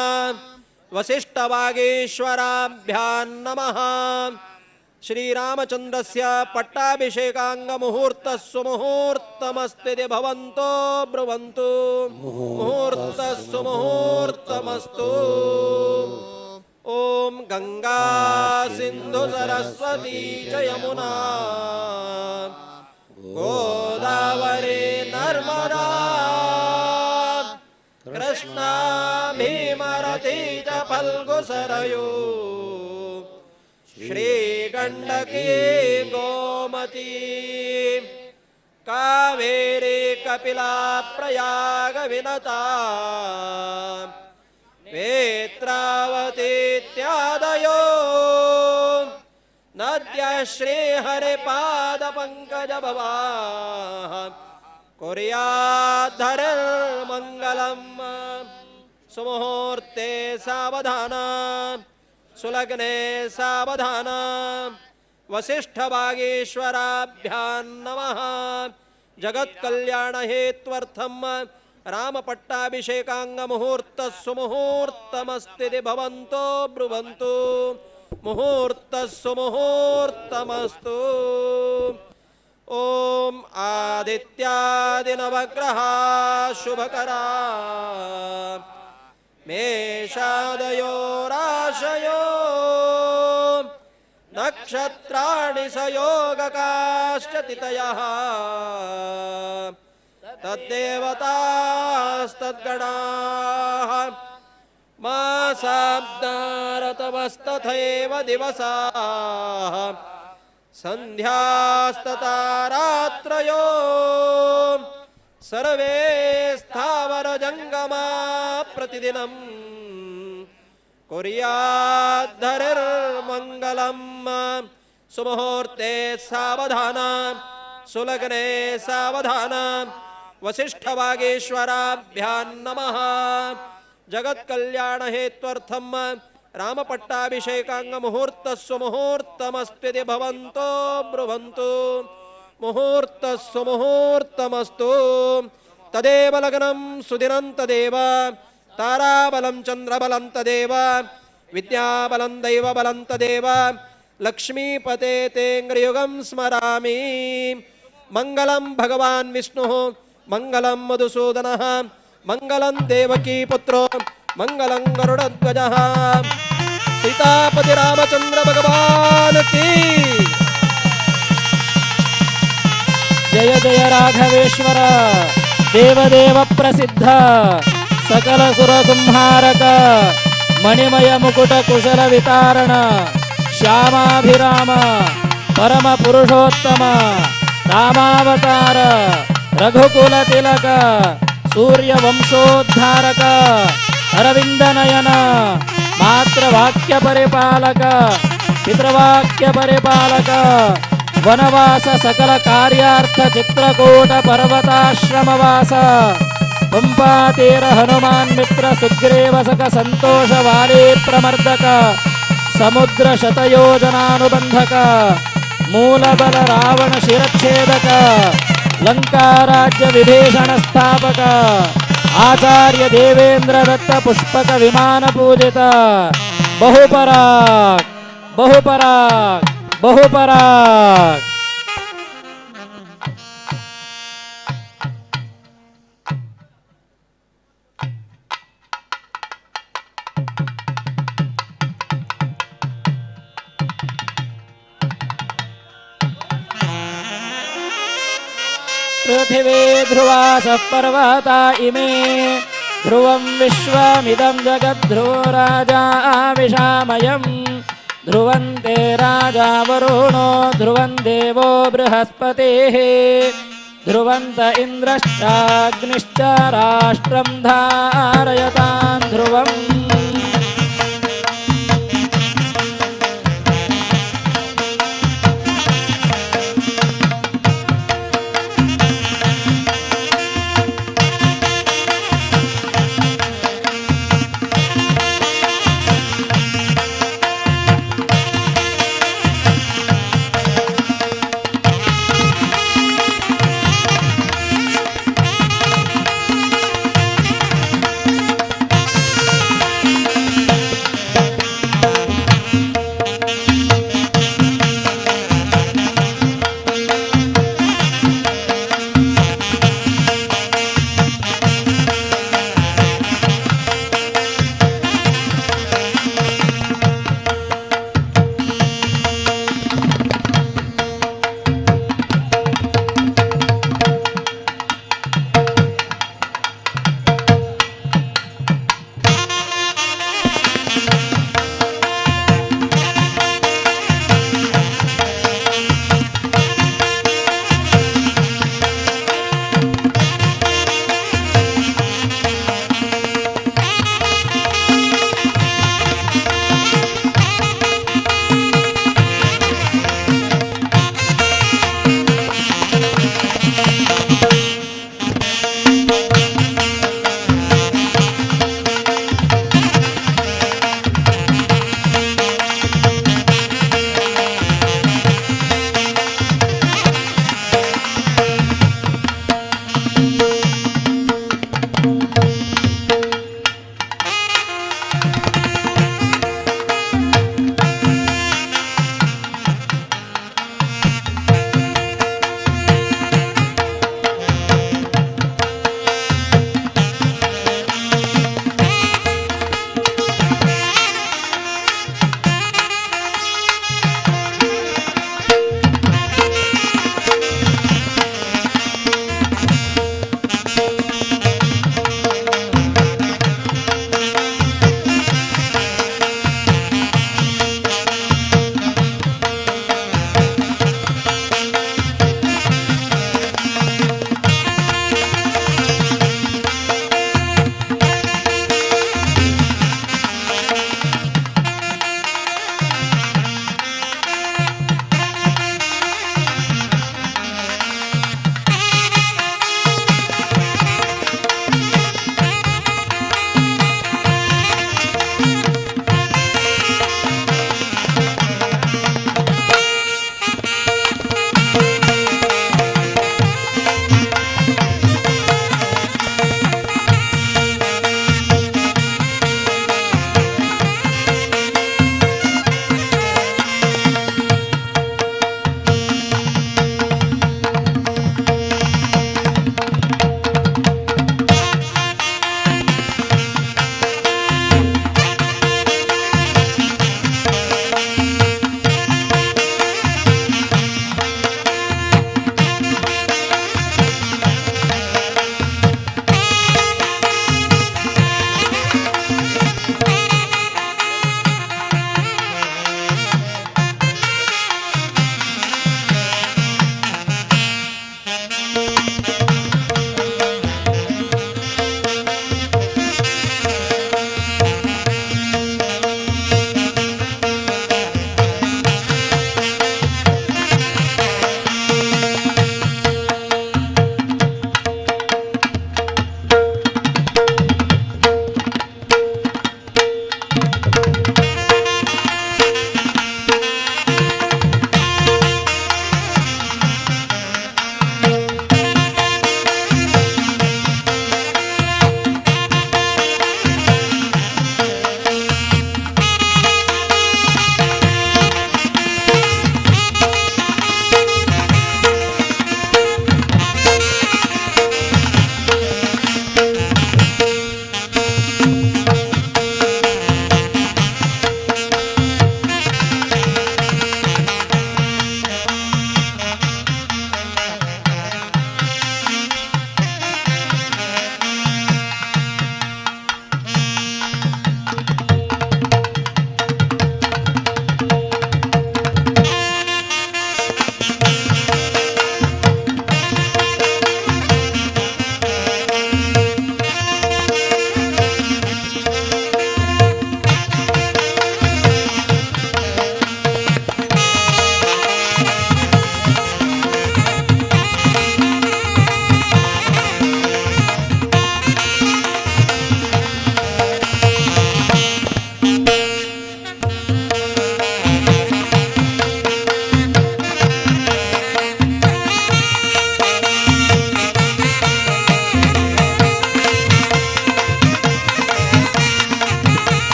वसिष्ठवागीश्वराभ्यां नमः। श्रीरामचन्द्रस्य पट्टाभिषेकाङ्गमुहूर्तः सुमुहूर्तमस्ति भवन्तो ब्रुवन्तु मुहूर्तः सुमुहूर्तमस्तु। ॐ गंगा सिंधु सरस्वती च यमुना गोदावरी नर्मदा कृष्णा भीमरथी च फल्गुसरयू श्रीगण्डकी गोमती कावेरी कपिला प्रयाग विनता वेत्रावतीत्यादयो नद्यः श्रीहरिपादपङ्कज भवाः कुर्याद्धरिर्मङ्गलम्। सुमुहूर्ते सावधान सुलग्ने सावधान वसिष्ठवागीश्वराभ्यां नमः। जगत्कल्याणहेत्वर्थं रामपट्टाभिषेकाङ्गमुहूर्तः सुमुहूर्तमस्ति भवन्तो ब्रुवन्तु मुहूर्तः सुमुहूर्तमस्तु। ॐ आदित्यादिनवग्रहा शुभकरा मेषादयो राशयो नक्षत्राणि सयोगकाश्च तिथयः तद्देवतास्तद्गणाः मासाब्दारतवस्तथैव दिवसाः संध्यास्तथा रात्रयो सर्वे स्थावरजङ्गमा प्रतिदिनं कुर्याद्धरिर्मङ्गलम्। सुमुहूर्ते सावधान सुलग्ने सावधान वसिष्ठवागीश्वराभ्यां नमः। जगत्कल्याणहेत्वर्थं रामपट्टाभिषेकाङ्गमुहूर्तः सुमुहूर्तमस्त्विति भवन्तो ब्रुवन्तु मुहूर्तः सुमुहूर्तमस्तु। तदेव लग्नं सुदिनं तदेव ताराबलं चन्द्रबलं तदेव विद्याबलं दैवबलं तदेव लक्ष्मीपते तेऽङ्घ्रियुगं स्मरामि। मङ्गलं भगवान् विष्णुः मङ्गलं मधुसूदनः मङ्गलं देवकी पुत्रो मङ्गलं गरुडध्वजः। सीतापति रामचंद्र भगवान की जय जय राघवेश्वर देवदेव प्रसिद्ध सकल सुर संहारक मणिमय मुकुट कुशल वितारण श्यामाभिराम परम पुरुषोत्तम रामावतार रघुकुल तिलक सूर्य वंशोद्धारक अरविंद नयन मातृवाक्य परिपालक पितृवाक्य परिपालक वनवास सकल कार्यार्थ चित्रकूट पर्वताश्रमवास पंपातीर हनुमान मित्र सुग्रीव सख संतोष वाली प्रमर्दक समुद्र शतयोजनानुबंधक मूलबल रावण शिरच्छेदक लंका राज्य विभीषण स्थापक आचार्य देवेंद्र दत्त पुष्पक विमान पूजित बहुपराक बहुपराक बहुपराक। पृथिवी ध्रुवासः पर्वता इमे ध्रुवं विश्वमिदं जगद्ध्रुवो राजा आविशामयम् ध्रुवन्ते राजा वरुणो ध्रुवं देवो बृहस्पतिः ध्रुवन्त इन्द्रश्चाग्निश्च राष्ट्रं धारयतां ध्रुवम्।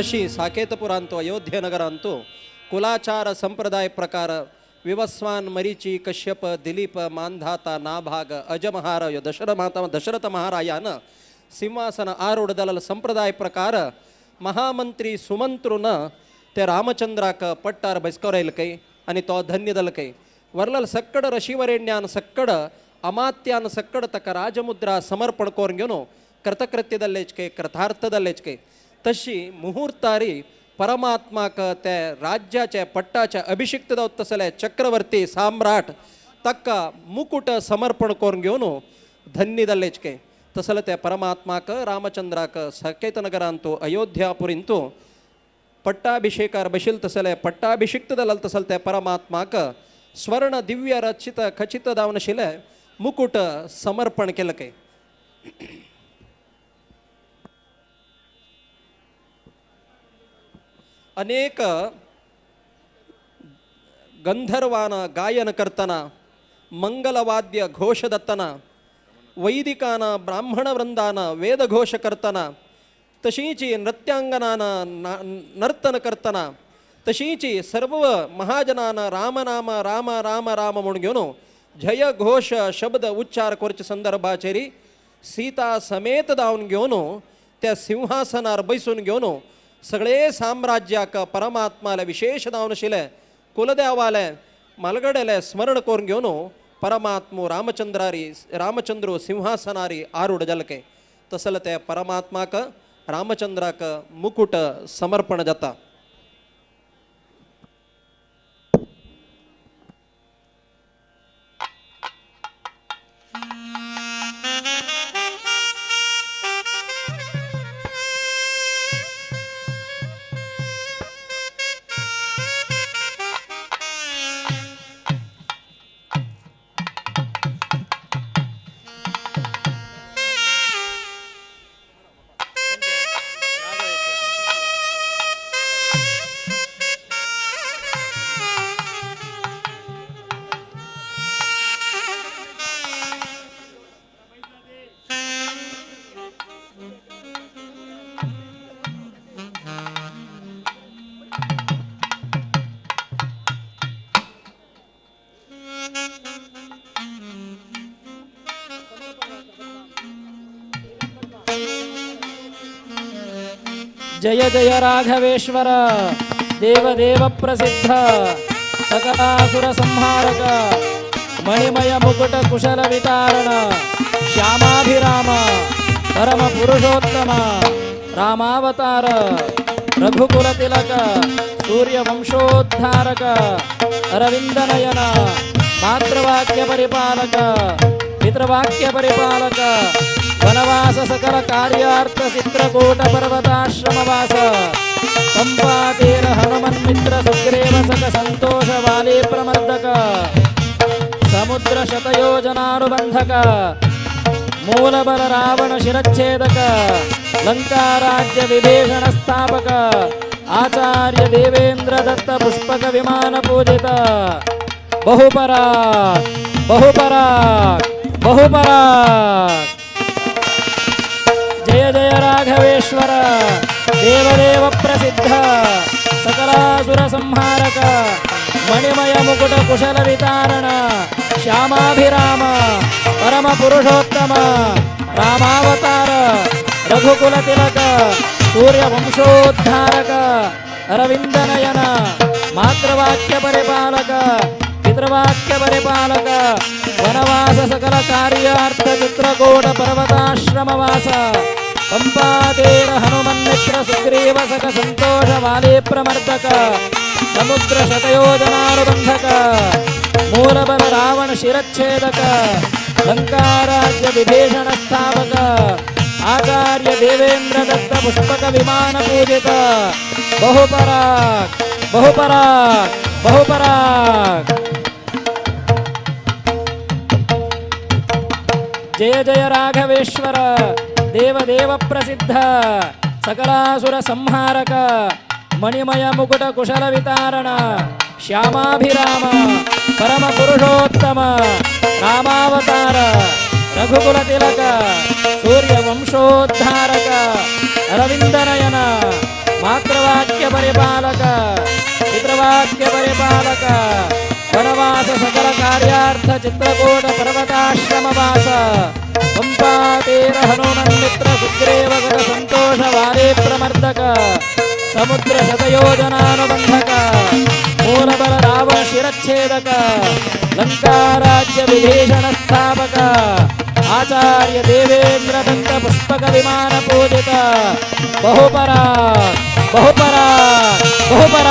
तशी साकेतपुरांतु अयोध्या नगरांतु कुलाचार संप्रदाय प्रकार विवस्वान मरीची कश्यप दिलीप मांधाता नाभाग अजमहार यो दशरथ महारायान सिंहासन आरूढ दलल संप्रदाय प्रकार महामंत्री सुमंत्रून ते रामचंद्राक पट्टार बैस्कोरायल कै आनी तो धन्य दल कै वरलल सक्कड ऋषिवरेण्यान सक्कड अमात्यान सक्कड तक राजमुद्रा समर्पण करून घेवन कृतकृत्यदल्लेचके कृतार्थदल्लेचके तशी मुहूर्तारी परमात्माक ते राज्याचे पट्टाचे अभिषिक्त तसले चक्रवर्ती साम्राट तक्क मुकुट समर्पण करून घेवन धन्य दल्लेचके तसले ते परमात्माक रामचंद्राक सकेत नगरांतु अयोध्यापुरींतु पट्टाभिषेकार बशील तसले पट्टाभिषिक्त दलल तसल ते परमात्माक स्वर्ण दिव्य रचित खचित दावनशिले मुकुट समर्पण केलं काय। अनेक गंधर्वान गायन करतना मंगलवाद्य घोष दत्तना वैदिकान ब्राह्मण वृंदान वेदघोष करतना तशीची नृत्यांगनान नर्तन करतना तशीची सर्व महाजनान राम नाम राम राम राम म्हणून घेवन जय घोष शब्द उच्चार करचे संदर्भाचेरी सीता समेत धावन घेवन त्या सिंहासनार बैसून घेवन सगळे साम्राज्याक परमात्माले विशेष धावन आशिल्ले कुलदेवाले मालगडेले स्मरण करून घेवन परमात्मो रामचंद्र सिंहासनारी आरूढ जालके तसले ते परमात्माक रामचंद्राक मुकुट समर्पण जाता। जय जय राघवेश्वर देवदेव प्रसिद्ध सकलासुर संहारक मणिमय मुकुट कुशल वितारण श्यामाभिराम परम पुरुषोत्तम रामावतार रघुकुल तिलक सूर्य वंशोद्धारक अरविंद नयन मातृवाक्य परिपालक पितृवाक्य परिपालक वनवास सकल कार्यार्थ चित्रकूट पर्वताश्रमवास पंपातीर हनुमन्मित्र सुग्रीव सक संतोष वाली प्रमर्दक समुद्र शतयोजनानुबंधक मूलबल रावण शिरच्छेदक लंका राज्य विभीषण स्थापक आचार्य देवेंद्र दत्त पुष्पक विमान पूजित बहुपराक बहुपराक बहुपराक। जय जय राघवेश्वर देवदेव प्रसिद्ध सकलासुर संहारक मणिमय मुकुट कुशल वितारण श्यामाभिराम परम पुरुषोत्तम रामावतार रघुकुल तिलक सूर्य वंशोद्धारक अरविंद नयन मातृवाक्य परिपालक पितृवाक्य परिपालक वनवास सकल कार्यार्थ चित्रकूट पर्वताश्रमवास पंपातीर हनुमन्मित्र सुग्रीव सक संतोष वाली प्रमर्दक समुद्र शतयोजनानुबंधक मूलबल रावण शिरच्छेदक लंकाराज्य विभीषण स्थापक आचार्य देवेंद्र दत्त पुष्पक विमान पूजित बहुपराक बहुपराक बहुपराक। जय जय राघवेश्वर देवदेव प्रसिद्ध सकलासुर संहारक मणिमय मुकुट कुशल वितारण श्यामाभिराम परम पुरुषोत्तम रामावतार रघुकुल तिलक सूर्य वंशोद्धारक अरविंद नयन ಮಾತೃವಾಕ್ಯ ಪರಿಪಾಲಕ ಪಿತೃವಾಕ್ಯ ಪರಿಪಾಲಕ ವನವಾಸ ಸಕಲ ಕಾರ್ಯಾರ್ಥ ಚಿತ್ರಕೂಟ ಪರ್ವತಾಶ್ರಮವಾಸ ಪಂಪಾತೀರ ಹನುಮನ್ಮಿತ್ರ ಸುಗ್ರೀವ ಗತ ಸಂತೋಷ ವಾರಿ ಪ್ರಮರ್ದಕ ಸಮುದ್ರ ಶತಯೋಜನಾನುಬಂಧಕ ಮೂಲಬಲ ರಾವಣ ಶಿರಚ್ಛೇದಕ ಲಂಕಾರಾಜ್ಯ ವಿಭೀಷಣ ಸ್ಥಾಪಕ ಆಚಾರ್ಯ ದೇವೇಂದ್ರ ದತ್ತ ಪುಷ್ಪಕ ವಿಮಾನ ಪೂಜಿತ ಬಹುಪರ ಬಹುಪರ ಬಹುಪರ.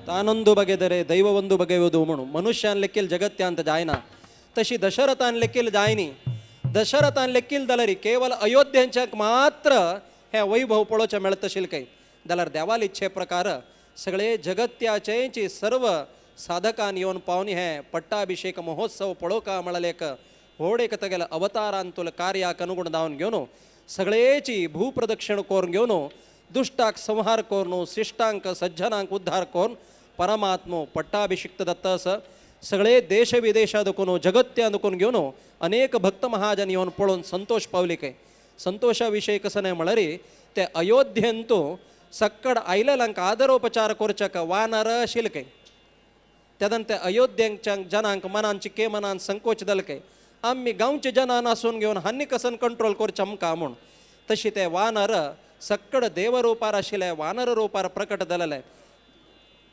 ತಾನೊಂದು ಬಗೆದರೆ ದೈವವೊಂದು ಬಗೆಯುವುದು ಮಣು ಮನುಷ್ಯನ್ ಲೆಕ್ಕಿಲ್ ಜಗತ್ಯ ಅಂತ ಜಾಯನ ತಶಿ ದಶರಥಾನ್ ಲೆಕ್ಕಿಲ್ ಜಾಯನಿ ದಶರಥಾನ್ ಲೆಕ್ಕಿಲ್ ದಲರಿ ಕೇವಲ ಅಯೋಧ್ಯೆಂಚಕ್ ಮಾತ್ರ हे वैभव पळोवचें मेळतशील काय जाल्यार देवाल इच्छे प्रकार सगळे जगत्याचेंची सर्व साधकान येवन पावन हे पट्टाभिषेक महोत्सव पळोवका म्हळ्यार एक व्हड एक तेगेल्या अवतारांतुल कार्याक अनुगुण धांवन घेवन सगळेची भूप्रदक्षिण करून घेवन दुश्टाक संहार करून शिश्टांक सज्जनांक उद्धार करून परमात्मो पट्टाभिषिक्त दत्त अस सगळे देश विदेशा दुखून जगत्या दुखून घेवन अनेक भक्त महाजन येवन पळोवन संतोष पावली काय. संतोषा विषय कसं नाही म्हळ्यार ते अयोध्येंतू सक्कड आयलेल्यांक आदरोपचार करच्याक वानर आशिल्ले काय. तेदन ते अयोध्येच्या जनांक मनान चिके मनान संकोच जाले काय आमी गांवचे जनान आसून घेवन हांनी कसन कंट्रोल करचें आमकां म्हूण. तशी ते वानर सक्कड देवरुपार आशिल्ले वानर रुपार प्रकट जालेले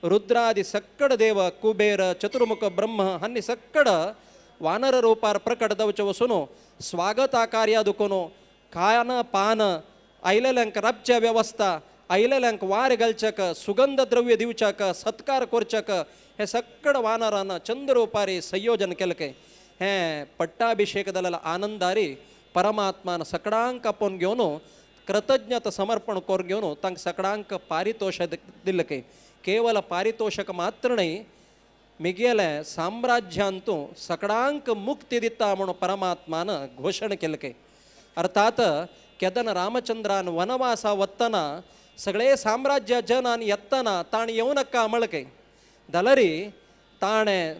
रुद्रादी सक्कड देव कुबेर चतुर्मुख ब्रह्म हांनी सक्कड वानर रुपार प्रकट जावचे वसून स्वागता कार्या दुखून खान पान आयलेल्यांक राबच्या वेवस्था आयलेल्यांक वार घालच्याक सुगंध द्रव्य दिवच्याक सत्कार करच्याक हे सक्कड वानरान चंद्रोपारी संयोजन केलें काय. हें पट्टाभिषेक जालेल्या आनंदारी परमात्मान सकडांक आपोवन घेवन कृतज्ञता समर्पण करून घेवन तांकां सकडांक पारितोषक दिलें काय. केवल पारितोषक मात्र न्हय मिगेले साम्राज्यांतू सकडांक मुक्ती दिता म्हणून परमात्मान घोशण केलें काय. अर्थात केदन रामचंद्रान वनवासा वतना सगळे साम्राज्य जनान येतना ताणें येवं नाका म्हळ्ळें जाल्यार ताणें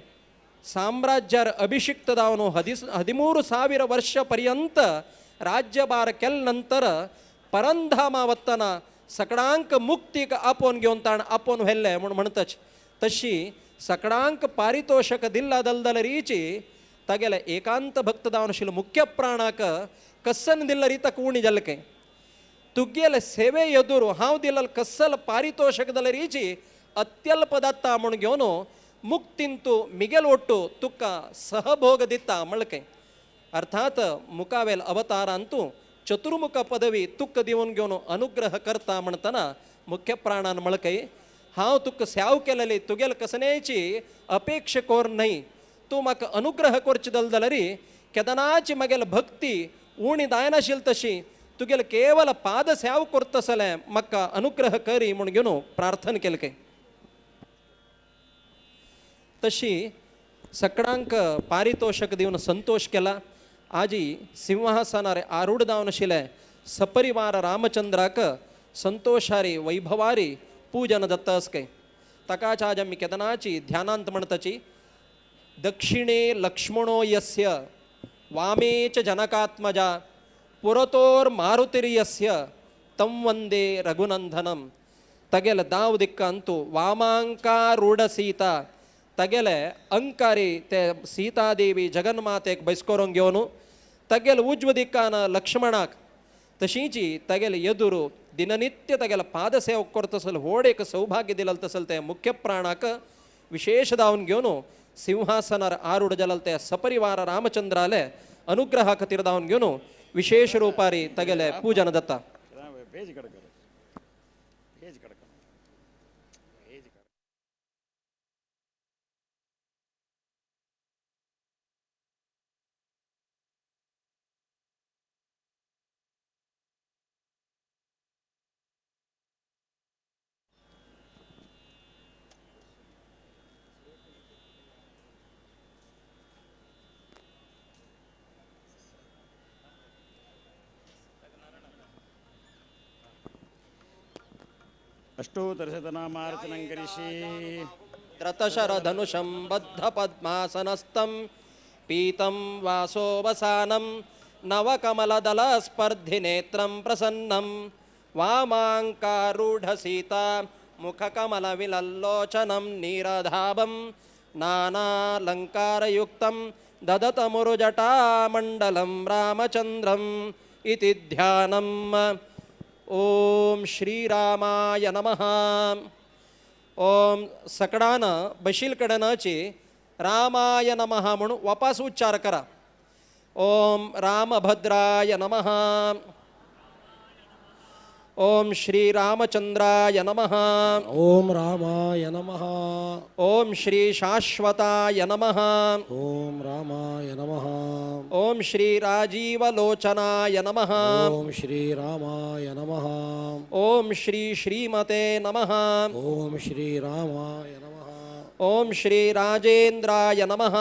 साम्राज्यार अभिषिक्त जावन 13,000 वर्ष पर्यंत राज्यभार केले नंतर परंधामा वतना सकडांक मुक्तीक आपोवन घेवन ताण आपोवन व्हेल्ले म्हूण म्हणतच तशी सकडांक पारितोषक दिल्ला दलदल रीची तागेले एकांत भक्त दावन आशिल्लो मुख्य प्राणाक कसन दिल्ल रीतक उणी जाल्लें तुगेले सेवे एदुरू हांव दिल्ल कसल पारितोषक दल रीची अत्यल्प दत्ता म्हूण घेवन मुक्तींतू मिगेल ಒಟ್ಟು तुका सहभोग दिता म्हणके अर्थात मुकावेल अवतारांतू चतुर्मुख पदवी तुक दिवन घेवन अनुग्रह करता म्हणतना मुख्य प्राणान म्हणकय हांव तुका स्याव केलेली तुगेल कसनेची अपेक्षा कोर न्हय तूं म्हाका अनुग्रह करची दलदलरी केदनाची म्हगेल भक्ती उणी जायनाशिल्ली तशी तुगेल केवल पाद स्याव करतसलें म्हाका अनुग्रह करी म्हूण घेवन प्रार्थना केले काय तशी सकडांक पारितोषक दिवन संतोष केला. आजी सिंहासनार आरूढ जावन आशिल्ले सपरिवार रामचंद्राक संतोषारी वैभवारी पूजन दत्ता असके ताकाच आज आमी केदनाची ध्यानांत म्हणताची दक्षिणे लक्ष्मणो यस्य वामे च जनकात्मजा पुरतोर मारुतिर्यस्य तं वंदे रघुनंदनम. तगेल दाव दिक्कांतु वामांकारूढ सीता तगेले अंकारी ते सीतादेवी जगन्मातेक बैसकोरोंक घेवन तगेल उज्व दिक्कान लक्ष्मणाक तशींची तगेल येदुरू दिननित्य तगेल पादसेवक करतसल व्हड एक सौभाग्य दिलल तसल ते मुख्य प्राणाक विशेष दावन घेवन सिंहासनार आरूढ जालल ते सपरिवार रामचंद्राले अनुग्रहा खातीर दावन घेवन विशेष रूपारी तगेले पूजन दत्ता. अष्टोत्तरशतनामार्चनं करिष्ये. द्रतशरधनुषं बद्धपद्मासनस्थं पीतं वासोवसानं नवकमलदलस्पर्धिनेत्रं प्रसन्नं वामाङ्कारूढसीता मुखकमलविलल्लोचनं नीरधाभं नानालङ्कारयुक्तं ददतमुरुजटामण्डलं रामचन्द्रम् इति ध्यानम्. ओम श्रीरामाय नमः. ओम सकडान बशील कडनाची रामाय नमः म्हणून वापस उच्चार करा. ओम रामभद्राय नमः. ओम श्रीरामचंद्राय नमः. ओम रामाय नमः. ओम श्री शाश्वताय नमः. ओम रामाय नमः. ओम श्री राजीवलोचनाय नमः. ओम श्री रामाय नमः. ओम श्री श्रीमते नमः. ओम श्री रामाय नमः. ओम श्री राजेंद्राय नमः.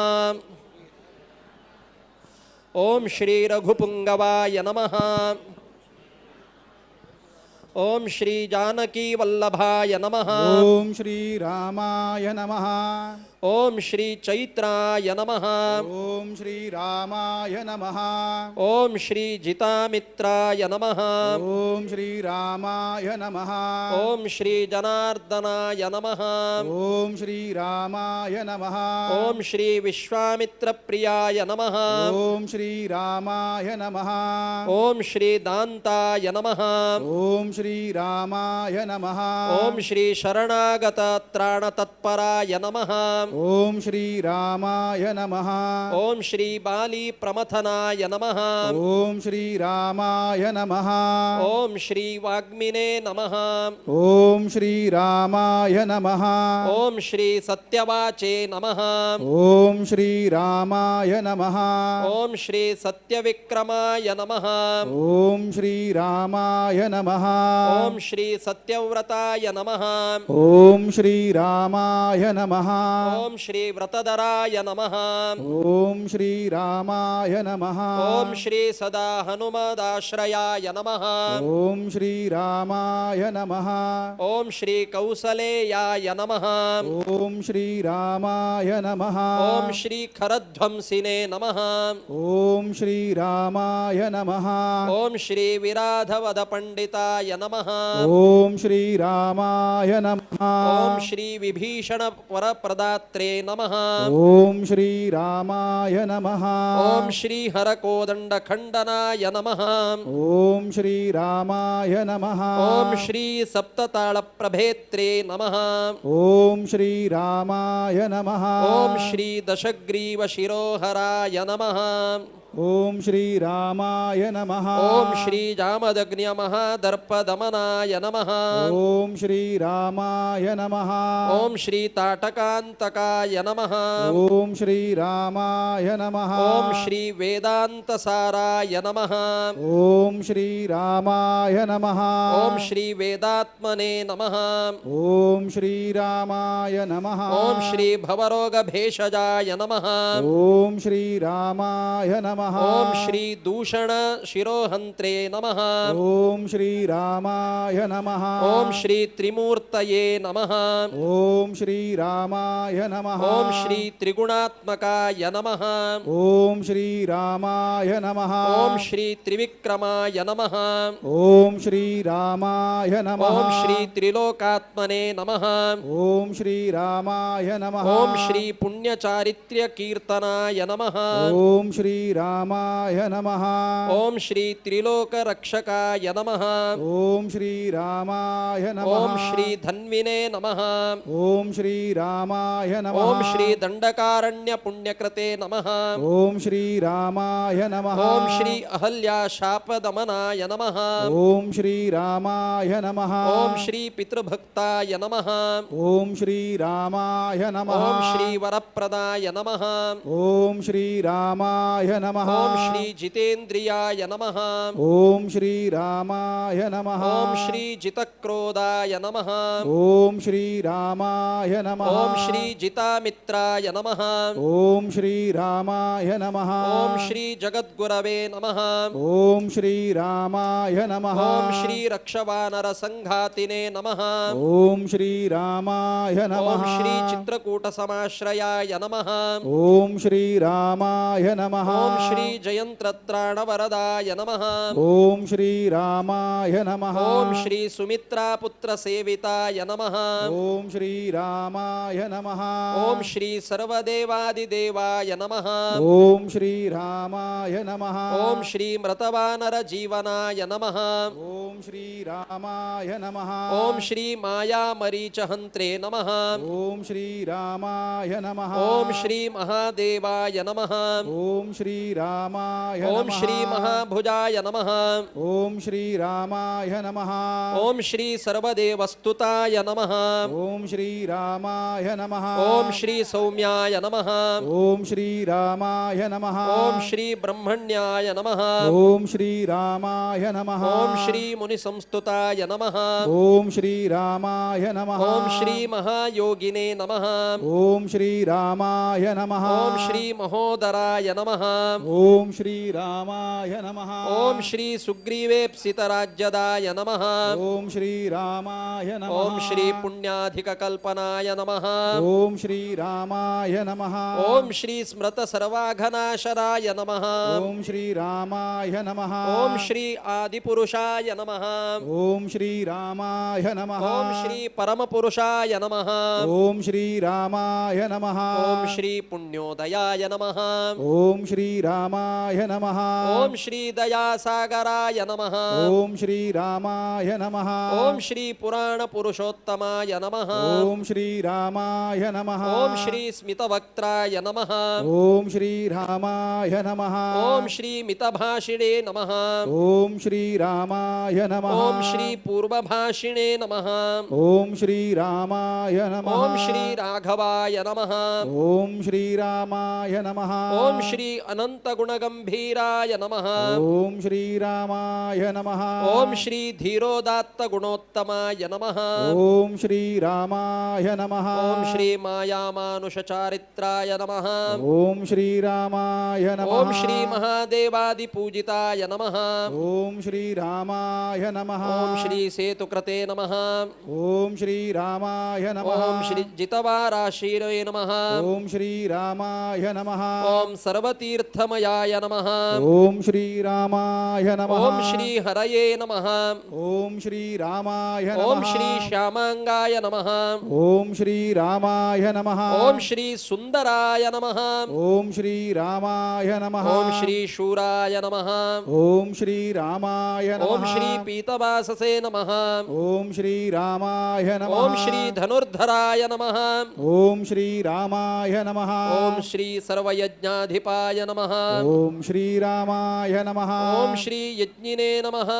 ओम श्री रघुपुंगवाय नमः. ओम श्री जानकी वल्लभाय नमः. ओम श्री रामाय नमः. ओम श्री चैत्राय नमः. ओम श्री रामाय नमः. ओम श्री जितामित्राय नमः. ओम श्री रामाय नमः. ओम श्री जनार्दनाय नमः. ओम श्री रामाय नमः. ओम श्री विश्वामित्र प्रियाय नमः. ओम श्री रामाय नमः. ओम श्री दांताय नमः. ओम श्री रामाय नमः. ओम श्री शरणागत त्राण तत्पराय नमः. ओम श्री रामाय नमः. ओम श्री बाली प्रमथनाय नमः. ओम श्री रामाय नमः. ओम श्री वाग्मिने नमः. ओम श्री रामाय नमः. ओम श्री सत्यवाचे नमः. ओम श्री रामाय नमः. ओम श्री सत्यविक्रमाय नमः. ओम श्री रामाय नमः. ओम श्री सत्यव्रताय नमः. ओम श्री रामाय नमः. ओम श्री व्रतधराय नमः। ओम श्री रामाय नमः। ओम श्री सदा हनुमदाश्रयाय नमः। ओम श्री रामाय नमः। ओम श्री कौसलेयाय नमः। ओम श्री रामाय नमः। ओम श्री खरध्वंसिने नमः। ओम श्री रामाय नमः। ओम श्री विराधवधपंडिताय नमः। ओम श्री रामाय नमः। ओम श्री विभीषण वरप्रदात्रे नमः। ओम श्री रामाय नमः। ओम श्री हरकोदंड खंडनाय नमः। ओम श्री रामाय नमः। ओम श्री सप्तताल प्रभेत्रे नमः। ओम श्री रामाय नमः। ओम श्री दशग्रीव शिरोहराय नमः। ओम श्री रामाय नमः। ओम श्री जामदग्न्य महादर्पदमनाय नमः। ओम श्री रामाय नमः। ओम श्री ताटकांतकाय नमः। ओम श्री रामाय नमः। ओम श्री वेदांतसाराय नमः। ओम श्री रामाय नमः। ओम श्री वेदात्मने नमः। ओम श्री रामाय नमः। ओम श्री भवरोग भेषजाय नमः। ओम श्री रामाय नमः। ओम श्री दूषण शिरोहंत्रे नमः। ओम श्री रामाय नमः। ओम श्री त्रिमूर्तये नमः। ओम श्री रामाय नमः। ओम श्री त्रिगुणात्मकाय नमः। ओम श्री रामाय नमः। ओम श्री त्रिविक्रमाय नमः। ओम श्री रामाय नमः। ओम श्री त्रिलोकात्मने नमः। ओम श्री रामाय नमः। ओम श्री पुण्यचारित्र्य कीर्तनाय नमः। ओम श्री रामाय नमः। ओम श्री त्रिलोक रक्षकाय नमः। ओम श्री रामाय नमः। ओम श्री धन्विने नमः। ओम श्री रामाय नमः। ओम श्री दंडकारण्य पुण्यकृते नमः। ओम श्री रामाय नमः। ओम श्री अहल्या शापदमनाय नमः। ओम श्री रामाय नमः। ओम श्री पितृभक्ताय नमः। ओम श्री रामाय नमः। ओम श्री वरप्रदाय नमः। ओम श्री रामाय नमः। ओम श्री जितेन्द्रियाय नमः। ओम श्री रामाय नमः। ओम श्री जितक्रोधाय नमः। ओम श्री रामाय नमः। ओम श्री जितामित्राय नमः। ओम श्री रामाय नमः। ओम श्री जगद्गुरवे नमः। ओम श्री रामाय नमः। ओम श्री रक्षवानर संघातिने नमः। ओम श्री रामाय नमः। ओम श्री चित्रकूट समाश्रयाय नमः। ओम श्री रामाय नमः। ओम श्री जयंत्रत्राणवरदाय नमः। ओम श्री रामाय नमः। ओम श्री सुमित्रा पुत्र सेविताय नमः। ओम श्री रामाय नमः। ओम श्री सर्वदेवादिदेवाय नमः। ओम श्री रामाय नमः। ओम श्री मृतवानर जीवनाय नमः। ओम श्री रामाय नमः। ओम श्री मायामरीचहन्त्रे नमः। ओम श्री रामाय नमः। ओम श्री महादेवाय नमः। ओम श्री रामाय नमः। ओम श्री महाभुजाय नमः। ओम श्री रामाय नमः। ओम श्री सर्वदेवस्तुताय नमः। ओम श्री रामाय नमः। ओम श्री सौम्याय नमः। ओम श्री रामाय नमः। ओम श्री ब्रह्मण्याय नमः। ओम श्री रामाय नमः। ओम श्री मुनिसंस्तुताय नमः। ओम श्री रामाय नमः। ओम श्री महायोगिने नमः। ओम श्री रामाय नमः। ओम श्री महोदराय नमः। ओम श्री रामाय नमः। ओम श्री सुग्रीवेप्सितराज्यदाय नमः। ओम श्री रामाय नमः। ओम श्री पुण्याधिककल्पनाय नमः। ओम श्री रामाय नमः। ओम श्री स्मृत सर्वाघनाशनाय नमः। ओम श्री रामाय नमः। ओम श्री आदिपुरुषाय नमः। ओम श्री रामाय नमः। ओम श्री परमपुरुषाय नमः। ओम श्री रामाय नमः। ओम श्री पुण्योदयाय नमः। ओम श्री रामाय नमः। ओम श्री दयासागराय नमः। ओम श्री रामाय नमः। ओम श्री पुराण पुरुषोत्तमाय नमः। ओम श्री रामाय नमः। ओम श्री स्मितवक्त्राय नमः। ओम श्री रामाय नमः। ओम श्री मितभाषिणे नमः। ओम श्री रामाय नमः। ओम श्री पूर्वभाषिणे नमः। ओम श्री रामाय नमः। ओम श्री राघवाय नमः। ओम श्री रामाय नमः। ओम श्री अनंत अनंत गुणगंभीराय नमः। ओम श्री रामाय नमः। ओम श्री धीरोदात्त गुणोत्तमाय नमः। ओम श्री रामाय नमः। ओम श्री मायामानुष चारित्राय नमः। ओम श्री रामाय नमः। ओम श्री महादेवादि पूजिताय नमः। ओम श्री रामाय नमः। ओम श्री सेतुकृते नमः। ओम श्री रामाय नमः। ओम श्री जितवाराशीरे नमः। ओम श्री रामाय नमः। ओम सर्वतीर्थमयाय नमः। ओम श्री रामाय नमः। ओम श्री हरये नमः। ओम श्री रामाय नमः। ओम श्री श्यामांगाय नमः। ओम श्री रामाय नमः। ओम श्री सुंदराय नमः। ओम श्री रामाय नमः। ओम श्री शूराय नमः। ओम श्री रामाय नमः। ओम श्री पीतवाससे नमः। ओम श्री रामाय नमः। ओम श्री धनुर्धराय नमः। ओम श्री रामाय नमः। ओम श्री सर्वयज्ञाधिपाय नमः। ओम श्री रामाय नमः। ओम श्री यज्ञिने नमः।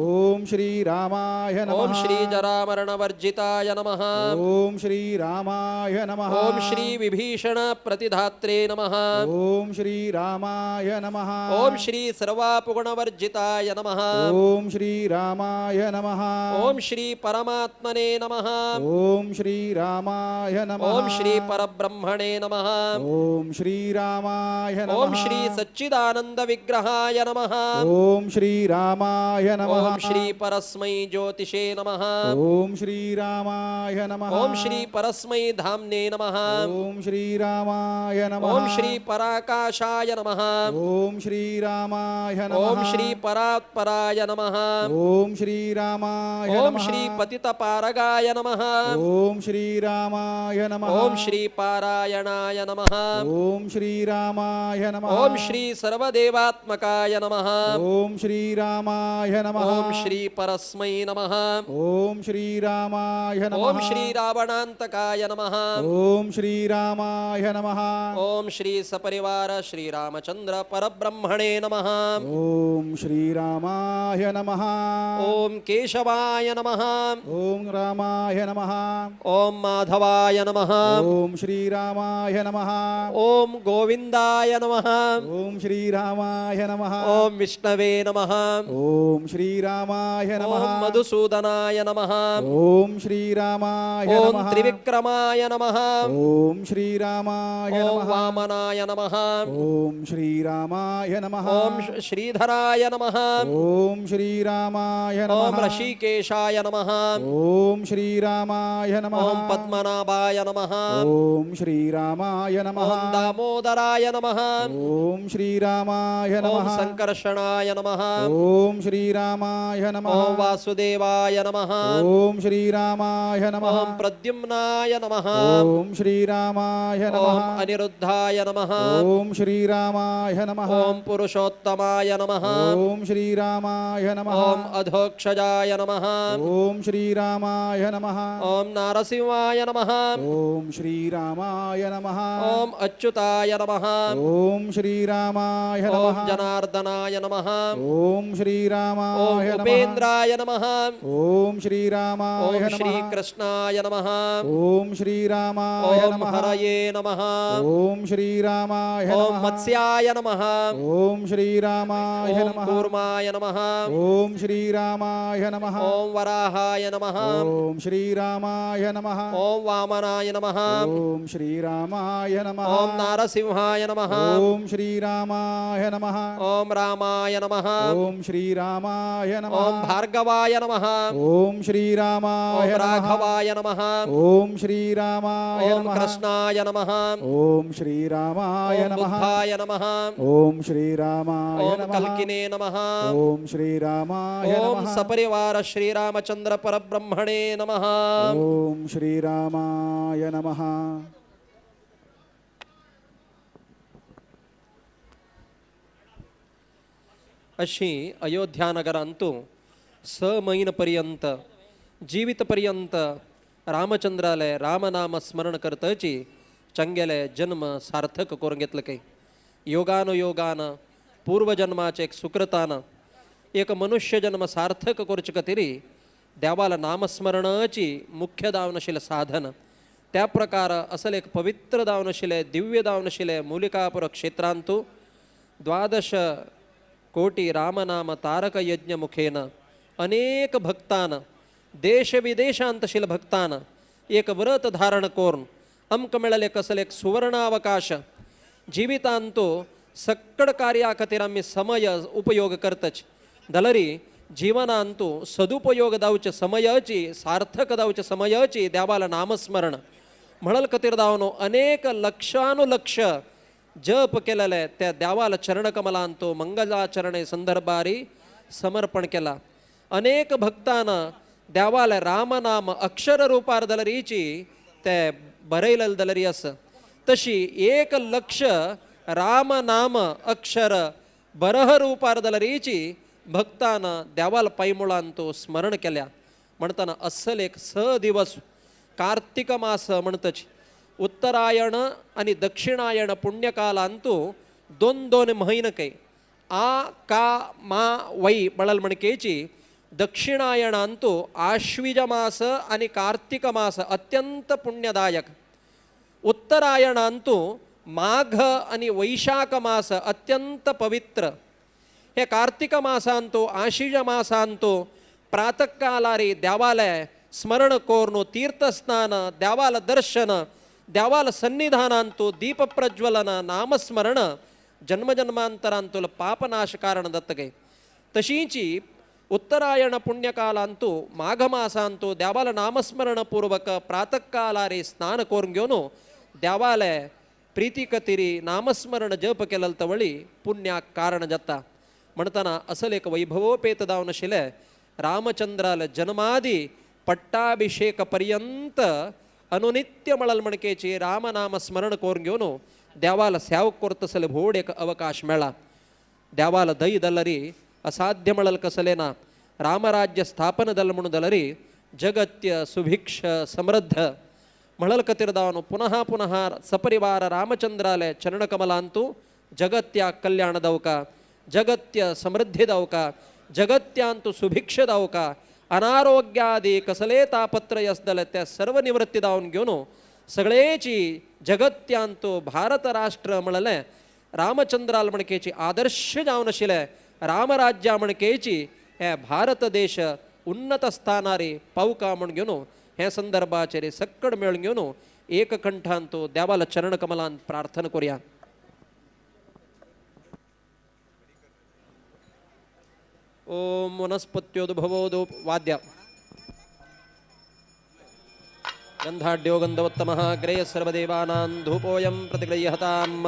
ओम श्री रामाय नमः। ओम श्री जरामरणवर्जिताय नमः। ओम श्री रामाय नमः। ओम श्री विभीषण प्रतिधात्रे नमः। ओम श्री रामाय नमः। ओम श्री सर्वापुगुणवर्जिताय नमः। ओम श्री रामाय नमः। ओम श्री परमात्मने नमः। ओम श्री रामाय नमः। ओम श्री परब्रह्मणे नमः। ओम श्री रामाय नमः। ओम श्री सच्चिदानंद विग्रहाय नमः। ओम श्री रामाय नमः। ओम श्री परस्मै ज्योतिषे नमः। ओम श्री रामाय नमः। ओम श्री परस्मै धाम्ने नमः। ओम श्री रामाय नमः। ओम श्री पराकाशाय नमः। ओम श्री रामाय नमः। ओम श्री परात्पराय नमः। ओम श्री रामाय नमः। ओम श्री पतितपारगाय नमः। ओम श्री रामाय नमः। ओम श्री पारायणाय नमः। ओम श्री रामाय नमः। ओम श्री सर्वदेवात्मकाय नमः। ओम श्री रामाय नमः। ओम श्री परस्मै नमः। ओम श्री रामाय नमः। ओम श्री रावणांतकाय नमः। ओम श्री रामाय नमः। ओम श्री सपरिवार श्री रामचंद्र परब्रह्मणे नमः। ओम श्री रामाय नमः। ओम केशवाय नमः। ओम रामाय नमः। ओम माधवाय नमः। ओम श्री रामाय नमः। ओम गोविंदाय नमः। ओम श्री रामाय नमः। ओम विष्णवे नमः। ओम श्री रामाय नमः। ओम मधुसूदनाय नमः। ओम श्री रामाय नमः। ओम त्रिविक्रमाय नमः। ओम श्री रामाय नमः। ओम वामनाय नमः। ओम श्री रामाय नमः। ओम श्रीधराय नमः। ओम श्री रामाय नमः। ओम ऋषिकेशाय नमः। ओम श्री रामाय नमः। ओम पद्मनाभाय नमः। ओम श्री रामाय नमः। ओम दामोदराय नमः। ओम श्री रामाय नमः। ओम संकर्षणाय नमः। ओम श्री रामाय नमः। ओम वासुदेवाय नमः। ओम श्री रामाय नमः। ओम प्रद्युम्नाय नमः। ओम श्री रामाय नमः। ओम अनिरुद्धाय नमः। ओम श्री रामाय नमः। ओम पुरुषोत्तमाय नमः। ओम श्री रामाय नमः। ओम अधोक्षजाय नमः। ओम श्री रामाय नमः। ओम नारसिंहाय नमः। ओम श्री रामाय नमः। ओम अच्युताय नमः। ओम श्री रामाय नमः। ओम जनार्दनाय नमः। ओम श्री रामाय नमः। उपेंद्राय नमः। ओम श्री रामाय नमः। ओम श्री कृष्णाय नमः। ओम श्री रामाय ओम नमः। हरये नमः। ओम श्री रामाय नमः। ओम मत्स्याय नमः। ओम श्री रामाय ओम नमः। कूर्माय नमः। ओम श्री रामाय नमः। ओम वराहाय नमः। ओम श्री रामाय नमः। ओम वामनाय नमः। ओम श्री रामाय नमः। ओम नारसिंहाय नमः। ओम श्री रामाय नमः। ओम रामाय नमः। ओम श्री रामाय नमः। ओम भार्गवाय नमः। ओम श्री रामाय ओम राघवाय नमः। ओम श्री रामाय ओम नमः। कृष्णाय नमः। ओम श्री रामाय ओम नमः। बुद्धाय नमः। ओम श्री रामाय ओम नमः। कल्किने नमः। ओम श्री रामाय ओम नमः। सपरिवार श्री रामचंद्र परब्रह्मणे नमः। ओम श्री रामाय नमः। अशी अयोध्या नगरांतु 6 महिनपर्यंत जीवितपर्यंत रामचंद्राले रामनाम स्मरण करतची चंगेले जन्म सार्थक करून घेतलं काही योगानुयोगान पूर्वजन्माचे एक सुकृतान एक मनुष्य जन्म सार्थक करूचे खातीर देवाला नामस्मरणाची मुख्य दावनशील साधन त्या प्रकार असल एक पवित्र दावनशिले दिव्य दावनशिले मूलिकापुर क्षेत्रांतु 12 कोटी रामनाम तारक यज्ञ मुखेन अनेक भक्तान देश विदेशांतशील भक्तान एक व्रत धारण करून आमकां मेळ्ळें कसले एक सुवर्णावकाश जिवितांतो सक्कड कार्या खातीर आमी समय उपयोग करतच जाल्यार जीवनांतु सदुपयोग दावचे समयाची सार्थक दावचे समयाची देवाला नामस्मरण म्हणल खातीर दावनो अनेक लक्षानुलक्ष जप केलेले त्या देवाला चरणकमलांतो मंगलाचरणे संदर्भारी समर्पण केला. अनेक भक्तांना देवाला रामनाम अक्षर रूपार दलरीची ते बरयलेले दलरी आसा तशी 1 लक्ष रामनाम अक्षर बरह रूपार दलरीची भक्तान देवाल पायमुळांतो स्मरण केल्या. म्हणताना अस्सल एक 6 दिवस कार्तिक मास म्हणतच उत्तरायण आणि दक्षिणायण पुण्यकालांतू 2-2 महिनके आ का मा वै म्हणल म्हणकेची दक्षिणायणांतू आश्विज मास आणि कार्तिक मास अत्यंत पुण्यदायक. उत्तरायणांतू माघ आणि वैशाख मास अत्यंत पवित्र. हे कार्तिक मासांतो आश्विज मासांतो प्रातःकालारी देवालय स्मरण कोर्नो तीर्थस्नान देवाल दर्शन देवाल सन्निधानांतो दीप प्रज्वलन नामस्मरण जन्मजन्मांतरांतुल पापनाश कारण दत्तगे. तशीची उत्तरायण पुण्यकालांतू माघमासांतो देवाल नामस्मरणपूर्वक प्रातःकालारी स्नान करून घेवन देवालय प्रीतिकतिरी नामस्मरण जप केलल तवळी पुण्याक कारण जाता. म्हणताना असल एक वैभवोपेत दावन शिले रामचंद्राल जन्मादी पट्टाभिषेक पर्यंत अनुनित्य मळल म्हणकेची रामनाम स्मरण करून घेवन देवाला सेवक करतसले व्हड एक अवकाश मेळा. देवाला दई दलरी असाध्य मळल कसले ना रामराज्य स्थापन दल म्हणून दलरी जगत्य सुभिक्ष समृद्ध म्हणल कतीर दावन पुनः पुनः सपरिवार रामचंद्राले चरणकमलांतू जगत्या कल्याण दवका जगत्य समृद्धी दावका जगत्यांतु सुभिक्ष दावका अनारोग्यादी कसले तापत्रय असदले त्या सर्व निवृत्ती दावन घेवन सगळेची जगत्यांतु भारत राष्ट्र म्हणले रामचंद्राल म्हणकेची आदर्श जावन आशिल्ले रामराज्या म्हणकेची हे भारत देश उन्नत स्थानारी पावका म्हण घेवन हे संदर्भाचेर सक्कड मेळून घेवन एककंठांतु देवाला चरणकमलान प्रार्थना करूया. ओम वनस्पत्योद्भवोदो वाद्य गंधाढ्यो गंधवत्तमः ग्रेय सर्वदेवानां धूपोऽयं प्रतिगृह्यताम्.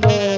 ಗೋವಿಂದ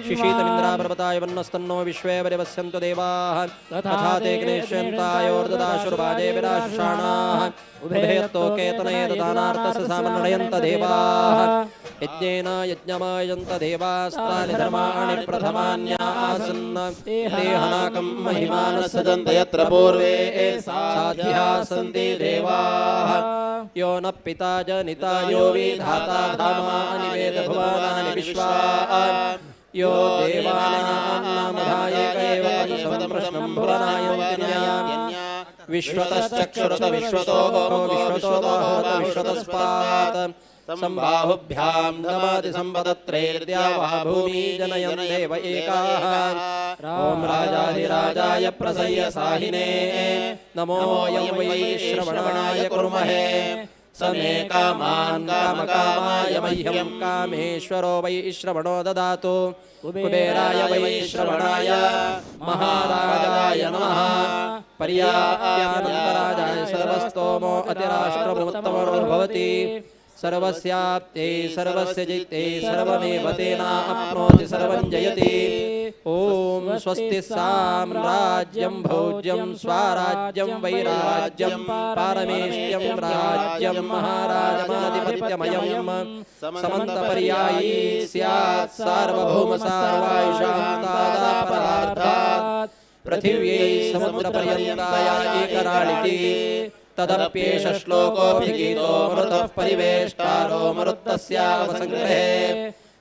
शिशीतमिन्द्रापर्वताय विश्वे परिवस्यन्तु देवाः तथा ते ग्नेष्यन्तायोर्ददाशुर्वाजे विराशुषाणाः उभयत्तोकेतनये ददानार्थस्य सामन्नयन्त देवाः यज्ञेन यज्ञमायन्त देवास्तानि धर्माणि प्रथमान्यासन् ते हनाकं महिमानः सजन्त यत्र पूर्वे साध्याः सन्ति देवाः यो न पिता जनिता यो विधाता धामानि वेद भुवनानि विश्वा यो देवानां नामधायक एव प्रश्नं भुवनायन्त्यन्या विश्वतश्चक्षुरत विश्वतो विश्वतो विश्वतस्पात् संबाहुभ्यां धमाति संपदत्रैर्द्या वा भूमि जनयन् देव एकाः। ॐ राजाधिराजाय प्रसय्य साहिने नमो यं वै श्रवणाय कुर्महे। समे कामान् कामकामाय मह्यं कामेश्वरो वै श्रवणो ददातु। कुबेराय वै श्रवणाय महाराजाय नमः। पर्याप्यानन्तराजाय सर्वस्तोमो अतिराष्ट्रमुत्तमो भवति। सर्वस्याप्त्यै सर्वस्य जित्यै सर्वमेव तेनाप्नोति सर्वं जयति। ॐ स्वस्ति साम्राज्यं भोज्यं स्वाराज्यं वैराज्यं पारमेष्यं राज्यं महाराजमाधिपत्यमयं समन्तपर्यायी स्यात् सार्वभौम सार्वायुषान्तादापरार्थात् पृथिव्यै समुद्रपर्यन्ताया एकराळिति। तदप्येष श्लोकोऽभिगीतो मरुतः परिवेष्टारो मरुत्तस्यावसङ्ग्रहे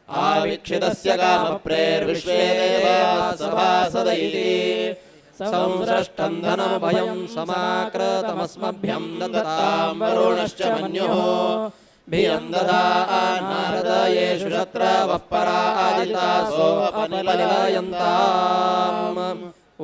आवीक्षितस्य कामप्रेर्विश्वे देवाः सभासद इति। संसृष्टं धनमभयं समाकृतमस्मभ्यं दत्तां वरुणश्च मन्युः भियं दधानारद येषु शत्रवः पराजितासो अपनिलयन्ताम्। ॐ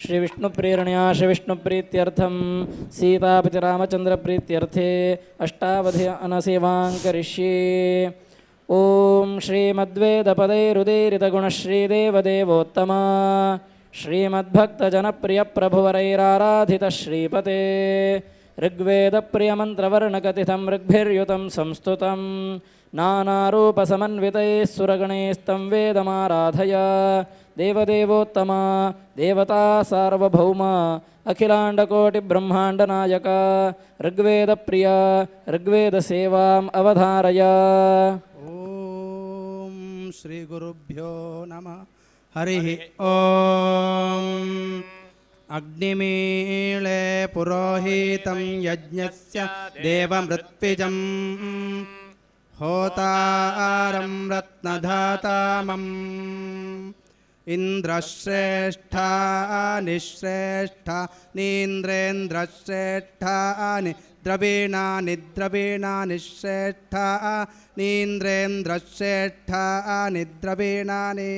श्री विष्णु प्रेरणया श्री विष्णु प्रीत्यर्थं सीतापति रामचंद्र प्रीत्यर्थे अष्टावधि अनसेवां करिष्ये। ॐ श्रीमद्वेदपदैरुदीरितगुणश्रीदेवदेवोत्तमा श्रीमद्भक्तजनप्रियप्रभुवरैराराधितः श्रीपते ऋग्वेदप्रियमन्त्रवर्णकथितं ऋग्भिर्युतं संस्तुतं नानारूपसमन्वितैः सुरगणैस्तं वेदमाराधय। देवदेवोत्तमा देवता सार्वभौमा अखिलाण्डकोटिब्रह्माण्डनायक ऋग्वेदप्रिय ऋग्वेदसेवाम् अवधारय। ॐ श्रीगुरुभ्यो नमः। हरिः ॐ। अग्निमीळे पुरोहितं यज्ञस्य देवमृत्विजं होतारं रत्नधातामम् इन्द्रश्रेष्ठा निःश्रेष्ठा नीन्द्रेन्द्रश्रेष्ठानि द्रवीणानि द्रवीणानि श्रेष्ठा नीन्द्रेन्द्रश्रेष्ठानि द्रवीणानि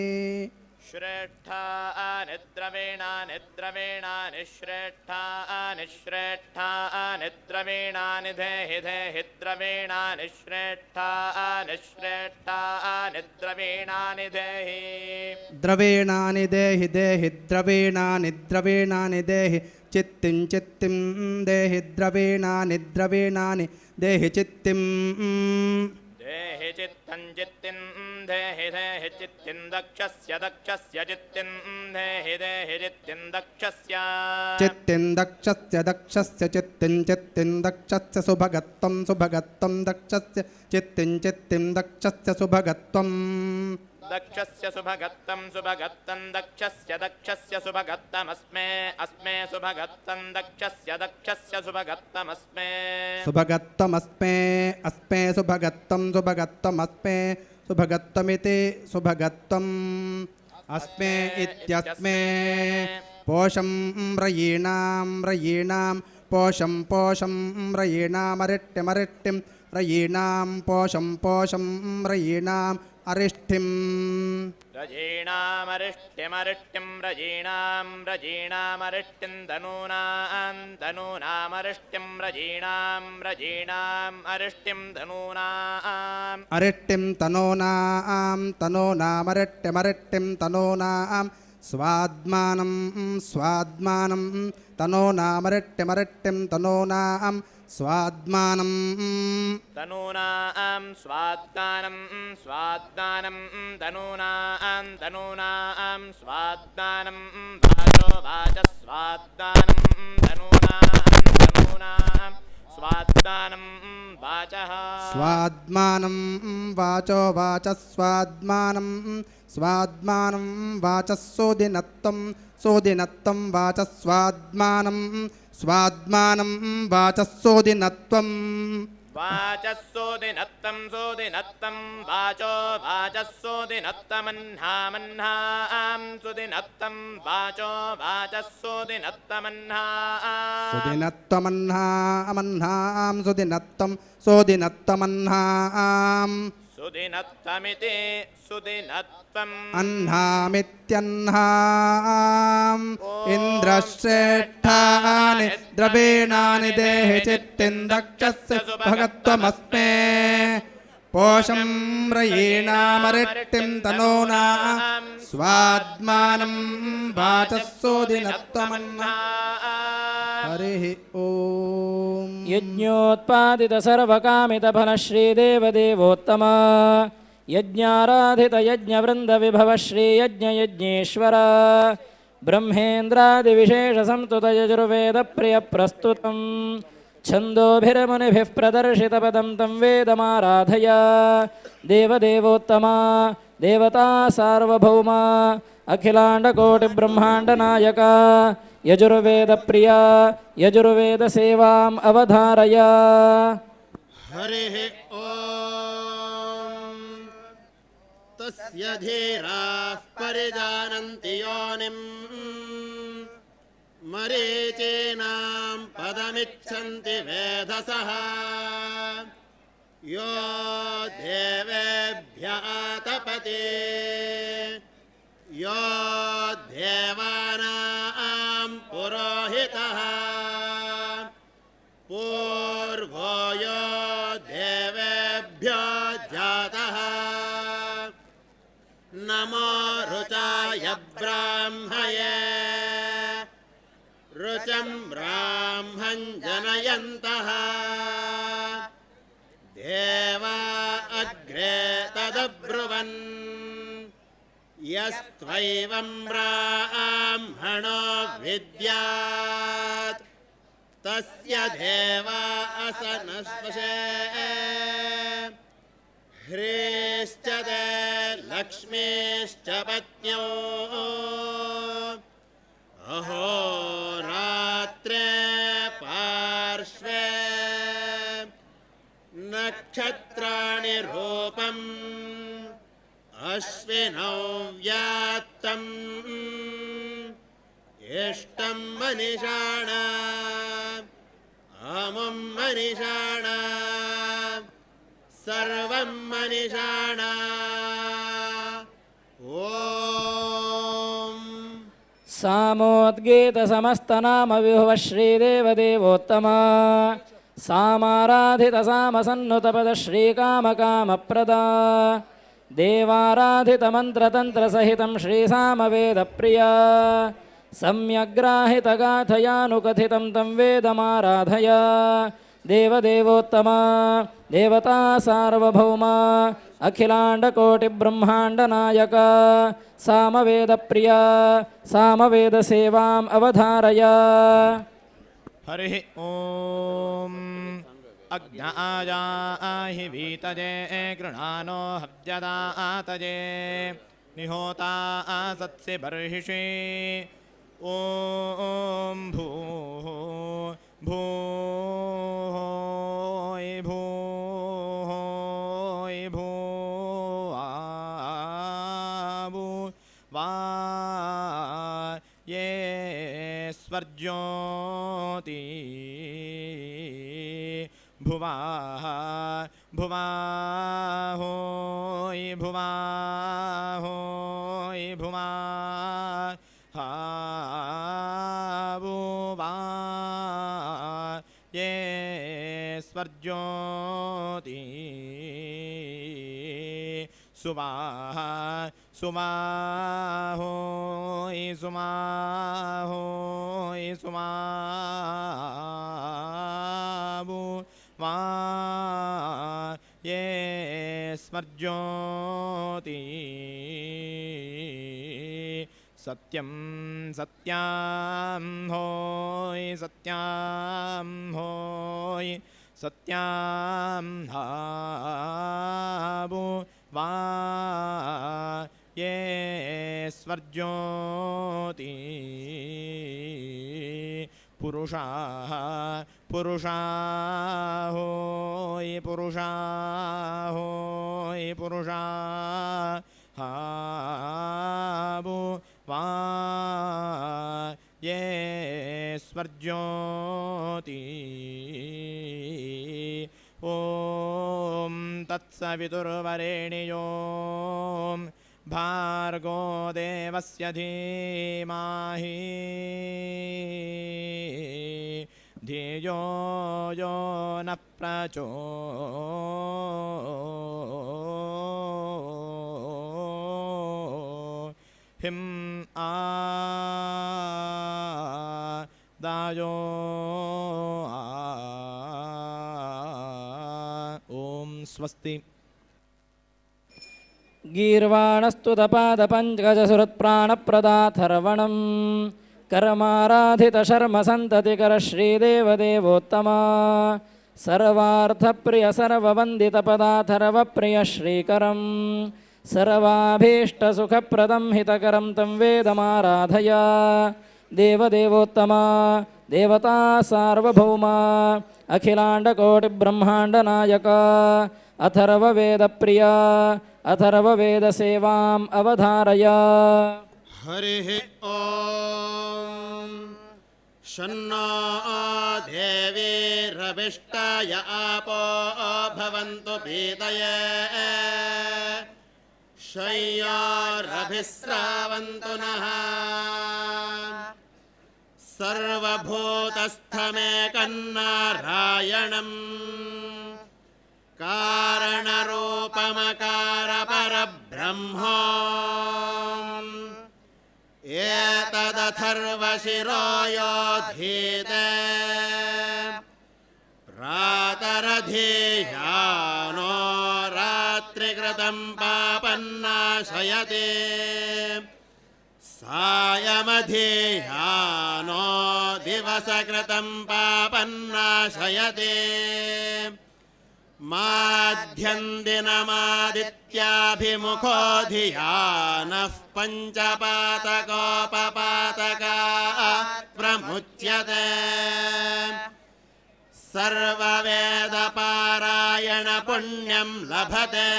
श्रेष्ठानि द्रवीणानि द्रवीणानि श्रेष्ठानि श्रेष्ठानि द्रवीणानि धेहि धेहि द्रवीणानि श्रेष्ठानि श्रेष्ठानि द्रवीणानि धेहि द्रवीणानि देहि देहि द्रवीणानि द्रवीणानि देहि चित्तिं चित्तिं देहि द्रवीणानि द्रवीणानि देहि चित्तिं देहि चित्तं चित्तिं देहि देहि चित्तिं दक्षस्य दक्षस्य चित्तिं देहि देहि चित्तिं दक्षस्य चित्तिं दक्षस्य दक्षस्य चित्तिं चित्तिं दक्षस्य सुभगत्वं सुभगत्वं दक्षस्य चित्तिं चित्तिं दक्षस्य सुभगत्वं दक्षस्य सुभगत्तं सुभगत्तं दक्षस्य दक्षस्य सुभगत्तमस्मे अस्मे सुभगत्तं दक्षस्य दक्षस्य सुभगत्तमस्मे सुभगत्तमस्मे अस्मे सुभगत्तं सुभगत्तमस्मे सुभगत्तमिति सुभगत्तम् अस्मे इत्यस्मे पोषं रयीणां रयीणां पोषं पोषं रयीणामरिष्टिमरिष्टिं रयीणां पोषं पोषं रयीणाम् अरिष्टिं रजीणामरिष्टिमरिष्टिं रजीणां रजीणामरिष्टिं धनूनां धनूनामरिष्टिं रजीणां रजीणाम् अरिष्टिं धनूनाम् अरिष्टिं तनूनां तनूनामरिष्टिमरिष्टिं तनूनां स्वाद्मानं स्वाद्मानं तनूनामरिष्टिमरिष्टिं तनूनां स्वाद्मानं तनूनां स्वाद्मानं स्वाद्मानं तनूनां तनूनां स्वाद्मानं वाचो वाचः स्वाद्मानं तनूनां तनूनां स्वाद्मानं वाचः स्वाद्मानं वाचो वाचः स्वाद्मानं स्वाद्मानं वाचः सोदिनत्तं सोदिनत्तं वाचः स्वाद्मानं स्वाद्मानं वाचः सोदिनत्वं वाचः सोदिनत्तं सोदिनत्तं वाचो वाचः सोदिनत्तमह्नामह्नां सुदिनत्तं वाचो वाचः सोदिनत्तमह्नां सुदिनत्वमह्नामह्नां सुदिनत्तं सोदिनत्तमह्नां सुदिनत्तमिति सुदिनत्तम् अह्नामित्यह्नाम् इन्द्रश्रेष्ठानि द्रवीणानि देहि चित्तिं दक्षस्य भगत्वमस्मे पोषं रयीणामरिष्टिं तनूनां स्वाद्मानं वाचः सोदिनत्वमह्नां। हरिः ॐ। यज्ञोत्पादित सर्वकामितफल श्रीदेवदेवोत्तम यज्ञाराधित यज्ञवृंद विभव श्रीयज्ञयज्ञेश्वर ब्रह्मेन्द्रादिविशेष संस्तुत यजुर्वेद प्रिय प्रस्तुतं छन्दोभिर्मुनिभिः प्रदर्शितपदं तं वेदमाराधय देवदेवोत्तमा देवता सार्वभौमा अखिलाण्डकोटिब्रह्माण्डनायक यजुर्वेदप्रिया यजुर्वेदसेवाम् अवधारय। हरिः ॐ। तस्य धीराः परिजानन्ति योनिं मरीचीनां पदमिच्छन्ति वेधसः यो देवेभ्य आतपति यो देवानां पुरोहितः पूर्वो यो देवेभ्यो जातः नमो रुचाय ब्राह्मये रुचं ब्राह्मं जनयन्तः देवा अग्रे तदब्रुवन् यस्त्वैवं ब्राह्मणो विद्यात् तस्य देवा असनस्पशे ह्रीश्च ते लक्ष्मीश्च पत्न्यौ अहोरात्रे पार्श्वे नक्षत्राणि रूपम् अश्विनौ व्यात्तम् इष्टं मनीषाणा अमुं मनीषाणा सर्वं मनीषाणा। ॐ। सामोद्गीत समस्तनाम विभव श्रीदेवदेवोत्तम सामाराधित सामसन्नुतपद श्रीकामकामप्रदा देवाराधित मन्त्रतन्त्रसहितं श्रीसामवेदप्रिया सम्यग्राहितगाथयानुकथितं तं वेदमाराधय देवदेवोत्तमा देवता सार्वभौमा अखिलाण्डकोटिब्रह्माण्डनायक सामवेदप्रिया सामवेदसेवाम् अवधारय। हरिः ॐ। अग्नायाहि वीतजे गृणानो हव्यदातजे निहोता सत्सि बर्हिषि। ॐ भूः भूः भूः भूः वा ये स्वर्ज्योति भुवाः भुवाः भुवाः भुवाः भुवा ये स्वर्ज्योति सुवाहा सुवाहोय सुवाहोय सुवावु वा ये स्मर्ज्योति सत्यं सत्यां होय सत्यां होय सत्यां हावु वा ये स्वर्ज्योति पुरुषाः पुरुषाः होय पुरुषाः होय पुरुषाः हावु वा ये स्वर्ज्योति। ॐ तत्सवितुर्वरेण्यो भार्गो देवस्य धीमहि धियो यो न प्रचोदयात्। हिम आ दायो आ। ॐ स्वस्ति। गीर्वाणस्तुतपादपङ्कजसुरत्प्राणप्रदाथर्वणं कर्माराधितशर्मसन्ततिकर श्रीदेवदेवोत्तमा सर्वार्थप्रिय सर्ववन्दितपदाथर्वप्रिय श्रीकरं सर्वाभीष्टसुखप्रदं हितकरं तं वेदमाराधय। देवदेवोत्तमा देवता सार्वभौमा अखिलाण्डकोटिब्रह्माण्डनायक अथर्ववेदप्रिया अथर्ववेदसेवाम् अवधारय। हरिः ॐ शन्नो देवीरभिष्टाय आपो भवन्तु पीतये शय्यारभिस्रावन्तु नः। सर्वभूतस्थमेकन्नारायणम् कारणरूपमकारपरब्रह्म एतदथर्वशिरो योधीते प्रातरधीयानो रात्रिकृतं पापन्नाशयति सायमधीयानो दिवसकृतं पापन्नाशयति माध्यन्दिनमादित्याभिमुखो धियानः पञ्चपातकोपपातकात् प्रमुच्यते। सर्ववेदपारायणपुण्यं लभते।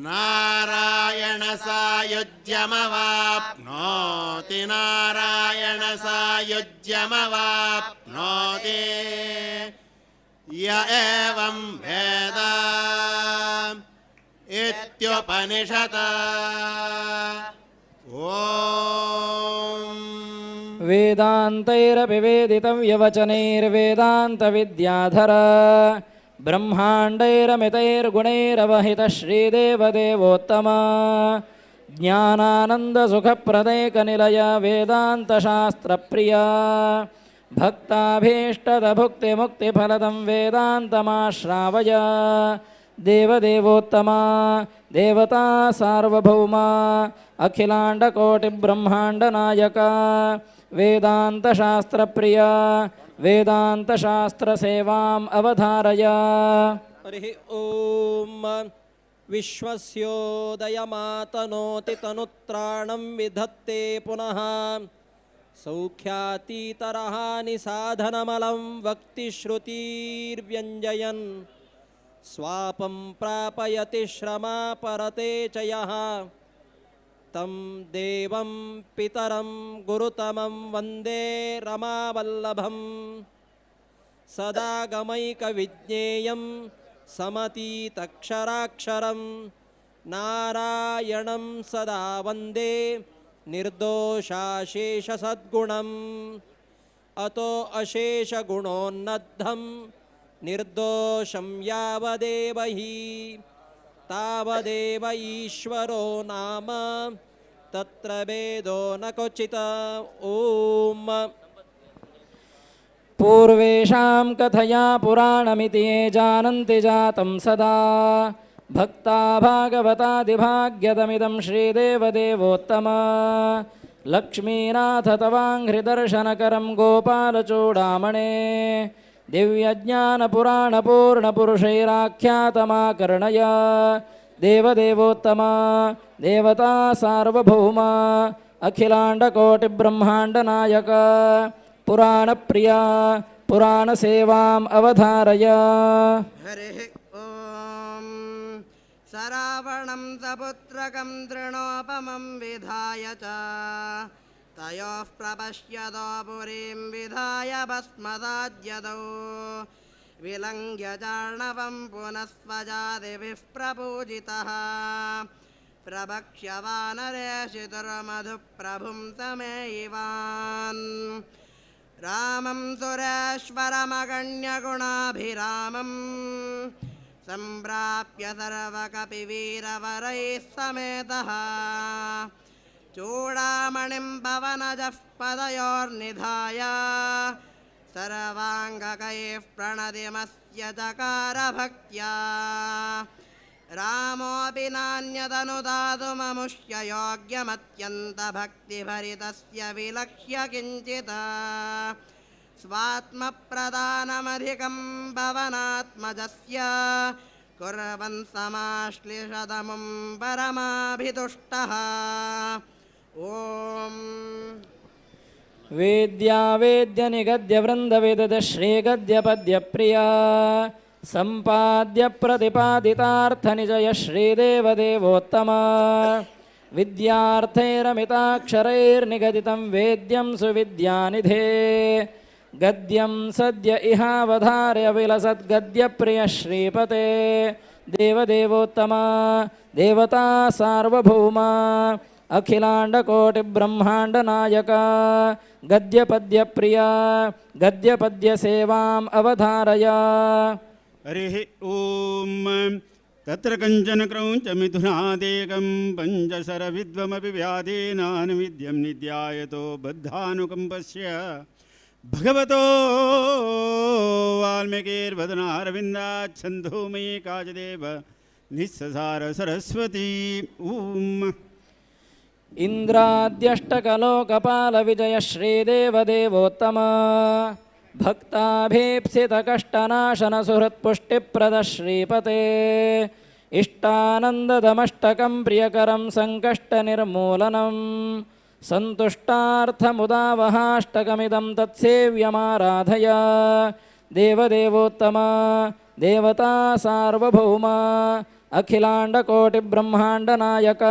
नारायणसायुज्यमवाप्नोति नारायणसायुज्यमवाप्नोति य एवं वेद इत्युपनिषत्। ॐ वेदान्तैरपि वेदितव्यवचनैर्वेदान्तविद्याधर ब्रह्माण्डैरमितैर्गुणैरवहितः श्रीदेवदेवोत्तम ज्ञानानन्दसुखप्रदैकनिलय वेदान्तशास्त्रप्रिया भक्ताभीष्टदभुक्तिमुक्तिफलदं वेदान्तमाश्रावय। देवदेवोत्तमा देवता सार्वभौमा अखिलाण्डकोटिब्रह्माण्डनायक वेदान्तशास्त्रप्रिया वेदान्तशास्त्रसेवाम् अवधारय। हरिः ॐ विश्वस्योदयमातनोति तनुत्राणं विधत्ते पुनः सौख्यातीतरहानि साधनमलं वक्ति श्रुतिर्व्यञ्जयन् स्वापं प्रापयति श्रमापरते च यः तं देवं पितरं गुरुतमं वन्दे रमावल्लभं सदागमैकविज्ञेयं समतीतक्षराक्षरं नारायणं सदा वन्दे निर्दोषाशेषसद्गुणम् अतो अशेषगुणोन्नद्धं निर्दोषं यावदेव हि तावदेव ईश्वरो नाम तत्र भेदो न क्वचित्। ॐ पूर्वेषां कथया पुराणमिति ये जानन्ति जातं सदा भक्ता भागवतादिभाग्यदमिदं श्रीदेवदेवोत्तम लक्ष्मीनाथ तवाङ्घ्रिदर्शनकरं गोपालचूडामणे दिव्यज्ञानपुराणपूर्णपुरुषैराख्यातमाकर्णय देवदेवोत्तम देवता सार्वभौम अखिलाण्डकोटिब्रह्माण्डनायक पुराणप्रिया पुराणसेवाम् अवधारय। हरिः ॐ। सरावणं सपुत्रकं तृणोपमं विधाय च तयोः प्रपश्यतो पुरीं विधाय भस्मदाद्यदौ विलङ्घ्य चार्णवं पुनः स्वजातिभिः प्रपूजितः प्रभक्ष्य वानरेशितुर्मधुप्रभुं समेयिवान् रामं सुरेश्वरमगण्यगुणाभिरामं सम्प्राप्य सर्वकपिवीरवरैः समेतः चूडामणिं पवनजः पदयोर्निधाय सर्वाङ्गकैः प्रणतिमस्य चकार भक्त्या रामोऽपि नान्यदनुदातुममुष्य योग्यमत्यन्तभक्तिभरितस्य विलक्ष्य किञ्चित् स्वात्मप्रदानमधिकं पवनात्मजस्य कुर्वन् समाश्लिषदमुं परमाभितुष्टः। ॐ। वेद्या वेद्यनिगद्य वृन्दविदध श्रीगद्यपद्यप्रिया सम्पाद्य प्रतिपादितार्थनिजय श्रीदेवदेवोत्तम विद्यार्थैरमिताक्षरैर्निगदितं वेद्यं सुविद्यानिधे गद्यं सद्य इहावधार्य विलसद्गद्यप्रिय श्रीपते देवदेवोत्तम देवता सार्वभौम अखिलाण्डकोटिब्रह्माण्डनायक गद्यपद्यप्रिया गद्यपद्यसेवाम् अवधारय। हरिः ॐ। तत्र कञ्चन क्रौञ्चमिथुनादेकं पञ्चशरविद्वमपि व्याधेनानुविद्यं निध्यायतो बद्धानुकम्पस्य भगवतो वाल्मीकिर्वदनारविन्दाच्छन्दोमयी काचदेव निस्ससार सरस्वती। ॐ। इन्द्राद्यष्टकलोकपालविजय श्रीदेवदेवोत्तम भक्ताभीप्सितकष्टनाशनसुहृत्पुष्टिप्रद श्रीपते इष्टानन्ददमष्टकं प्रियकरं सङ्कष्टनिर्मूलनं सन्तुष्टार्थमुदावहाष्टकमिदं तत्सेव्यमाराधय देवदेवोत्तम देवता सार्वभौम अखिलाण्डकोटिब्रह्माण्डनायक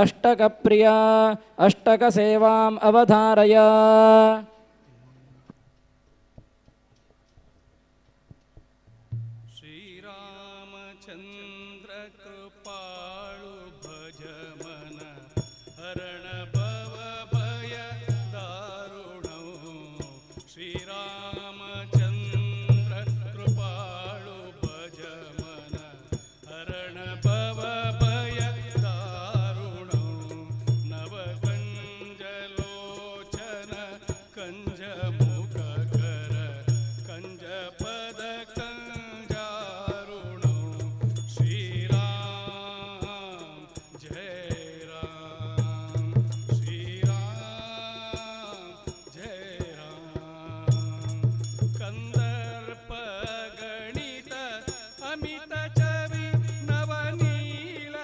अष्टकप्रिया अष्टकसेवाम् अवधारय। श्रीरामचंद्र कृपाळु भज मन हरण भव भय दारुणौ। श्रीरामचंद्र कृपाळु भज मन हरण भव भय दारुणौ। नवकञ्जलोचन कञ्जमुख कर कञ्जपद कञ्जारुणौ। श्रीराम जय राम श्रीराम जय राम। कंदर्प गणित अमित चवि नवनील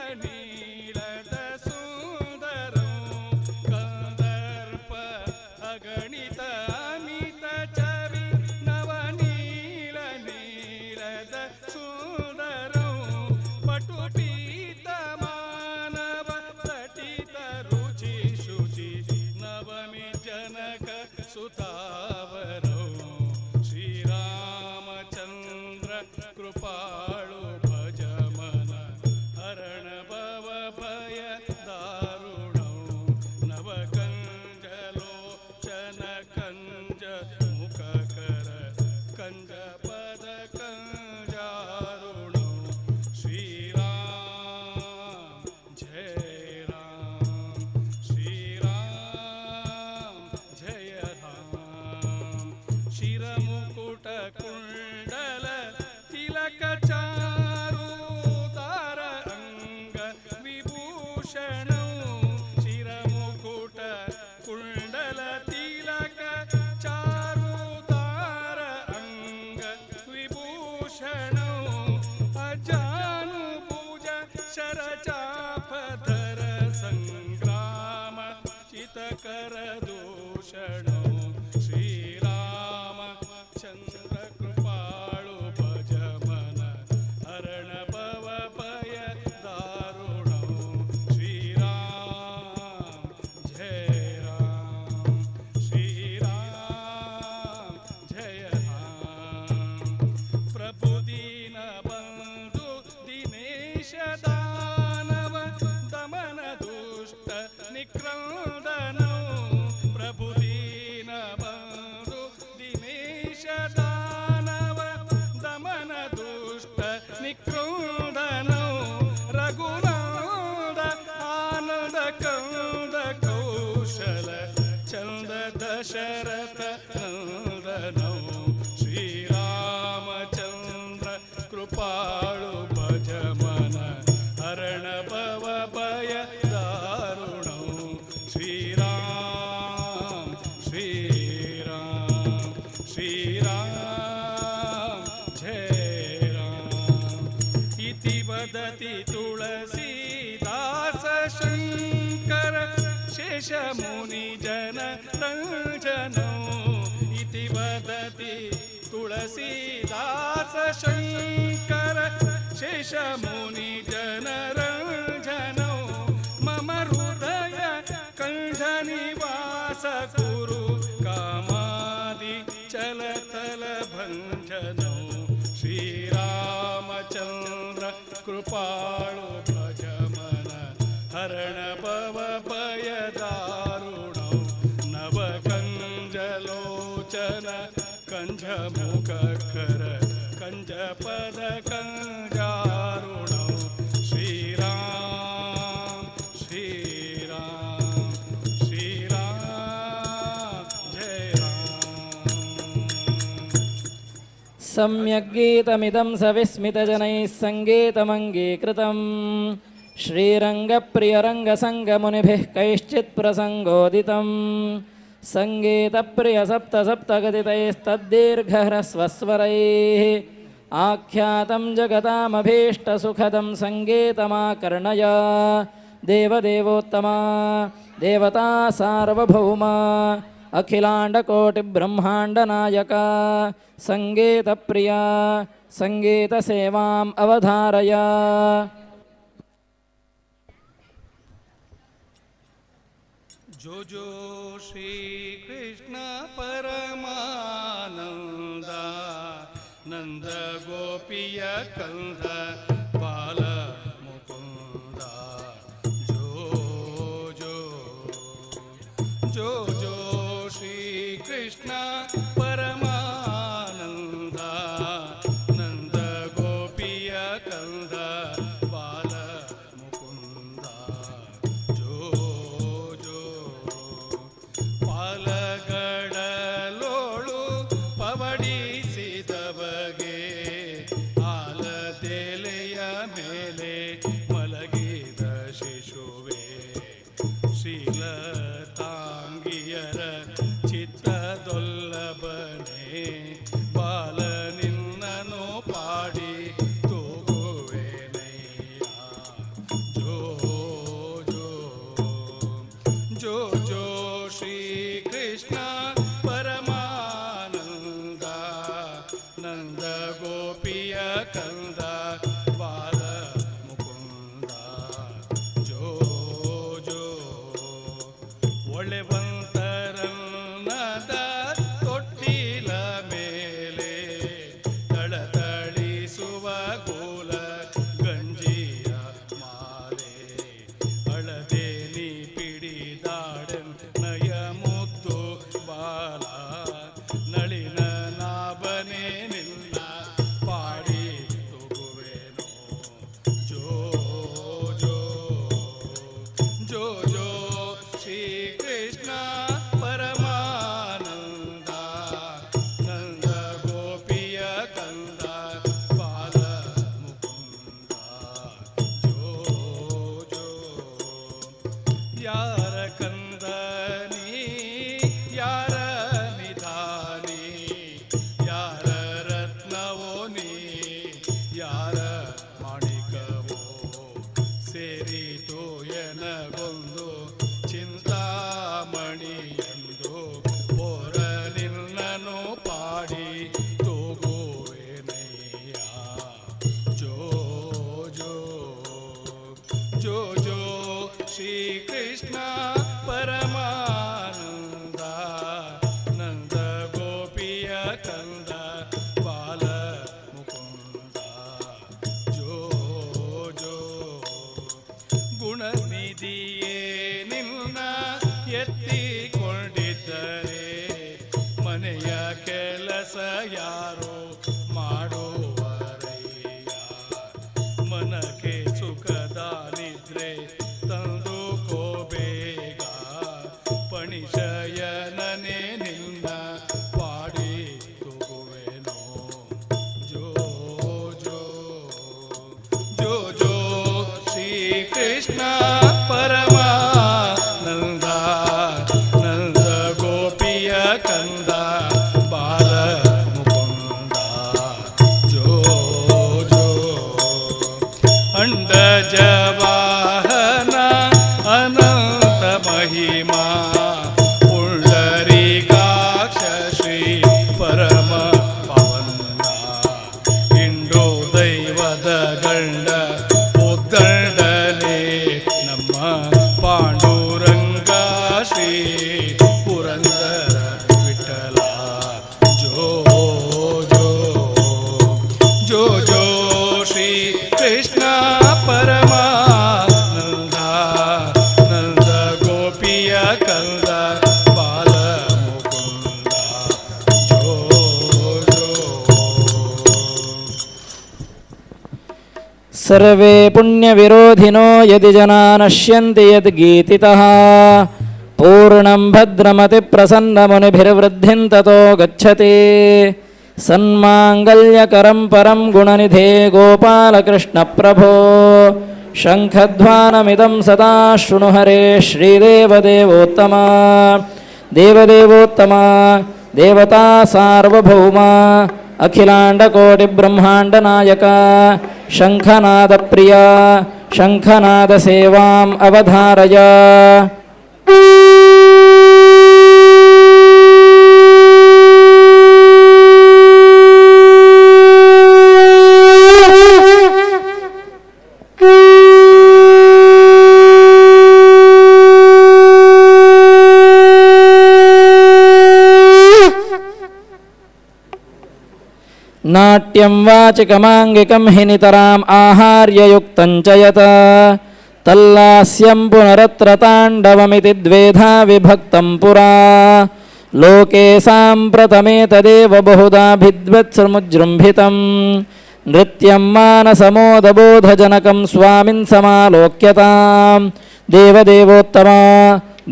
शरचापधर संग्राम चितकर दूषण श्रीराम चंद्र कृपाळु भज मन हरण भव भय दारुण श्रीराम जय राम श्रीराम जय राम प्रभु दीन बंधु दिनेश दानव दमन दुष्ट निक्रंदन प्रभु दीन बंधु दिनेश दानव दमन दुष्ट निक्रंदन रघुनंद आनंद कंद कौशल चंद दशरथ नंदन श्रीरामचंद्र कृपाळु भज मन हरण भव भय दारुण श्रीराम श्रीराम श्रीराम जय राम इति वदति तुलसीदास शंकर शेषमुनि जन रञ्जनो इति वदति तुलसीदास शंकर शेषमुनि जन रञ्जनो मम हृदय कंठ निवास कुरु कामादि चलतल भञ्जनो श्रीरामचंद्र कृपाळु भज मन हरण भव भय दारुण नवकञ्जलोचन कंजमुख कर कंजपद कंजारुण श्रीराम श्रीराम श्रीराम जय राम. सम्यग्गीतमिदं सविस्मितजनैः सङ्गीतमङ्गीकृतं श्रीरङ्गप्रियरङ्गसङ्गमुनिभिः कैश्चित् प्रसङ्गोदितं सङ्गीतप्रियसप्तसप्तगतितैस्तद्दीर्घह्रस्वस्वरैः आख्यातं जगतामभीष्टसुखदं सङ्गीतमाकर्णय देवदेवोत्तमा देवता सार्वभौमा अखिलाण्डकोटिब्रह्माण्डनायका सङ्गीतप्रिया सङ्गीतसेवाम् अवधारय. जो जो श्री कृष्ण परमानंदा नंद गोपिय कंद बाल मुकुंदा जो जो जो जो श्री कृष्ण परमानंदा नंद गोपिय कंद बाल मुकुंदा जो जो ಪಾಲಗಡಲೋಳು ಪವಡಿಸಿದವಗೆ ಆಲದೆಲೆಯ ಮೇಲೆ ಮಲಗಿದ ಶಿಶುವೆ ಶೀಲತಾಂಗಿಯರ ಚಿತ್ತದೊಲ್ಲಬನೆ ಬಾಲ ನಿನ್ನನು ಪಾಡಿ ತೂಗುವೆನಯ್ಯ ಜೋ ಜೋ ಜೋ ಜೋ ಶ್ರೀ ಕೃಷ್ಣ ಪರಮಾನಂದ ನಂದ ಗೋಪಿಯ ಕಂದ ಬಾಲ ಮುಕುಂದ ಜೋ ಜೋ ಒಳೆವಂತರನ್ನದ ತೊಟ್ಟಿಲ ಮೇಲೆ ತಳತಳಿಸುವ ಗೋಲ ಗಂಜಿಯ ಮಾಲೆ ಅಳದೆ ನೀ ಪಿಡಿದಾಡನ್ ನಯ ಮುದ್ದು ಬಾಲ ನಳಿನ ನಾಬನೆ ನಿನ್ನ ಪಾಡಿ ತೂಗುವೆನೋ ಜೋ ಜೋ ಜೋ ಜೋ ಶ್ರೀ ಕೃಷ್ಣ ಪರಮಾನಂದ ನಂದ ಗೋಪಿಯ ಕಂದ ಬಾಲ ಮುಕುಂದ ಜೋ ಜೋ ಯಾರ ಕಂದನಿ ಯಾರ ನಿಧಾನಿ ಯಾರ ರತ್ನವೋ ನೀ ಯಾರ ಮಾಣಿಕವೋ जो जो श्री कृष्ण परमानंದ ನಂದ ಗೋಪಿಯ ಕಂದ ಬಾಲ ಮುಕುಂದ ಜೋ ಜೋ ಗುಣನಿಧಿಯೇ ನಿನ್ನ ಎತ್ತಿಕೊಂಡಿದ್ದರೆ ಮನೆಯ ಕೆಲಸ ಯಾರೋ ಮಾಡುವರಯ್ಯ ಮನಕ್ಕೆ ಸುಖದ ನಿದ್ರೆ ತಂದುಕೋ ಬೇಗ ಪಣಿಶಯನನೇ ನಿನ್ನ ಪಾಡಿ ತೂಗುವೆನೋ ಜೋ ಜೋ ಜೋ ಜೋ ಶ್ರೀ ಕೃಷ್ಣ ಪರಮಾನಂದ ನಂದ ಗೋಪಿಯ ಕಂದ ಬಾಲ ಮುಕುಂದ ಜೋ ಜೋ ಅಂಡ ಜವಾಹನ ಅನಂತ ಮಹಿಮಾ ಪುಂಡರೀಕಾಕ್ಷ ಶ್ರೀ ಪರಮ ಪವನ ಇಂಡೋ ದೈವದ ಗಂಡ ಉದ್ದಂಡನೆ ನಮ್ಮ ಪಾಂಡುರಂಗ ಶ್ರೀ ಪುರಂದರ ವಿಠಲ ಜೋ ಜೋ ಜೋ ಜೋ ಶ್ರೀ ಕೃಷ್ಣ ಪರಮಾನಂದ ನಂದ ಗೋಪಿಯ ಕಂದ ಬಾಲ ಮುಕುಂದ ಜೋ ಜೋ. सर्वे पुण्यविरोधिनो यदि जना नश्यन्ति यद्गीतितः पूर्णं भद्रमतिप्रसन्नमुनिभिर्वृद्धिं ततो गच्छति सन्माङ्गल्यकरं परं गुणनिधे गोपालकृष्णप्रभो शङ्खध्वानमिदं सदा शृणु हरे श्रीदेवदेवोत्तमा देवदेवोत्तमा देवता सार्वभौमा अखिलाण्डकोटिब्रह्माण्डनायक शङ्खनादप्रिया शङ्खनादसेवाम् अवधारय. नाट्यं वाचिकमाङ्गिकं हि नितराम् आहार्ययुक्तं च यत् तल्लास्यं पुनरत्र ताण्डवमिति द्वेधा विभक्तं पुरा लोके साम्प्रतमेतदेव बहुधा भिद्वत्समुजृम्भितं नृत्यं मानसमोदबोधजनकं स्वामिन् समालोक्यतां देवदेवोत्तमा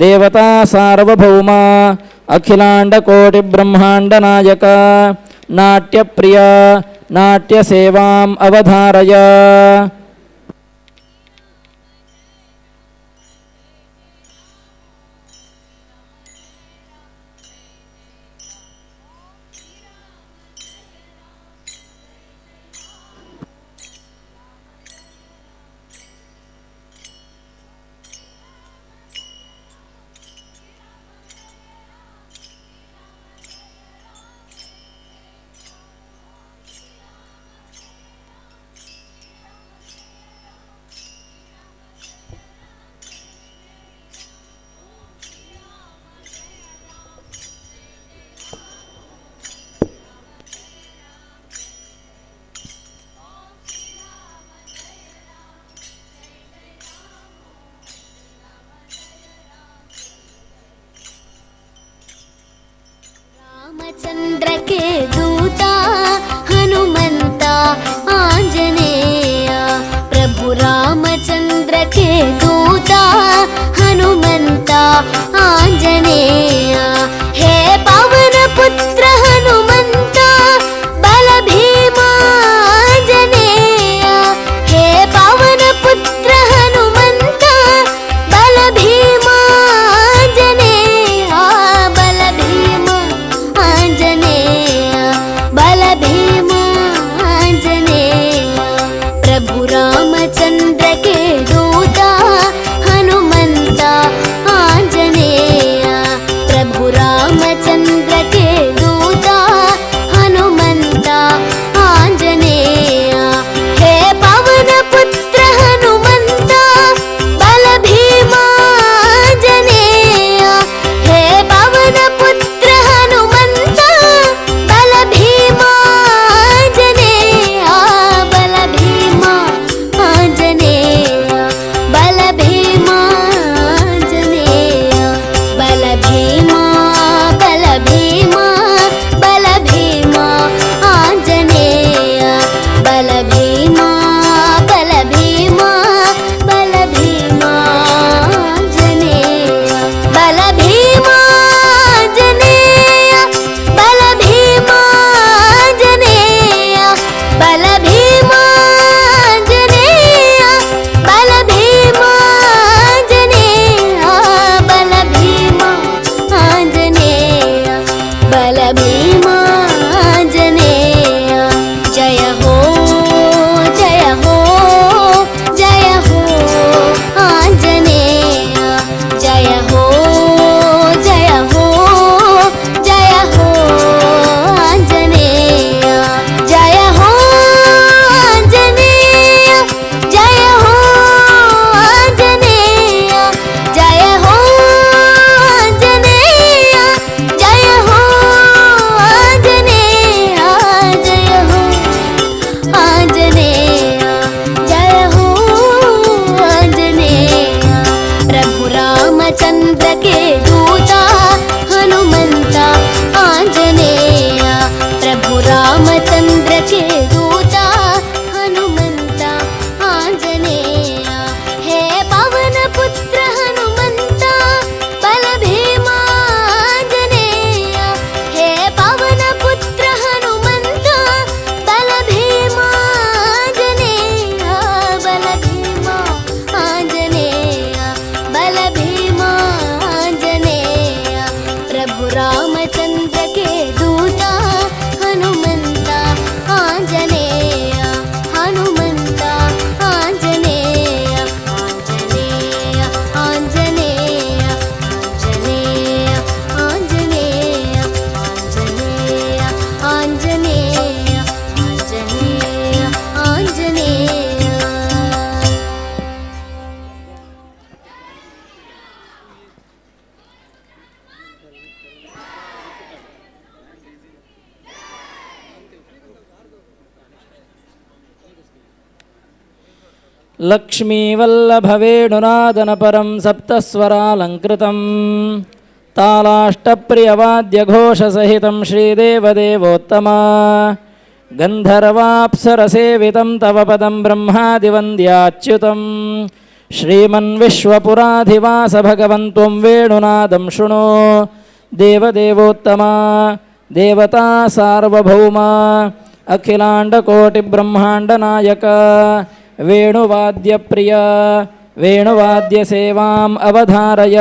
देवता सार्वभौमा अखिलाण्डकोटिब्रह्माण्डनायक नाट्यप्रिया नाट्यसेवाम् अवधारय. रामचंद्र के दूता हनुमंता आंजनेया प्रभु रामचंद्र के दूता हनुमंता आंजनेया हे पवन पुत्र हनुमंता बल भीमा आंजनेया हे पवन पुत्र हनुमंता बल भीमा आंजनेया बल भीमा आंजनेया बल भीमा आंजनेया प्रभु रामचंद्र के दूता हनुमंता आंजनेया प्रभु लक्ष्मीवल्लभवेणुनादनपरं सप्तस्वरालङ्कृतं तालाष्टप्रियवाद्यघोषसहितं श्रीदेवदेवोत्तमा गन्धर्वाप्सरसेवितं तव पदं ब्रह्मादिवन्द्याच्युतं श्रीमन्विश्वपुराधिवास भगवन् त्वं वेणुनादं शृणु देवदेवोत्तमा देवता सार्वभौमा अखिलाण्डकोटिब्रह्माण्डनायक वेणुवाद्यप्रिय वेणुवाद्यसेवाम् अवधारय.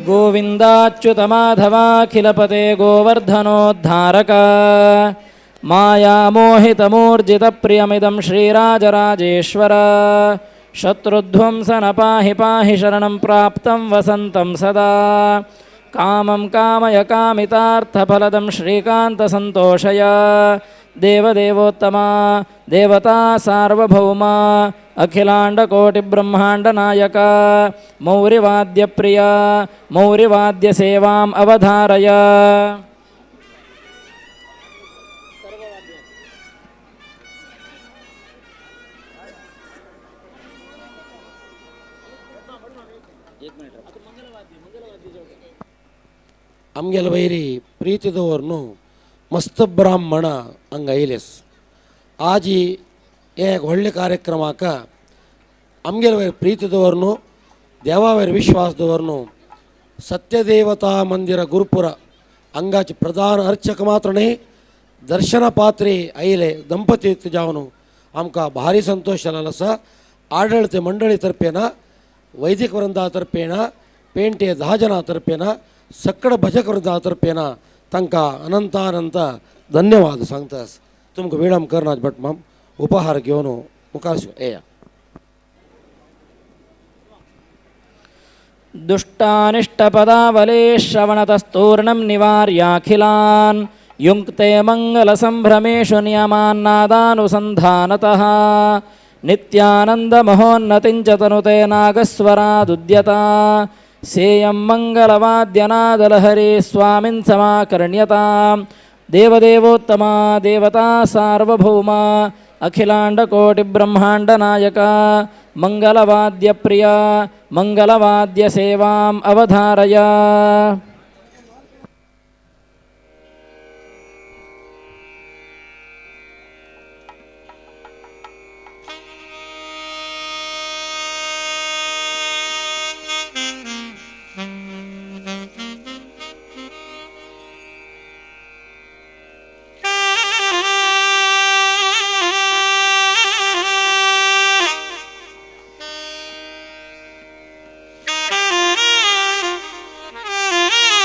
गोविन्दाच्युतमाधवाखिलपते गोवर्धनोद्धारक मायामोहितमूर्जितप्रियमिदं श्रीराजराजेश्वर शत्रुध्वंसन पाहि पाहि शरणं प्राप्तं वसन्तं सदा कामं कामय कामितार्थफलदं श्रीकान्तसन्तोषय देवदेवोत्तमा देवता सार्वभौमा अखिलाण्डकोटिब्रह्माण्डनायक मौरिवाद्यप्रिया मौरिवाद्यसेवाम् अवधारय. आमगेले वैरी प्रीती दवरनु मस्त ब्राह्मण हांगा येयलेस. आजी एक व्हडले कार्यक्रमाक आमगेले वयर प्रीती दवरनु देवा वयर विश्वास दवरनु सत्यदेवता मंदिर गुरुपुर हांगाचे प्रधान अर्चक मात्र न्हय दर्शन पात्री आयले दंपती जावन आमकां भारी संतोश जालेलो आसा. आडळते मंडळी तर्फेन वैदिक वृंदा तर्फेन पेंटे 10 जणां तर्फेन सकड भजक वृंदा तर्फेन तांकां अनंत अनंत धन्यवाद सांगतास. तुमकां विळंब करनात भट माम उपहार घेवन मुखार येया. दुष्टानिष्टपदावले श्रवणतस्तूर्णं निवार्याखिलान् युङ्क्ते मङ्गलसम्भ्रमेषु नियमान्नादानुसन्धानतः नित्यानन्दमहोन्नतिं च तनुते नागस्वरादुद्यता सेयं मङ्गलवाद्यनादलहरे स्वामिन् समाकर्ण्यतां देवदेवोत्तमा देवता सार्वभौमा अखिलाण्डकोटिब्रह्माण्डनायक मङ्गलवाद्यप्रिया मङ्गलवाद्यसेवाम् अवधारय. Thank you.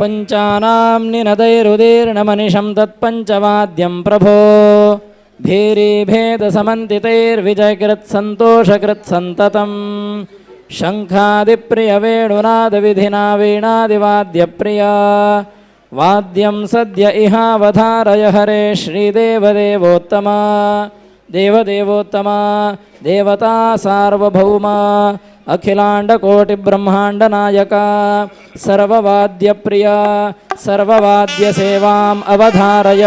पञ्चानां निनदैरुदीर्णमनिशं तत्पञ्चवाद्यं प्रभो भीरीभेदसमन्तितैर्विजयकृत्सन्तोषकृत्सन्ततं शङ्खादिप्रियवेणुनादविधिना वीणादिवाद्यप्रिया वाद्यं सद्य इहावधारय हरे श्रीदेवदेवोत्तमा देवदेवोत्तमा देवता सार्वभौमा अखिलाण्डकोटिब्रह्माण्डनायका सर्ववाद्यप्रिया सर्ववाद्यसेवाम् अवधारय।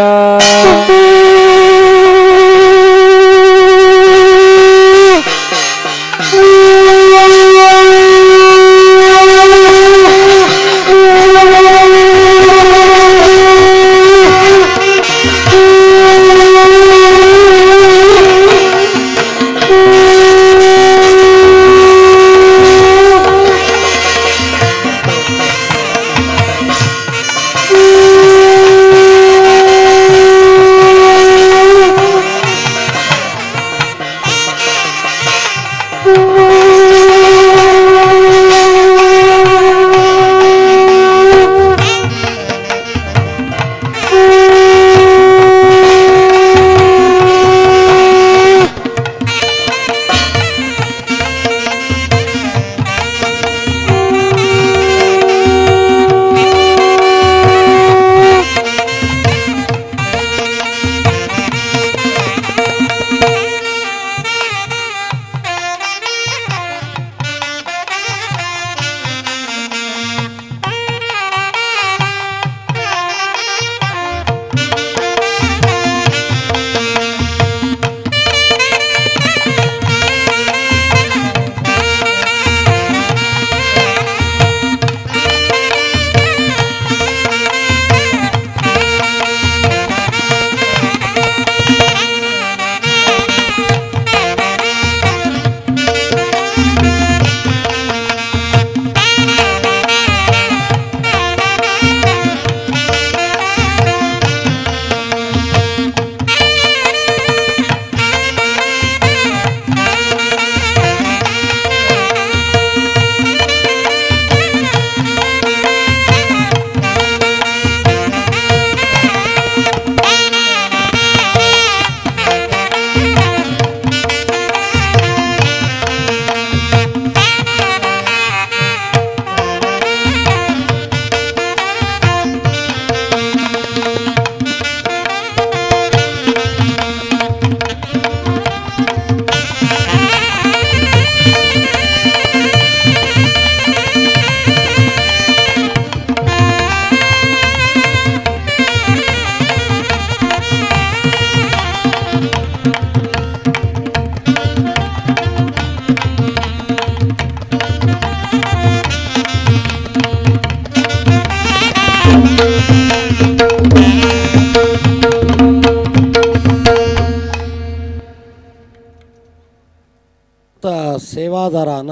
सेवादारान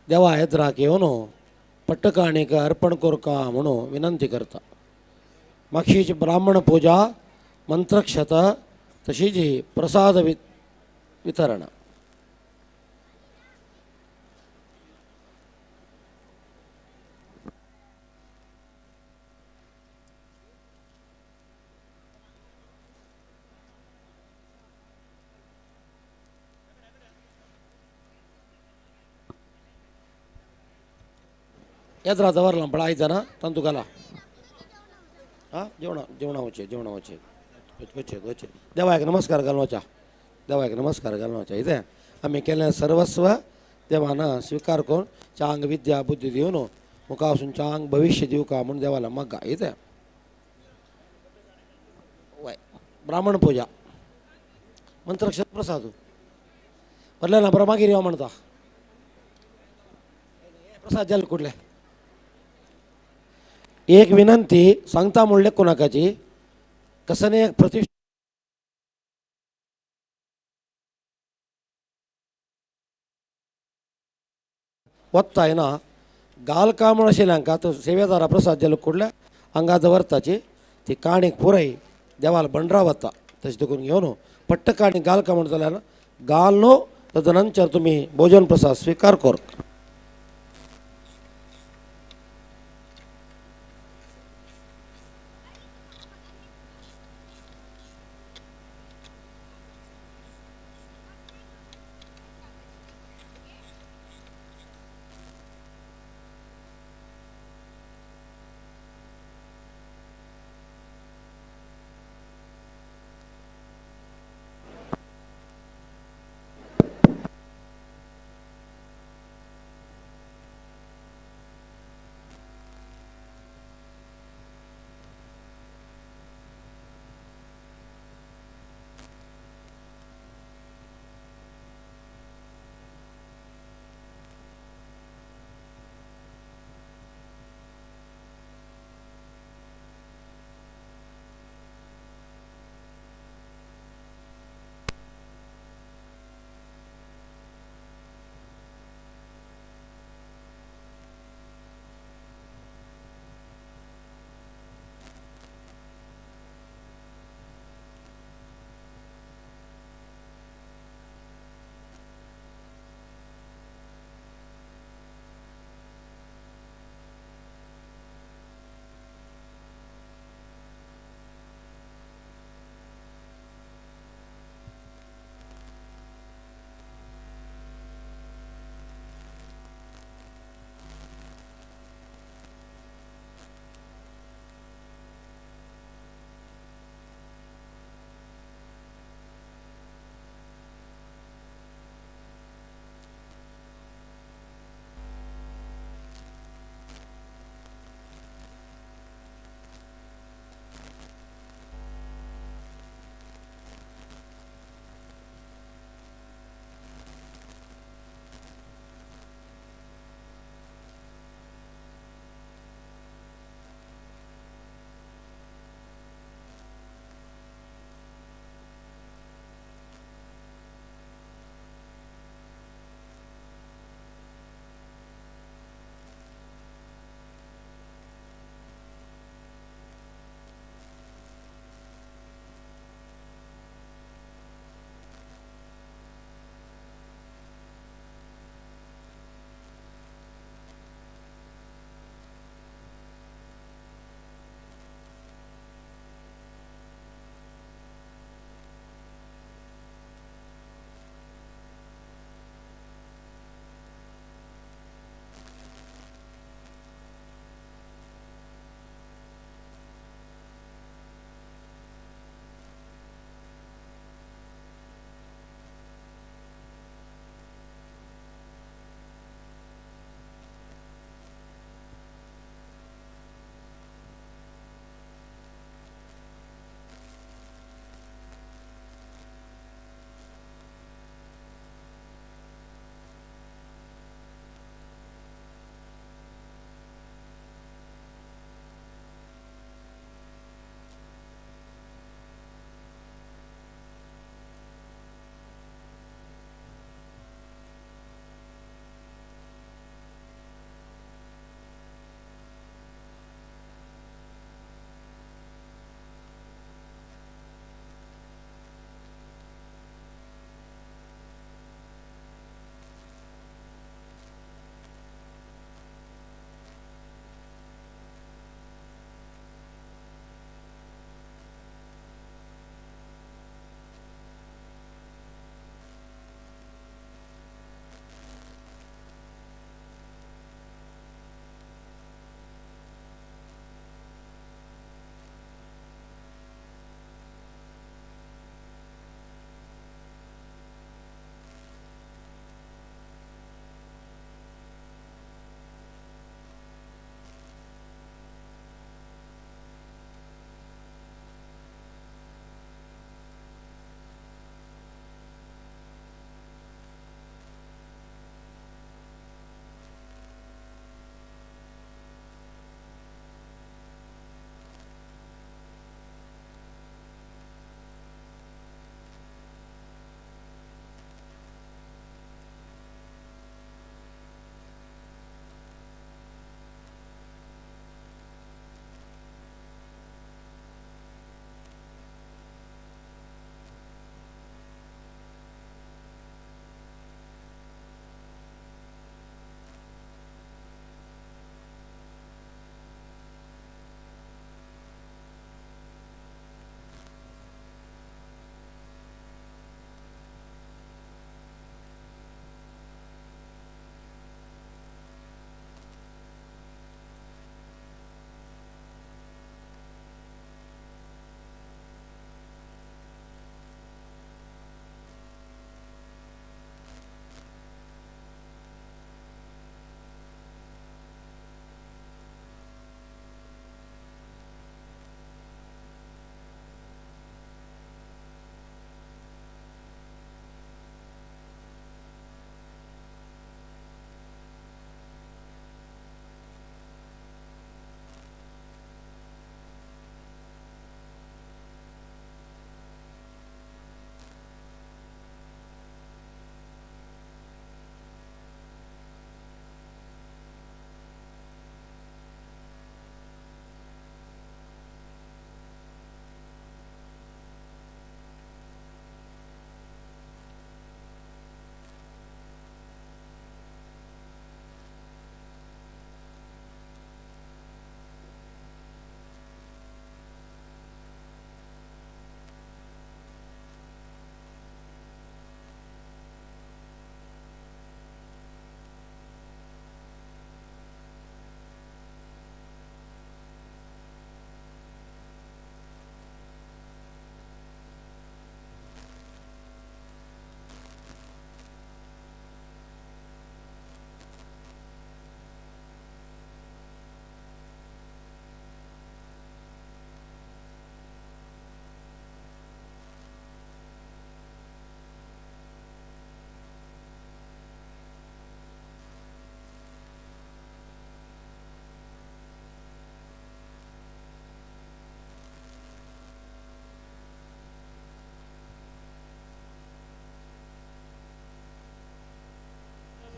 देवा हेद्राक येवन पट्टकाणीक अर्पण करका म्हणून विनंती करता. मागशीची ब्राह्मण पूजा मंत्रक्षत तशीच प्रसाद वितरण. येद्रा दवरला पण आयतना तांतू घाला. हां जेवणा जेवणा वचे जेवणा वचे वचे वचे देवाक नमस्कार घालून, देवाक नमस्कार घालून. इथे आमी केलें सर्वस्व देवान स्वीकार करून चांग विद्या बुद्धी दिवन मुखासून चांग भविष्य दिवका म्हणून देवाला मागा. इथे वय ब्राह्मण पूजा मंत्रक्षत प्रसाद भरले ना बरं मागीर यो म्हणता प्रसाद जाल कुठले. एक विनंती सांगता म्हणले कोणाकाची कसने एक प्रतिष्ठा वत्ताय ना गाल का म्हण आशिल्लें हांकां तो सेवेदारा प्रसाद जालो कुडल्या हांगा दवरताची ती काणीक पुराय देवाल बंडरा वता तशें देखून घेवन पट्ट काणी गाल का म्हण जाल्यार गाल न्हू तदनंतर तुमी भोजन प्रसाद स्वीकार कर.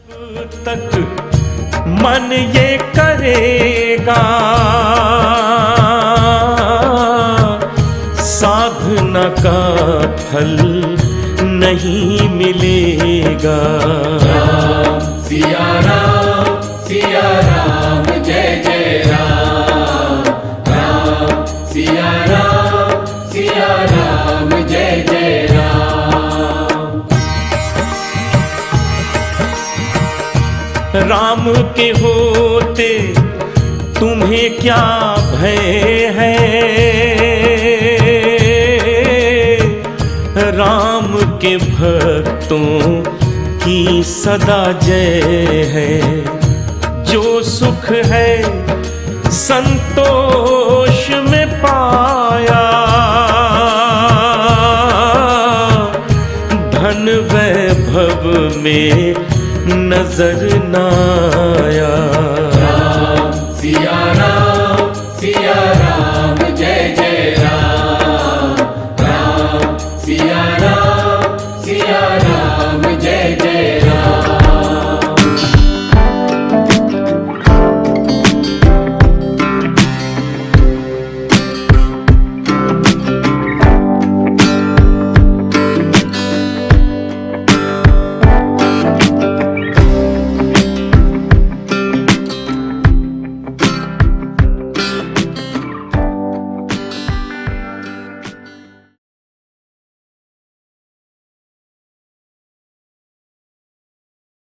तक मन ये करेगा, साधना का फल नहीं मिलेगा। राम सिया राम जय जय राम, राम सिया राम जय जय राम। राम के होते तुम्हें क्या भय है, राम के भक्तों की सदा जय है। जो सुख है संतोष में पाया, धन वैभव में नजर न आया। राम सिया राम।